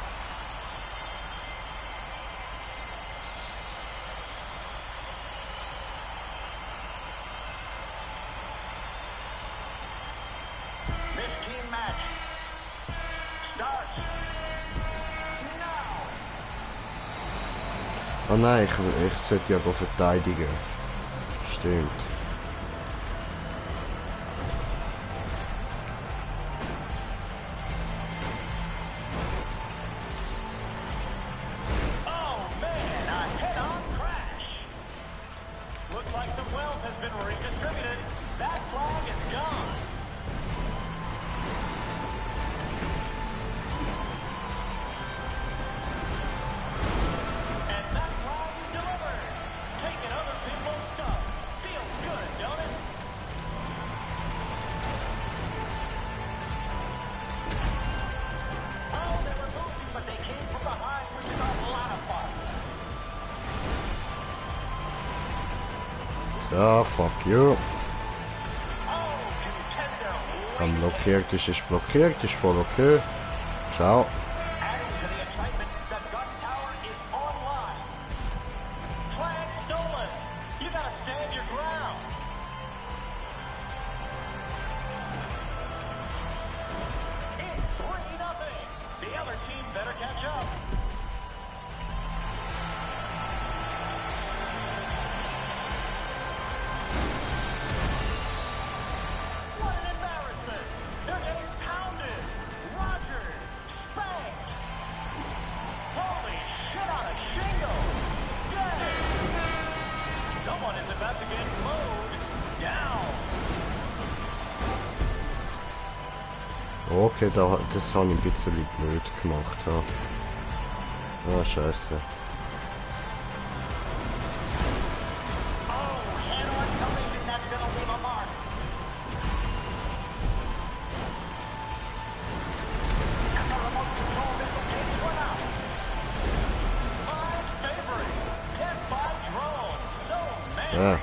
Oh nein, ich sollte ja verteidigen. Stimmt. Ja, fuck you. Dann blockiert ist blockiert, ist voll okay. Ciao. stand your ground. It's 3-0. The other team better catch up. What an embarrassment. They're getting pounded. Rogers spanked. Holy shit on a shingle. Dang. Someone is about to get mowed down. Okay, das habe ich ein bisschen blöd gemacht. Ja. Ah, scheiße. Oh, head-on collision, that's gonna leave a mark. And the remote control missile takes one out. My favorite. Death by drone. So manly. Ja.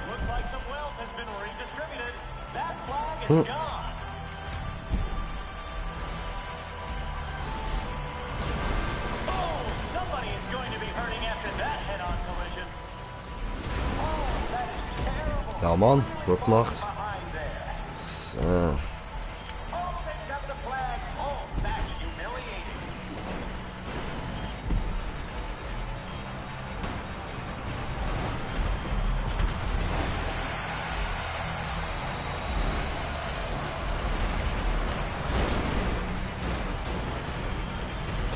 Looks like some wealth has been redistributed. That flag is gone. Oh, somebody is going to be hurting after that head-on collision. Oh, that is terrible. Ja, Mann, gut gemacht. Behind there. So. Oh, they've got the flag. Oh, that's humiliating.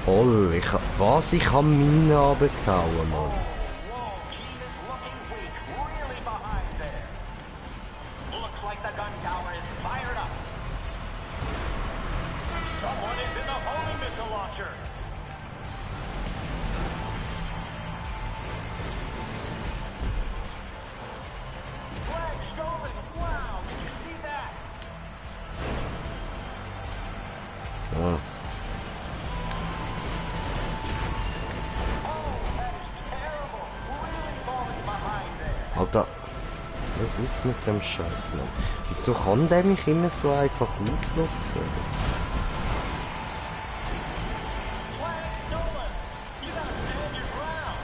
Toll, ich habe Mine runtergehauen, Mann. Whoa, team is looking weak. Really behind there. Looks like the gun tower is fired up. Someone is in the homing missile launcher. Flag stolen. Wow, did you see that? So. Oh, that is terrible. Really falling behind there. Alter, hör auf mit dem Scheiß, Mann. Wieso kann der mich immer so einfach auflaufen? Flag stolen. You gotta stand your ground.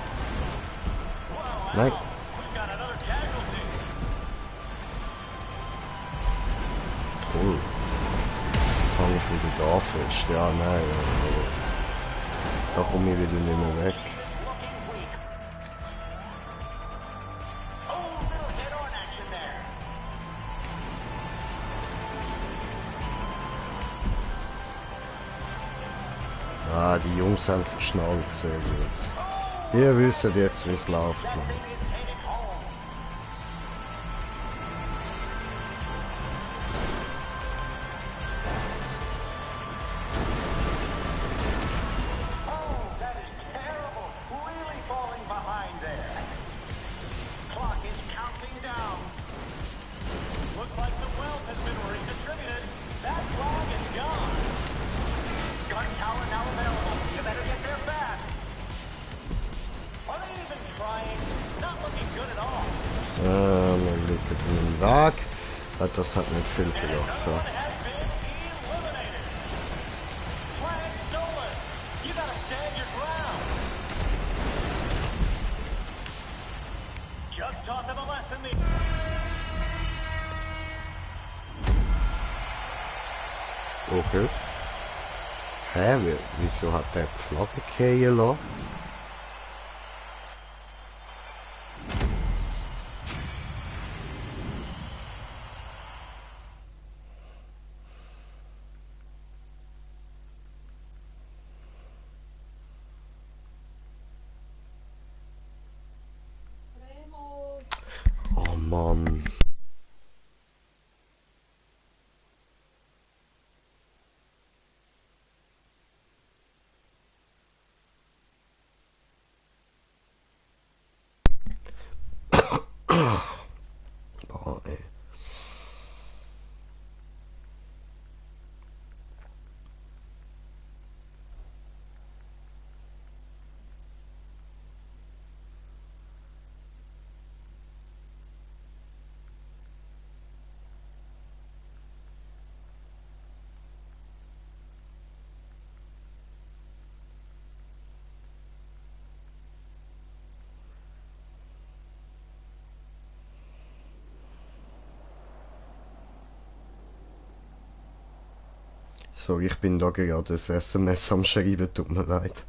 Wow, Nein. we've got another casualty. Toll. Jetzt habe ich wieder da fest. Ja, nein. Da komme ich wieder nicht mehr weg. Looking weak. Oh, little head-on action there. Ah, die Jungs haben es geschnallt, sehr gut. Ihr wisst jetzt, wie es läuft, Mann. Thing is heading home. Oh, that is terrible. Really falling behind there. Clock is counting down. Looks like the wealth has been redistributed. That flag is gone. Gun tower now available. You better get there fast. Are they even trying? Not looking good at all. Wir liegen im Weg. Das hat nicht viel gebracht. One Ja. has been eliminated. Flag stolen. You gotta stand your ground. Just taught them a lesson. Okay. Hä? Wieso hat der die Flagge fallen lassen? Oh Mann. Boah, ey. So, ich bin da gerade das SMS am Schreiben, tut mir leid.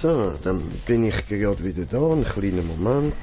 So, dann bin ich gerade wieder da, einen kleinen Moment.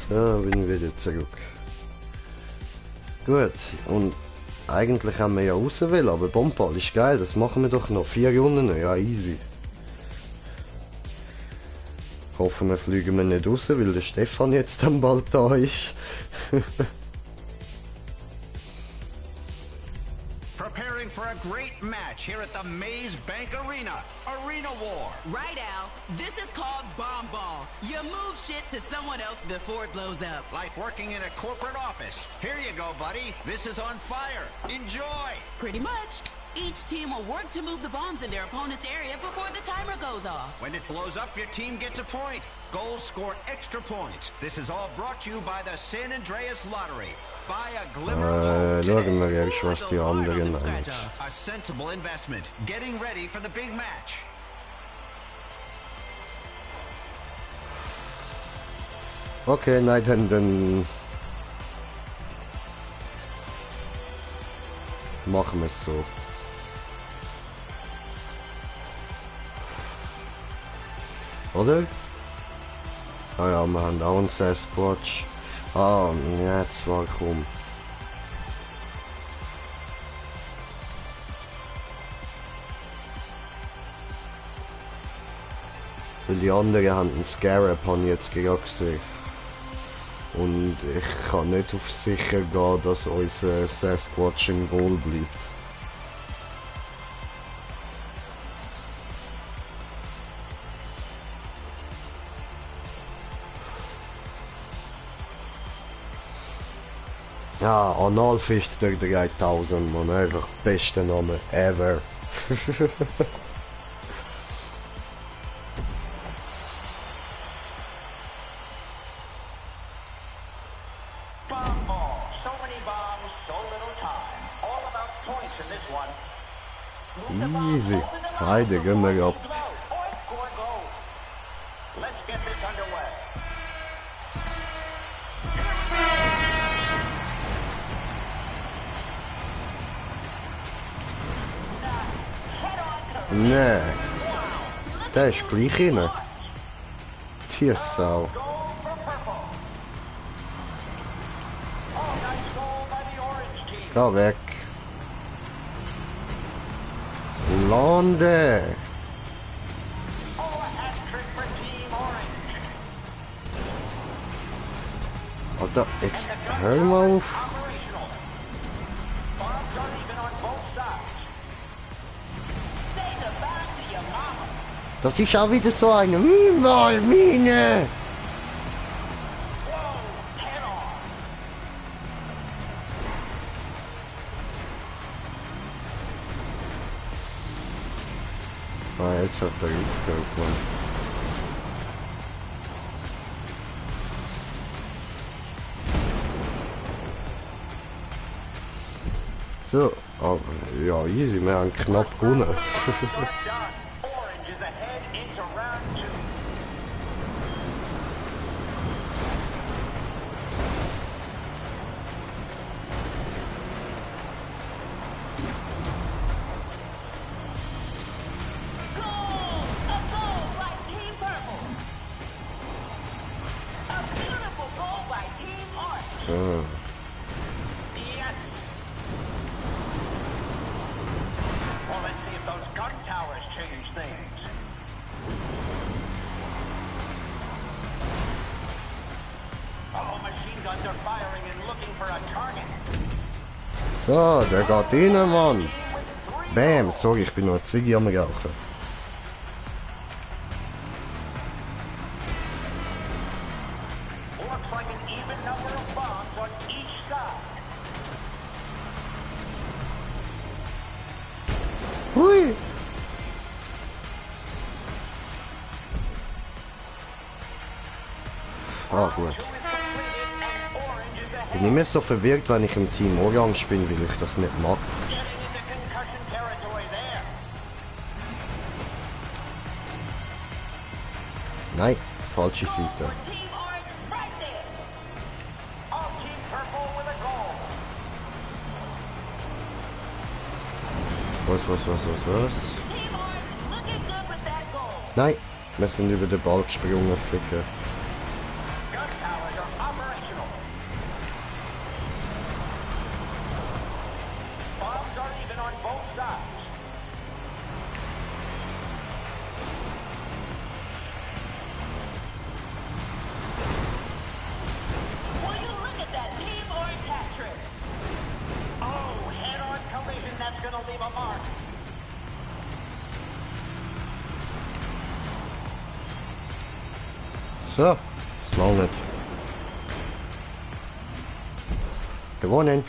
So, bin wieder zurück. Gut, und eigentlich haben wir ja raus will, aber Bomball ist geil, das machen wir doch noch. 4 Runden, ja easy. Hoffen wir fliegen wir nicht raus, weil der Stefan jetzt dann bald da ist. Preparing for a great match here at the Maze Bank Arena. Arena War. Right, Al. This is called Bomb Ball. You move shit to someone else before it blows up. Like working in a corporate office. Here you go, buddy. This is on fire. Enjoy. Pretty much. Each team will work to move the bombs in their opponent's area before the timer goes off. When it blows up, your team gets a point. Goals score extra points. This is all brought to you by the San Andreas Lottery. Buy a glimmer of hope Schauen wir today. erst, was die anderen nehmen. A sensible investment. Getting ready for the big match. Okay, nein, dann machen wir es so. Oder? Ah ja, wir haben auch einen Sasquatch. Ah, ja, zwar komm. Weil die anderen haben einen Scarab, habe ich jetzt gerade gesehen. Und ich kann nicht auf sicher gehen, dass unser Sasquatch im Goal bleibt. Ja, Analfist der 3000, man, einfach beste Name ever. Bomb ball. So many bombs, so little time. All about points in this one. Move the bomb, Easy. open them up Heide, gehen wir before ab. they blow, or score goals. Let's get this underway. Nee. Der ist gleich rein. Tschüss, Sau. Goal for purple. Oh, nice goal by the orange team. Geh weg. Lande. Oh, a hat trick for Team Orange. Alter, jetzt And the gun hör mal tower auf. operational. Bombs uneven on both sides. Say goodbye to your mama. Das ist auch wieder so eine Mine. Whoa, 10 off. Ah, jetzt hat er aufgehört, Mann. So, aber ja, easy, wir haben knapp gewonnen. Done. Orange is ahead into round 2. Team Orange. Yes. Well, let's see if those gun towers change things. Oh, machine guns are firing and looking for a target. So, der geht rein, Mann. Bam, sorry, ich bin noch Ziggy am Rauchen. Looks like an even number of bombs on each side. Hui! Ah, gut. Ich bin immer so verwirrt, wenn ich im Team Orange bin, weil ich das nicht mag. Nein, falsche Seite. Was? Nein, wir sind über den Ball gesprungen, Ficker. So, ist noch nicht. Gewonnen.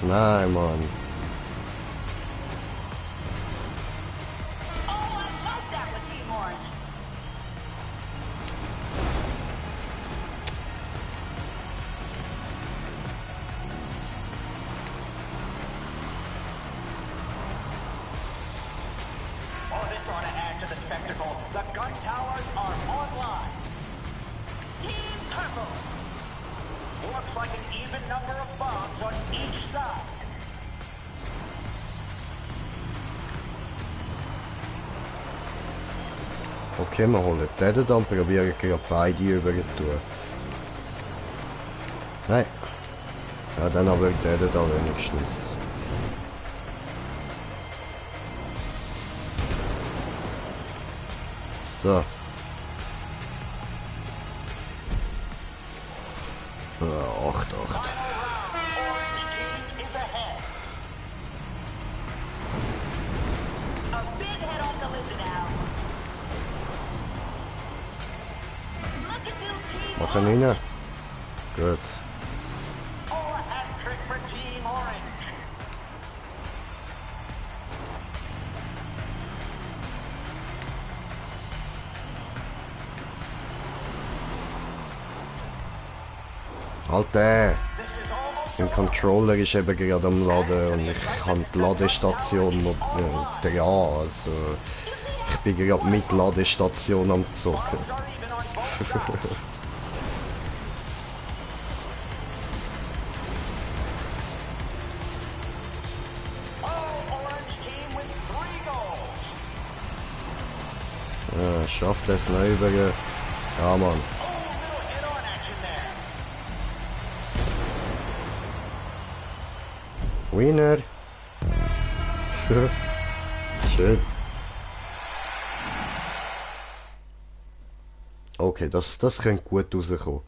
Nein, Mann. Okay, wir holen den dann, probieren gerade beide über tun. Nein. Ja, dann aber den da wenigstens. So. 8. Machen rein. Gut. Alter! Mein Controller ist eben gerade am Laden und ich habe die Ladestation noch dran, also ich bin gerade mit Ladestation am Zocken. Ja, schafft es noch über. Ja, Mann. Winner. Schön. Okay, das könnte gut rauskommen.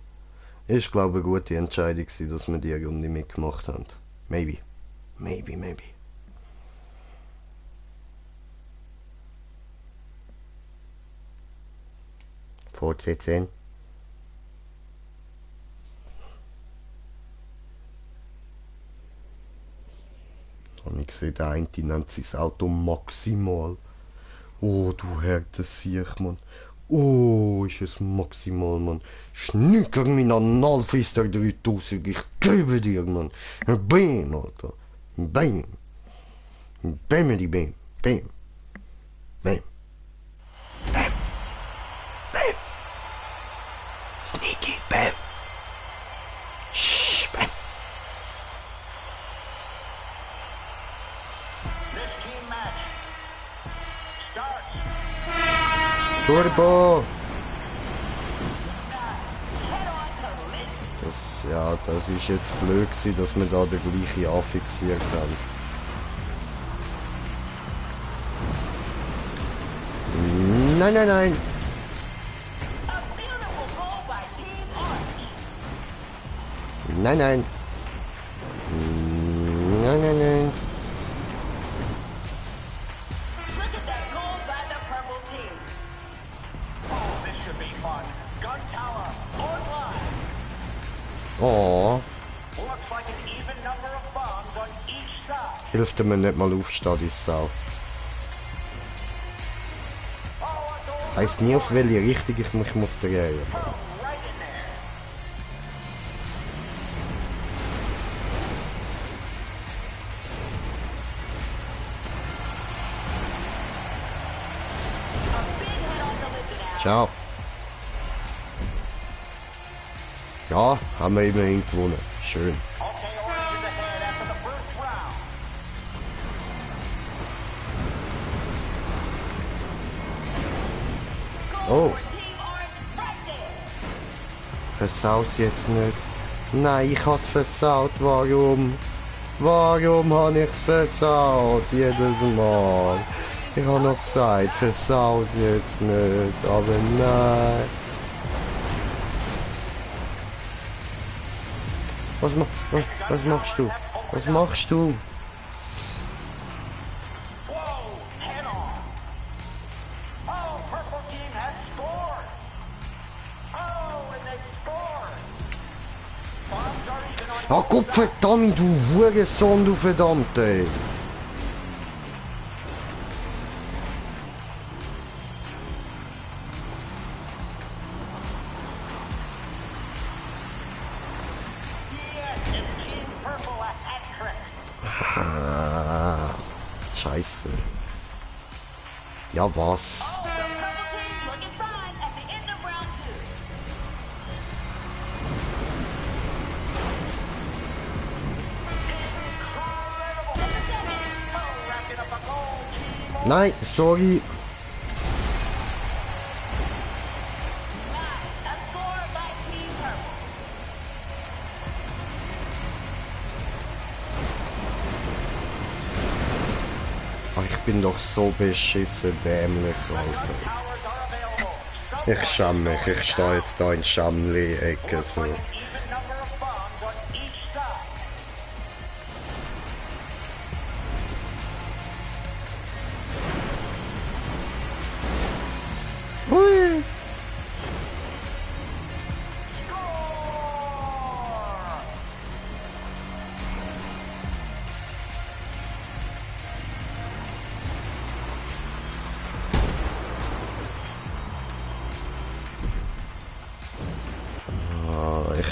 Ist, glaube ich, eine gute Entscheidung gewesen, dass wir die Runde mitgemacht haben. Maybe. Fortsetzen. Habe ich gesehen, der eine nennt sein Auto maximal. Oh, du härtes Siech, Mann. Oh, ist es maximal, Mann. Schnicker mein Analfister 3000, ich gebe dir, Mann. Bam, Alter. Bam. Bamity bam. Bam. Bam. Bam. Bam. Sneaky, bam. Shh, bam. Turbo! Das ist jetzt blöd gewesen, dass wir da den gleichen anfixiert haben. Nein, nein, nein! Nein, nein! Nein, nein, nein! Oh. Hilft mir nicht mal aufstehen, die Sau. Ich weiss nie, auf welche Richtung ich mich muss drehen. Ciao. Ja, haben wir immerhin gewonnen. Schön. Oh. Versaus jetzt nicht. Nein, ich hab's versaut. Warum? Warum habe ich's versaut? Jedes Mal. Ich habe noch gesagt, versaus jetzt nicht. Aber nein. Was machst du? Was machst du? Ah, Gott verdammt, du Hurensohn, du verdammte! Scheiße. Ja, was? Nein, sorry. Ach, ich bin doch so beschissen dämlich, Alter. Ich schäme mich, ich stehe jetzt da in Schamli-Ecke so. Hui!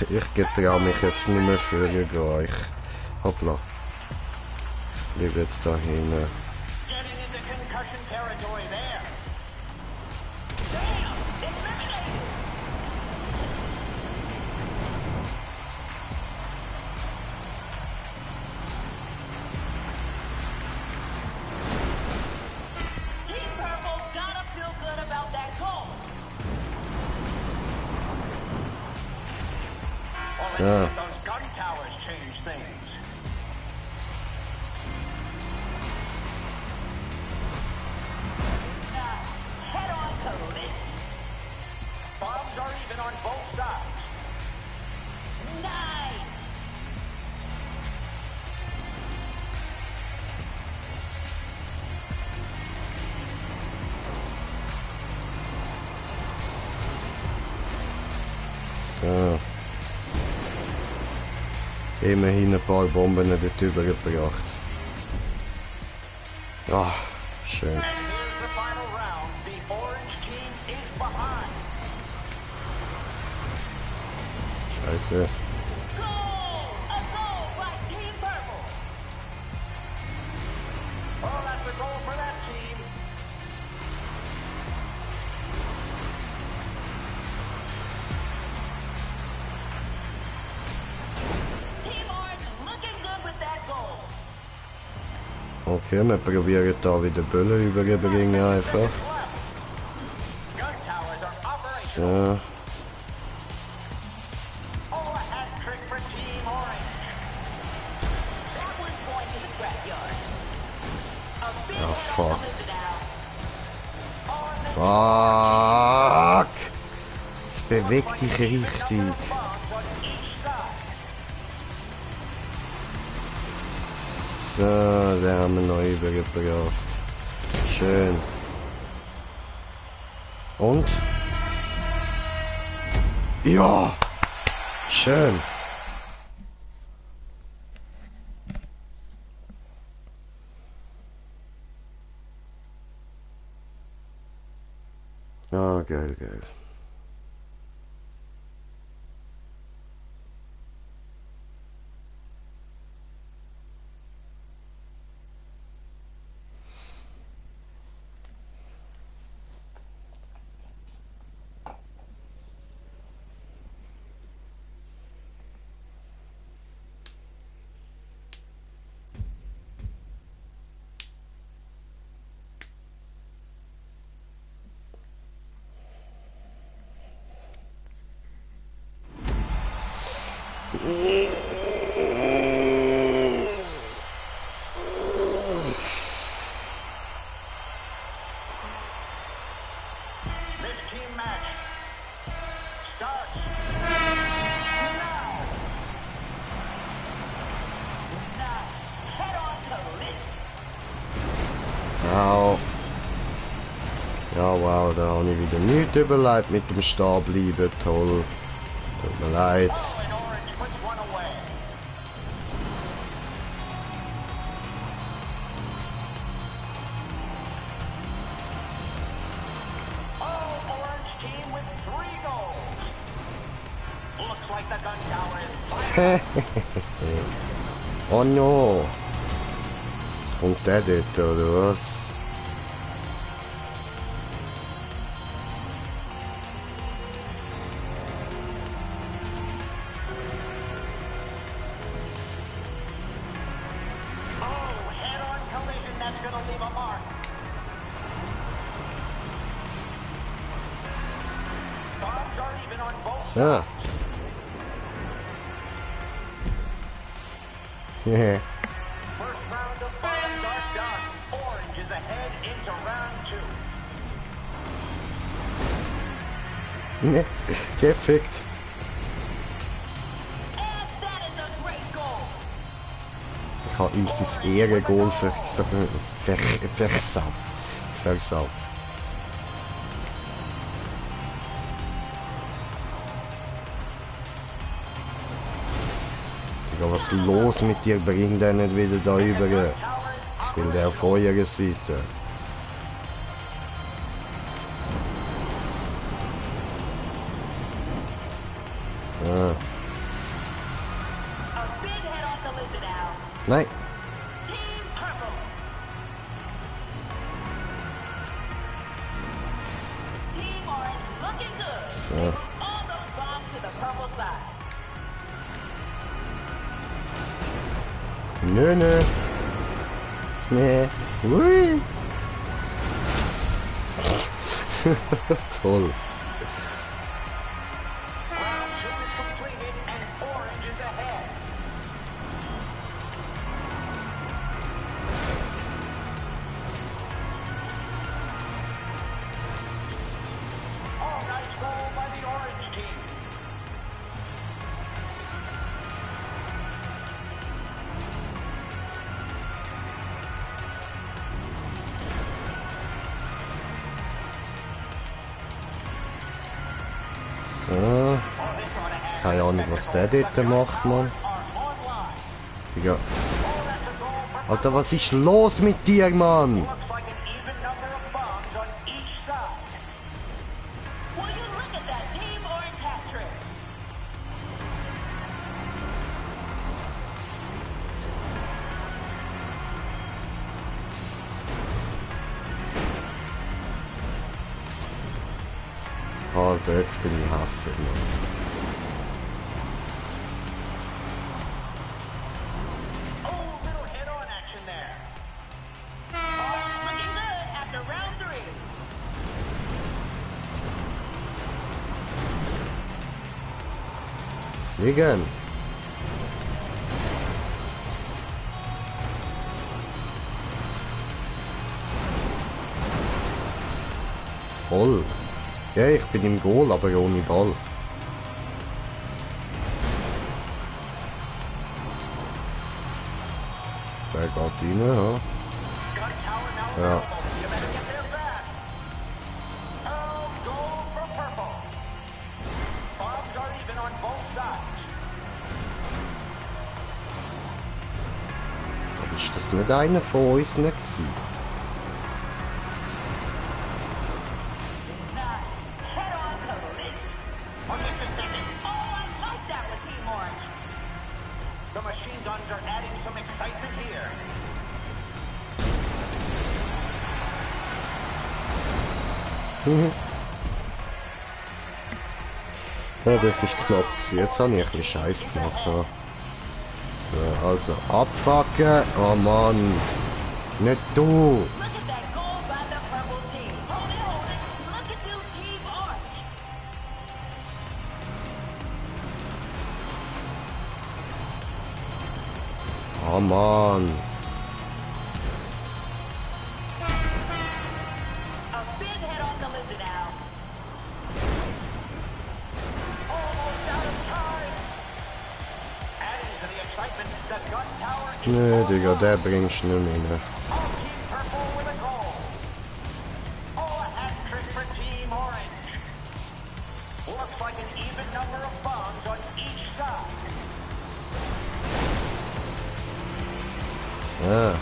Ich getraue mich jetzt nicht mehr für gehen. Hoppla. Ich liege jetzt da hinten. So. So. Immerhin ein paar Bomben dort übergebracht. Ah, schön. Scheiße. Okay, wir probieren da wieder Böllen überbringen einfach. So. Oh, a hat trick for Team Orange. That one's going to the scrapyard. A big Oh, hit fuck. on the Elizabeth. Fuck! Es bewegt dich richtig. So, da haben wir neu übergebracht. Schön. Und? Ja! Schön. Ah, geil, geil. This team match starts now. Nice. Head-on collision. Au. Ja, wow, da habe ich wieder nichts überlebt mit dem Stehenbleiben. Toll. Tut mir leid. Oh, and Orange puts one away. Oh, Orange team with 3 goals. Looks like the gun tower is firing. Oh no. Jetzt kommt der dort, oder was? Oh, head-on collision, that's gonna leave a mark. Bombs are even on both sides. Ja. Yeah. First round of bombs are done. Orange is ahead into round 2. Ne, gefickt. And that is a great goal. Ich habe ihm sein Ehrengoal versaut. Digga, was ist los mit dir? Bring den nicht wieder da rüber. Ich will der auf eurer Seite. So. A big head-on collision now. Nein. Team Purple. Team Orange looking good. So. They move all those bombs to the purple side. Nö, nö. Nee. Ui. Toll. Round 2 is completed and Orange is ahead. Oh, nice goal by the Orange team. So. Keine Ahnung, was der dort macht, Mann. Digga. Alter, was ist los mit dir, Mann? Looks like an even number of bombs on each side. Will you look at that Team Orange hat trick? Alter, jetzt bin ich hassig, Mann. Oh, little head-on action there. Orange looking good after round 3. Fliegen. Voll. Ja, ich bin im Goal, aber ohne Ball. Der geht rein, ja. Ja. Aber ist das nicht einer von uns nicht gewesen? The machine guns are adding some excitement here. Ja, das ist knapp gewesen. Jetzt habe ich ein bisschen Scheiß gemacht. Ja. So, also abfacken. Oh Mann. Nicht du. Look at that goal by the purple team. Hold it, hold it. Look at you, Team Orange. Oh Mann. A big head-on collision now. Almost out of time. Adding to the excitement, the gun tower is Nee, Digga, der bringst du nicht mehr rein. all Team Purple with a goal. Oh, a hat trick for Team Orange. Looks like an even number of bombs on each side. Ah.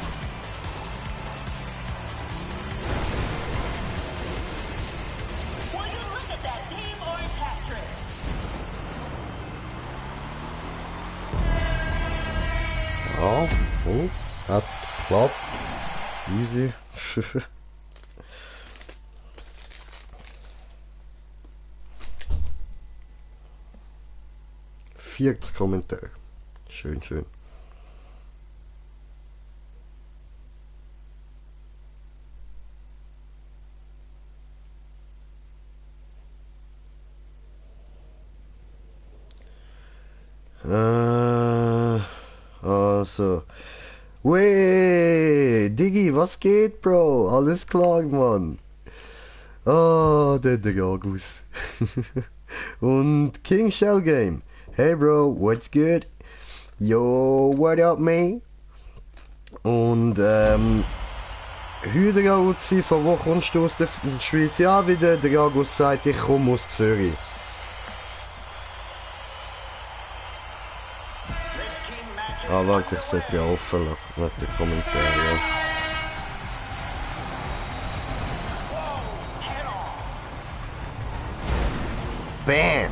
Will you look at that Team Orange hat trick? Ja, oh, hat geklappt. Easy. 40 Kommentare. Schön, schön. Also. Weh, Diggi, was geht, Bro? Alles klar, Mann. Ah, der Dragus. Und King Shell Game. Hey, Bro, what's good? Yo, what up, mate? Und, heute war von wo kommst du aus der Schweiz? Ja, wie der Dragus sagt, ich komme aus Zürich. Ah, warte, ich sollte ja offen lassen, mit den Kommentaren, ja. Bam!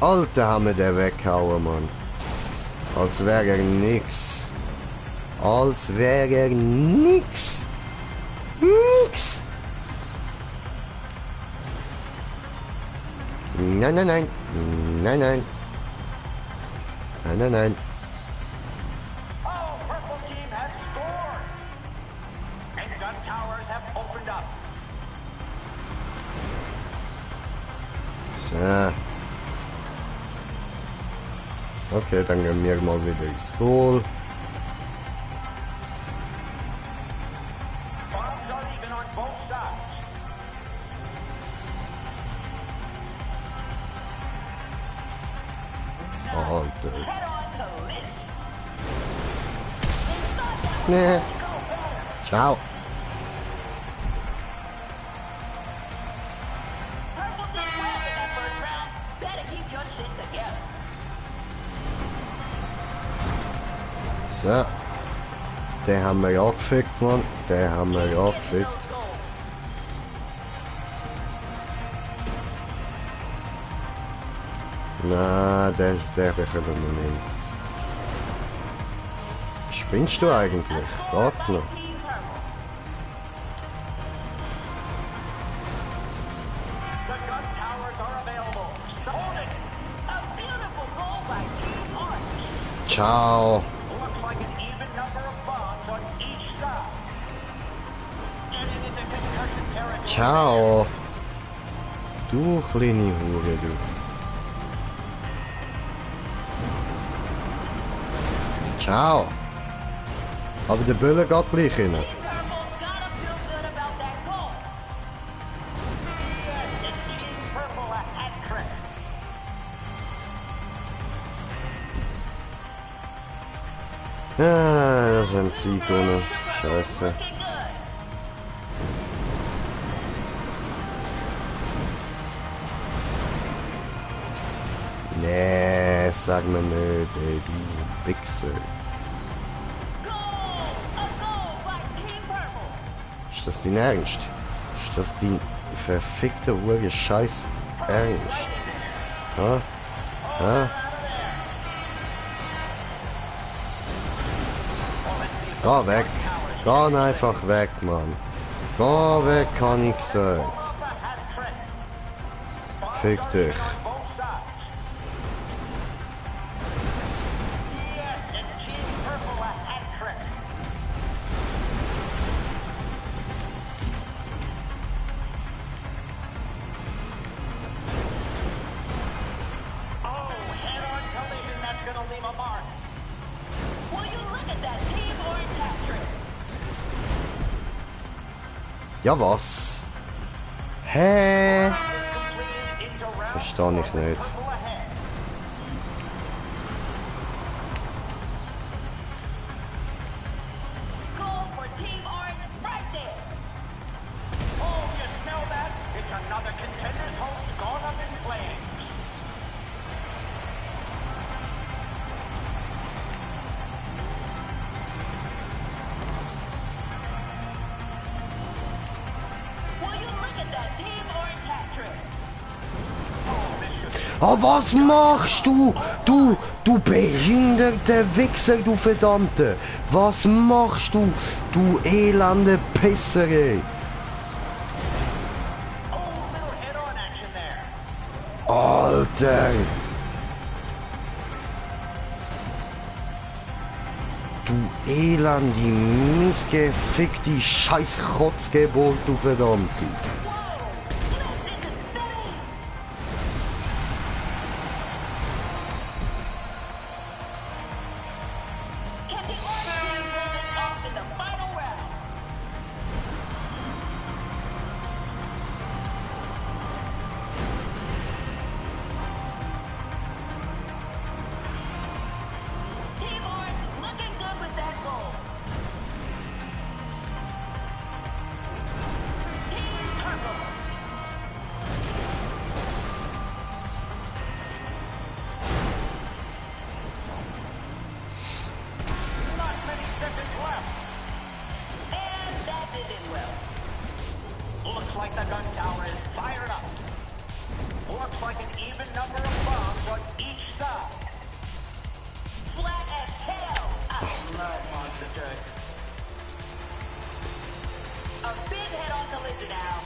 Alter, haben wir den weggehauen, Mann. Als wäre er nix. Als wäre er nix. Nix! Nein, nein, nein. Nein, nein. Nein, nein, nein. Oh, Purple Team has scored. And gun towers have opened up. So. Okay, dann gehen wir mal wieder ins Goal. Bombs are even on both sides. Alter. Head-on collision. Nee. Ciao. Purple did well in that first round. Better keep your shit together. So. Den haben wir angefickt, Mann. Den haben wir Get angefickt. those goals. Na, den bekommen wir nicht. Spinnst du eigentlich? Geht's noch? Team Purple. The gun towers are available. Hold it. A beautiful goal by Team Orange. Ciao. Looks like an even number of bombs on each side. Getting into concussion territory. Ciao. Du kleine Hure, du. Ciao. Aber der Böller geht gleich rein. Purple gotta feel good about that goal. Yes, and Team Purple a hat trick. Ah, das ist ein Sieg ohne Scheiße. Looking good. Nee, sag mir nicht, ey, du Wichser. Goal! A goal by Team Purple. Ist das dein Ernst? Ist das dein verfickte Uhr Scheiß Ernst? Ha? Ha? Geh weg. Geh einfach weg, Mann. Geh weg, kann ich gesagt. A hat trick. Fick dich. On both sides. Yes, and Team Purple a hat trick. Oh, head-on collision, that's gonna leave a mark. Will you look at that Team Orange hat trick? Ja, was? Hä? It's completed into round Verstehe ich nicht. Purple ahead. Goal for Team Orange right there. Oh, you smell that? It's another contender's hopes gone up in flames. Will you look at that Team Orange hat trick? Oh, this should Oh, was machst du? Du behinderte Wichser, du Verdammte! Was machst du, du elende Pisser, ey? oh, little head-on action there. Alter! Du elende, missgefickte Scheiß-Kotzgeburt, du Verdammte! Whoa! Leap into space! Can the Orange team pull this off in the final round? Team Orange looking good with that goal. Team Purple. Not many seconds left. And that did it well. Looks like the gun tower is fired up. Looks like an even number of bombs on each side. Flat as hell. I love Monster Truck. A big head-on collision now.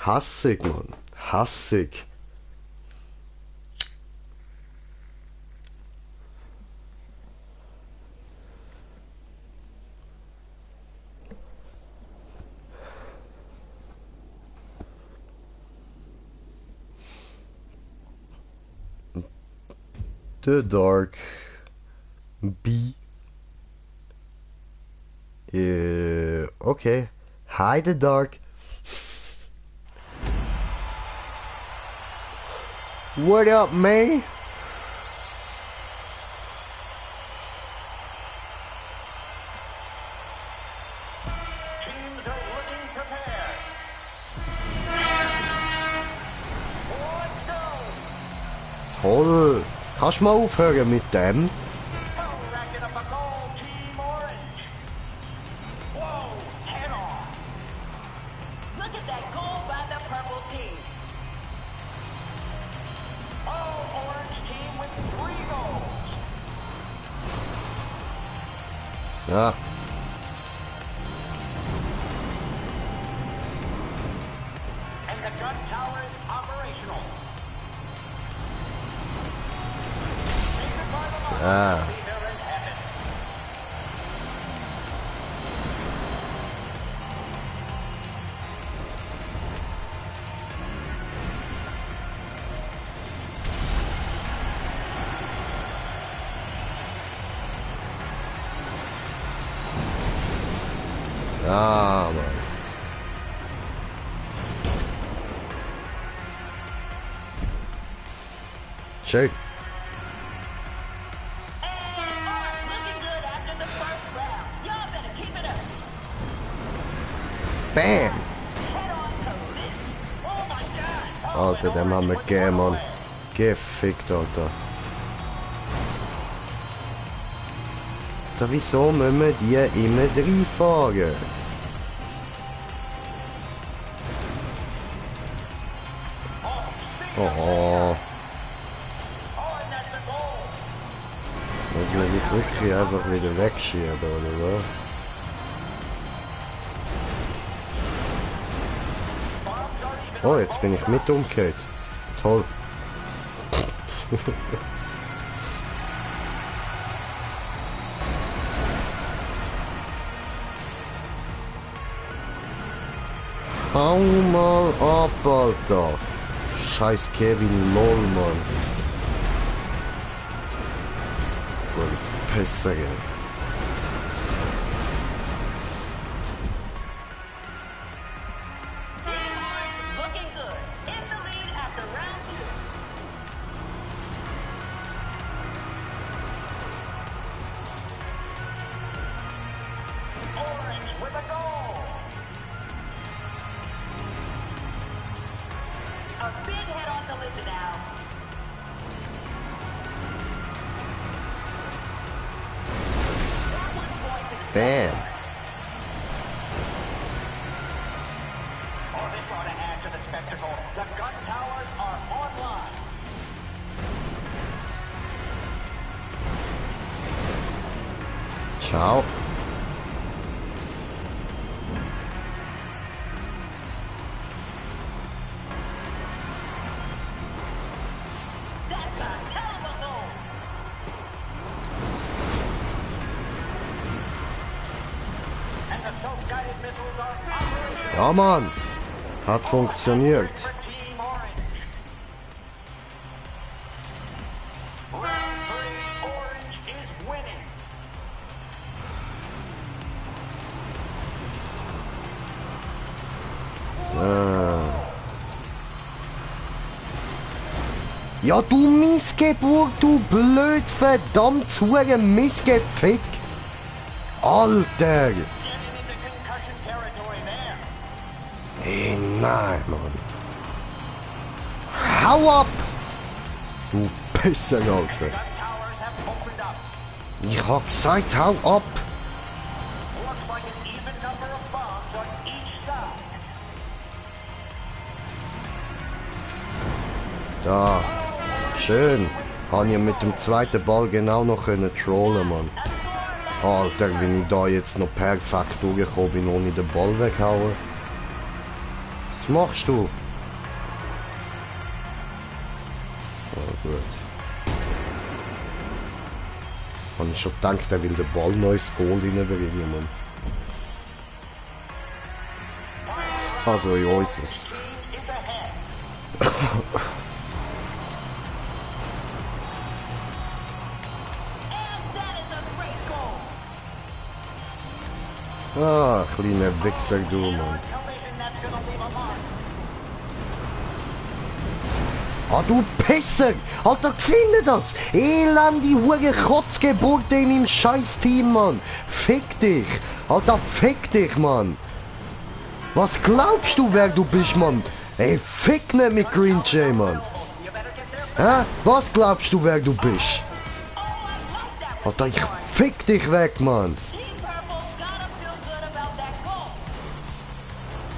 Hassig, Mann. Hassig. The Dark B. Okay. Hi, The Dark. What up, man? Teams are looking prepared. Let's go. Toll. Kannst du mal aufhören mit dem? Oh, racking up a goal, Team Orange. Whoa, head on. Look at that goal by the purple team. Oh, Orange team with 3 goals. Ja. And the gun tower is operational. Ah. Ah, Mann. Schön. Bam! Alter, den haben wir gegeben, Mann. Gefickt, Alter. Da wieso müssen wir die immer reinfahren? Oh. Muss man die wirklich einfach wieder wegschieben, oder was? Oh, jetzt bin ich mit umgekehrt. Toll. Hau mal ab, Alter. Scheiß Kevin Lol, Mann. Pisser, ey. Bam. Oh, this ought to add to the spectacle. The gun towers are online. Ciao. Ja, Mann. Hat funktioniert. So. Ja, du Missgeburt, du blöd verdammt hure Missgefick. Alter. Hey, nein, Mann. Hau ab! Du Pisser, Alter. Ich hab gesagt, hau ab! Da. Schön. Kann ich mit dem zweiten Ball genau noch können trollen, Mann. Alter, wenn ich da jetzt noch perfekt durchgekommen bin, ohne den Ball weghauen. Was machst du? Oh, gut. Hab ich schon gedacht, er will den Ball neues Goal reinbringen, Mann. Also, ja, ist es. Ah, kleiner Wichser, du, Mann. Ah, du Pisser! Alter, gesehen ihr das? Elende hure Kotzgeburte in meinem Scheiß-Team, Mann! Fick dich! Alter, fick dich, Mann! Was glaubst du, wer du bist, Mann? Ey, fick nicht mit Green Jay, Mann! Hä? Was glaubst du, wer du bist? Alter, ich fick dich weg, Mann!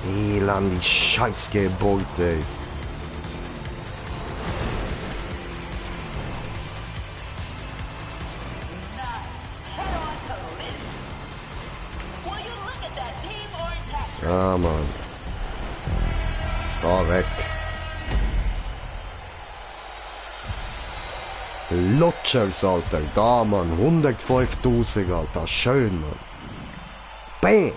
Elende Scheißgeburt, ey. Ja, Mann. Da weg. Lutschers, Alter. Da, Mann. 105.000, Alter. Schön, Mann. Bam.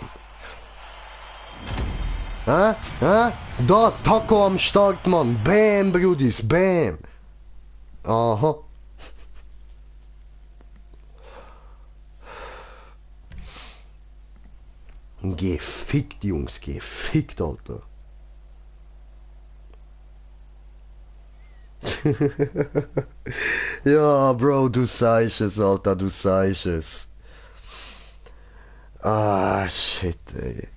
Hä? Hä? Da, Taco am Start, Mann. Bam, Brudis. Bam. Aha. Gefickt, Jungs. Gefickt, Alter. Ja, Bro, du sagst es, Alter, du sagst es. Ah, shit, ey.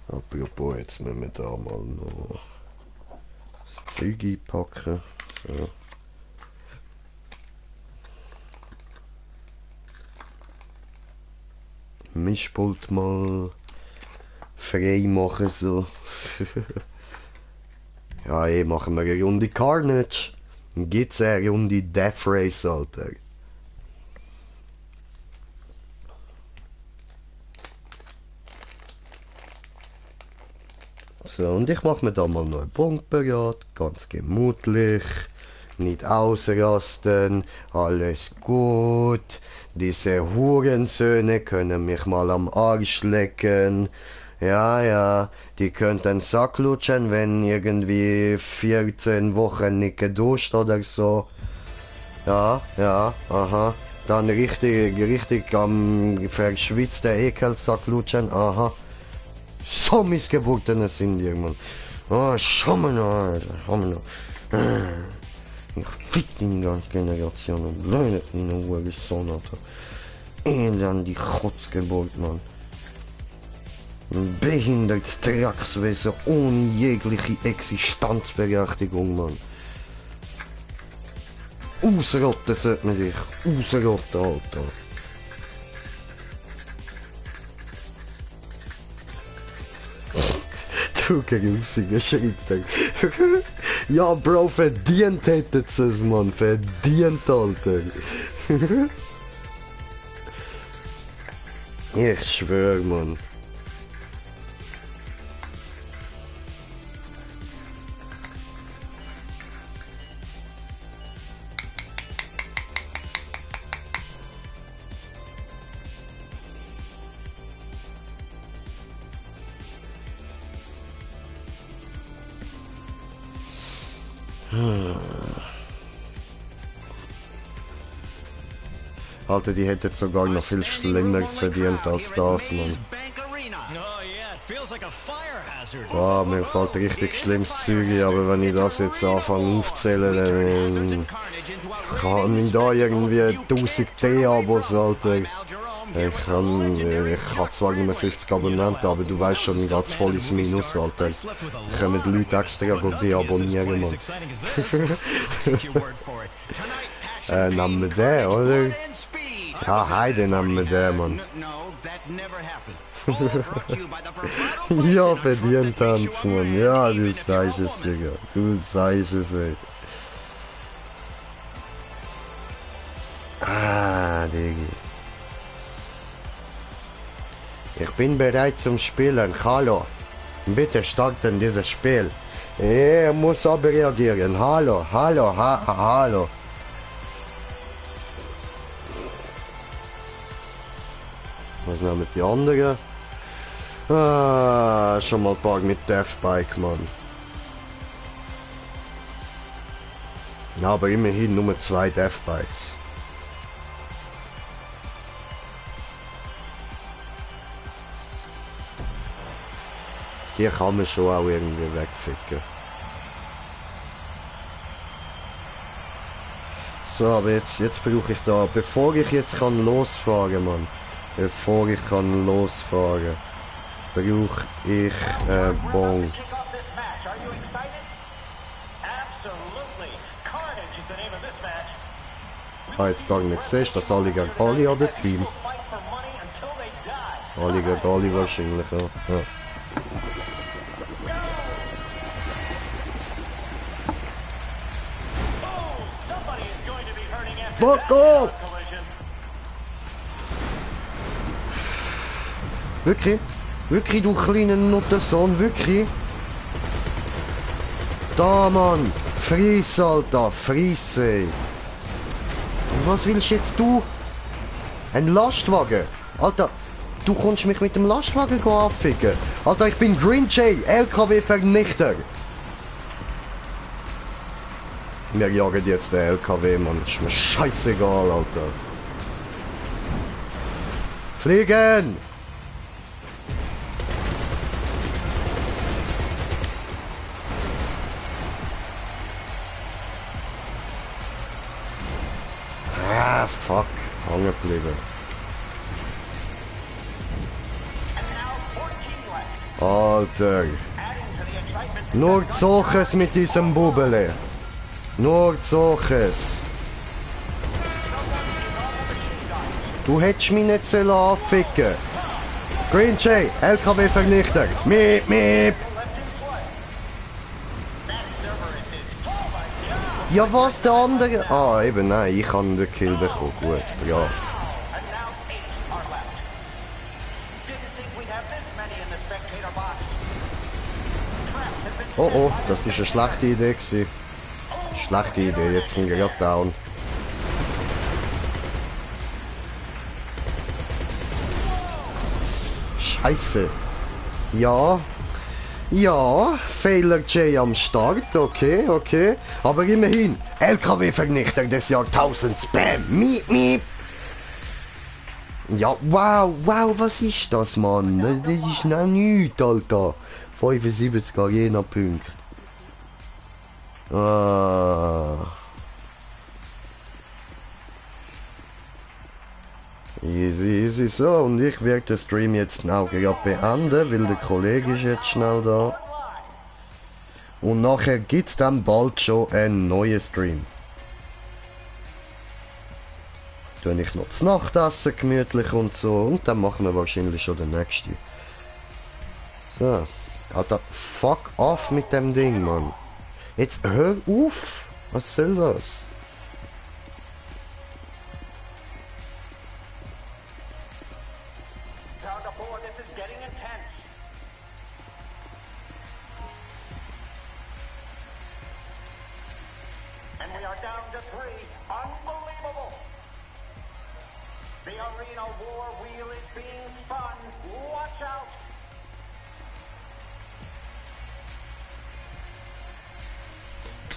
Apropos, jetzt müssen wir da mal noch das Zeug einpacken. So. Mischpult mal frei machen, so. Ja, ey, machen wir eine Runde Carnage. Dann gibt's eine Runde Death Race, Alter. So, und ich mache mir da mal noch einen Punkt parat, ganz gemütlich, nicht ausrasten, alles gut. Diese Hurensöhne können mich mal am Arsch lecken. Ja, ja, die könnten Sack lutschen, wenn irgendwie 14 Wochen nicht geduscht oder so. Ja, ja, aha. Dann richtig am verschwitzten Ekelsack lutschen, aha. So Missgeburtene sind die, Mann. Oh, schau mal noch, Alter, schau mal noch. Ich fick die ganze Generation und blödet in der Uhr Sonne, Alter. Dann die Kotzgeburt, Mann. Behindert Dreckswesen ohne jegliche Existenzberechtigung, Mann. Ausrotten sollte man dich. Ausrotten, Alter. Du grusiger, schreibt er. Ja, Bro, verdient hätten sie es, Mann. Verdient, Alter. Ich schwör, Mann. Alter, die hätten sogar noch viel Schlimmeres verdient als das, Mann. Boah, mir fällt richtig schlimmes Zeug, aber wenn ich das jetzt anfange aufzählen, dann kann ich da irgendwie 1000 T-Abos, Alter. Ich kann zwar nicht mehr 50 Abonnenten, aber du weißt schon, mir geht's voll ins Minus, Alter. Können die Leute extra deabonnieren, Mann. Nehmen wir den, oder? Ja, heide nehmen wir den, Mann. Ja, verdient Tanz, Mann. Ja, du sagst es, Digga. Du sagst es, ey. Ah, Digga. Ich bin bereit zum Spielen. Hallo. Bitte starten dieses Spiel. Er muss aber reagieren. Hallo, hallo, hallo. Was nehmen die anderen? Ah, schon mal ein paar mit Deathbike, Mann. Ja, aber immerhin nur 2 Deathbikes. Die kann man schon auch irgendwie wegficken. So, aber jetzt brauche ich da, bevor ich jetzt kann losfahren, Mann. Bevor ich kann losfahren, brauche ich Bon. Ah, jetzt gar nicht siehst, dass alle gegen alle an der Team. Alle gegen alle wahrscheinlich, ja. Ja. Fuck off! Wirklich? Wirklich, du kleiner Nuttersohn, wirklich? Da, Mann! Friss, Alter, friss, ey. Was willst jetzt du? Ein Lastwagen? Alter, du kommst mich mit dem Lastwagen anficken. Alter, ich bin Green Jay, LKW-Vernichter. Wir jagen jetzt den LKW, Mann. Ist mir scheißegal, Alter. Fliegen! Ah, fuck. Hängen geblieben. Alter. Nur solches mit diesem Bubele. Nur solches. Du hättest mich nicht sollen anficken. Green Jay, LKW-Vernichter. Miep, miep. Ja, was der andere? Ah, eben, nein, ich habe den Kill bekommen. Gut, ja. Oh oh, das ist eine schlechte Idee gewesen. Schlechte Idee, jetzt sind wir gerade down. Scheiße. Ja. Ja, Fehler J am Start, okay, okay. Aber immerhin, LKW-Vernichter des Jahrtausends, bam, miep, miep. Ja, wow, wow, was ist das, Mann? Das ist noch nichts, Alter. 75 Arena-Punkte. Ah. Easy, easy, so. Und ich werde den Stream jetzt auch gerade beenden, weil der Kollege ist jetzt schnell da. Und nachher gibt es dann bald schon einen neuen Stream. Tue ich noch zu Nacht essen, gemütlich und so. Und dann machen wir wahrscheinlich schon den nächsten. So. Alter, fuck off mit dem Ding, Mann. Jetzt hör auf! Was soll das?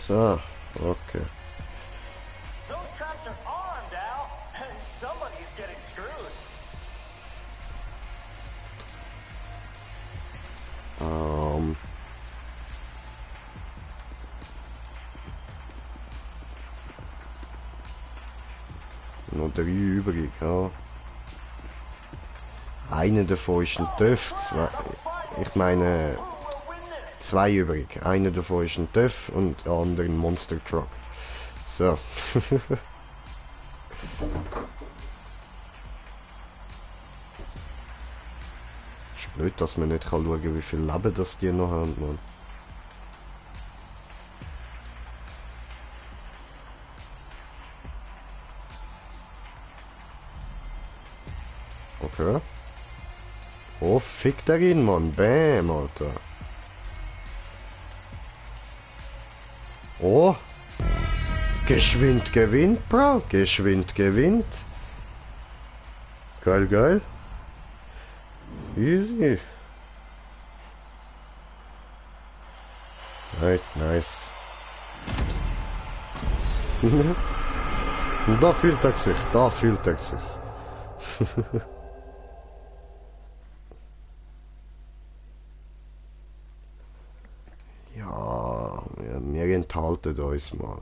So, okay. Noch 3 übrig, ja. Einer davon ist ein TÜV, ich meine 2 übrig. Einer davon ist ein TÜV und der andere ein Monster Truck. So. Ist blöd, dass man nicht schauen kann, wie viel Leben das die noch haben, Mann. Okay. Oh, fick darin, Mann. Bam, Alter. Oh. Geschwind gewinnt, Bro. Geschwind gewinnt. Geil, geil. Easy. Nice, nice. Da fühlt er sich, da fühlt er sich. Ja, wir enthalten uns mal.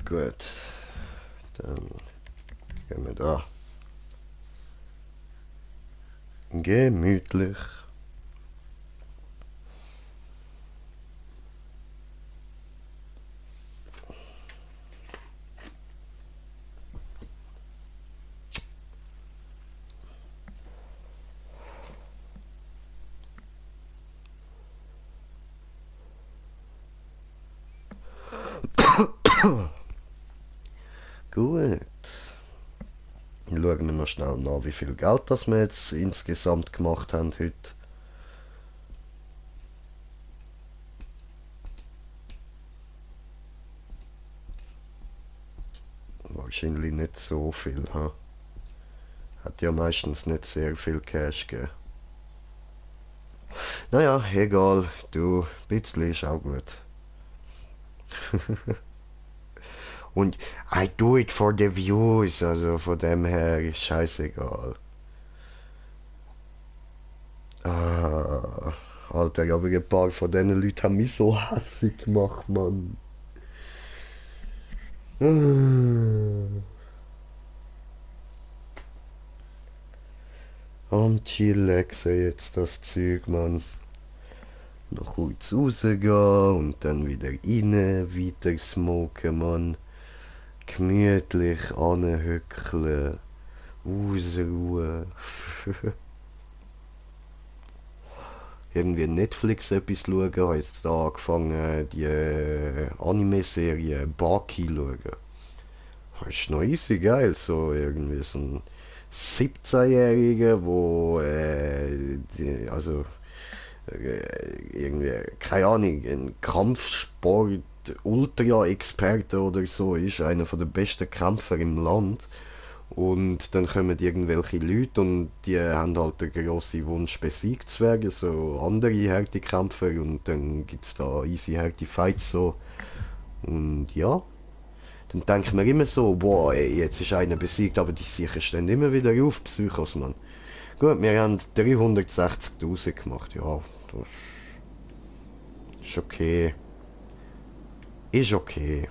Gut, dann gehen wir da. Gemütlich. Gut. Schauen wir noch schnell nach, wie viel Geld das wir jetzt insgesamt gemacht haben heute. Wahrscheinlich nicht so viel, ha? Hat ja meistens nicht sehr viel Cash gegeben. Naja, egal, du, ein bisschen ist auch gut. Und I do it for the views, also von dem her ist scheißegal. Ah, Alter, aber ein paar von diesen Leuten haben mich so hässig gemacht, Mann. Am Chillaxen jetzt das Zeug, Mann. Noch kurz rausgehen und dann wieder rein, weiter smoken, Mann. Gemütlich anhöckeln, ausruhen. Irgendwie Netflix etwas schauen, habe jetzt da angefangen, die Anime-Serie Baki zu schauen. Das ist noch easy geil, so irgendwie so ein 17-Jähriger, wo irgendwie, keine Ahnung, ein Kampfsport Ultra-Experte oder so ist, einer von den besten Kämpfer im Land. Und dann kommen irgendwelche Leute und die haben halt den grossen Wunsch, besiegt zu werden, so andere harte Kämpfer, und dann gibt es da easy harte Fights so. Und ja, dann denkt man immer so, boah, ey, jetzt ist einer besiegt, aber die sicher stehen immer wieder auf, Psychos, Mann. Gut, wir haben 360.000 gemacht, ja, das ist okay. Ist okay.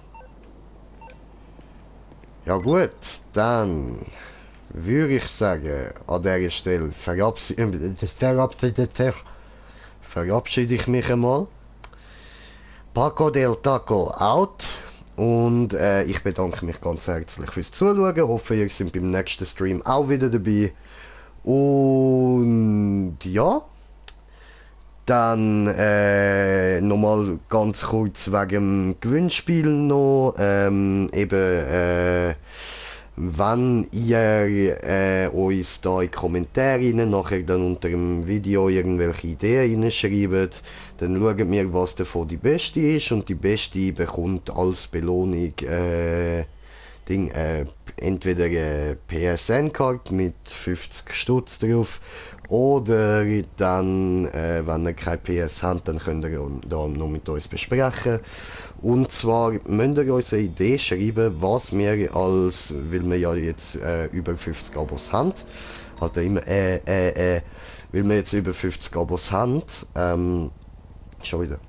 Ja gut, dann würde ich sagen, an dieser Stelle verabschiede ich mich einmal. Paco del Taco out. Und ich bedanke mich ganz herzlich fürs Zuschauen. Hoffe, ihr seid beim nächsten Stream auch wieder dabei. Und ja, dann nochmal ganz kurz wegen dem Gewinnspiel noch. Wenn ihr uns da in die Kommentare nachher dann unter dem Video irgendwelche Ideen hineinschreibt, dann schauen wir, was davon die beste ist, und die beste bekommt als Belohnung entweder eine PSN-Card mit 50 Stutz drauf, oder dann, wenn ihr kein PS habt, dann könnt ihr da noch mit uns besprechen. Und zwar müsst ihr uns eine Idee schreiben, was wir weil wir ja jetzt über 50 Abos haben, halt immer weil wir jetzt über 50 Abos haben, schon wieder,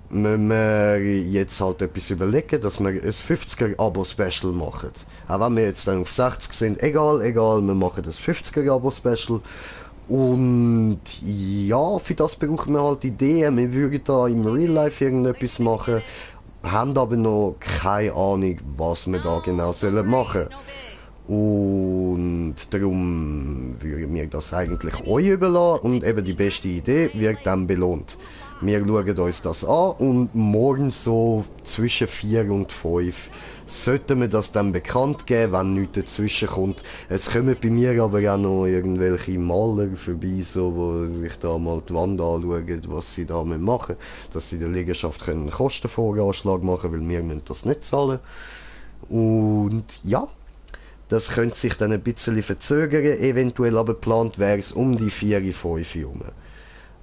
müssen wir jetzt halt etwas überlegen, dass wir ein 50er-Abo-Special machen. Auch wenn wir jetzt dann auf 60 sind, egal, wir machen das 50er-Abo-Special. Und ja, für das brauchen wir halt Ideen. Wir würden da im Real Life irgendetwas machen, haben aber noch keine Ahnung, was wir da genau sollen machen. Und darum würden wir das eigentlich euch überlassen, und eben die beste Idee wird dann belohnt. Wir schauen uns das an, und morgen so zwischen 4 und 5 sollten wir das dann bekannt geben, wenn nichts dazwischen kommt. Es kommen bei mir aber auch noch irgendwelche Maler vorbei, so, wo sich da mal die Wand anschauen, was sie da machen, dass sie der Liegenschaft einen Kostenvoranschlag machen können, weil wir müssen das nicht zahlen. Und ja, das könnte sich dann ein bisschen verzögern, eventuell aber geplant wäre es um die 4, 5 herum.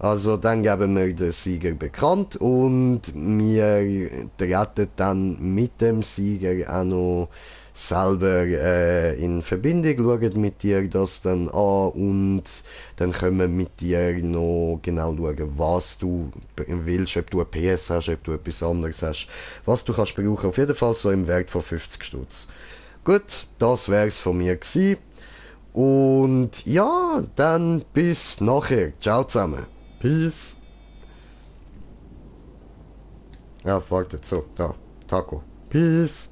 Also dann geben wir den Sieger bekannt, und wir treten dann mit dem Sieger auch noch selber in Verbindung, schauen mit dir das dann an, und dann können wir mit dir noch genau schauen, was du willst, ob du ein PS hast, ob du etwas anderes hast, was du kannst brauchen. Auf jeden Fall so im Wert von 50 Stutz. Gut, das wär's von mir gewesen. Und ja, dann bis nachher. Ciao zusammen. Peace. Ja, wartet, so, da, Taco. Peace.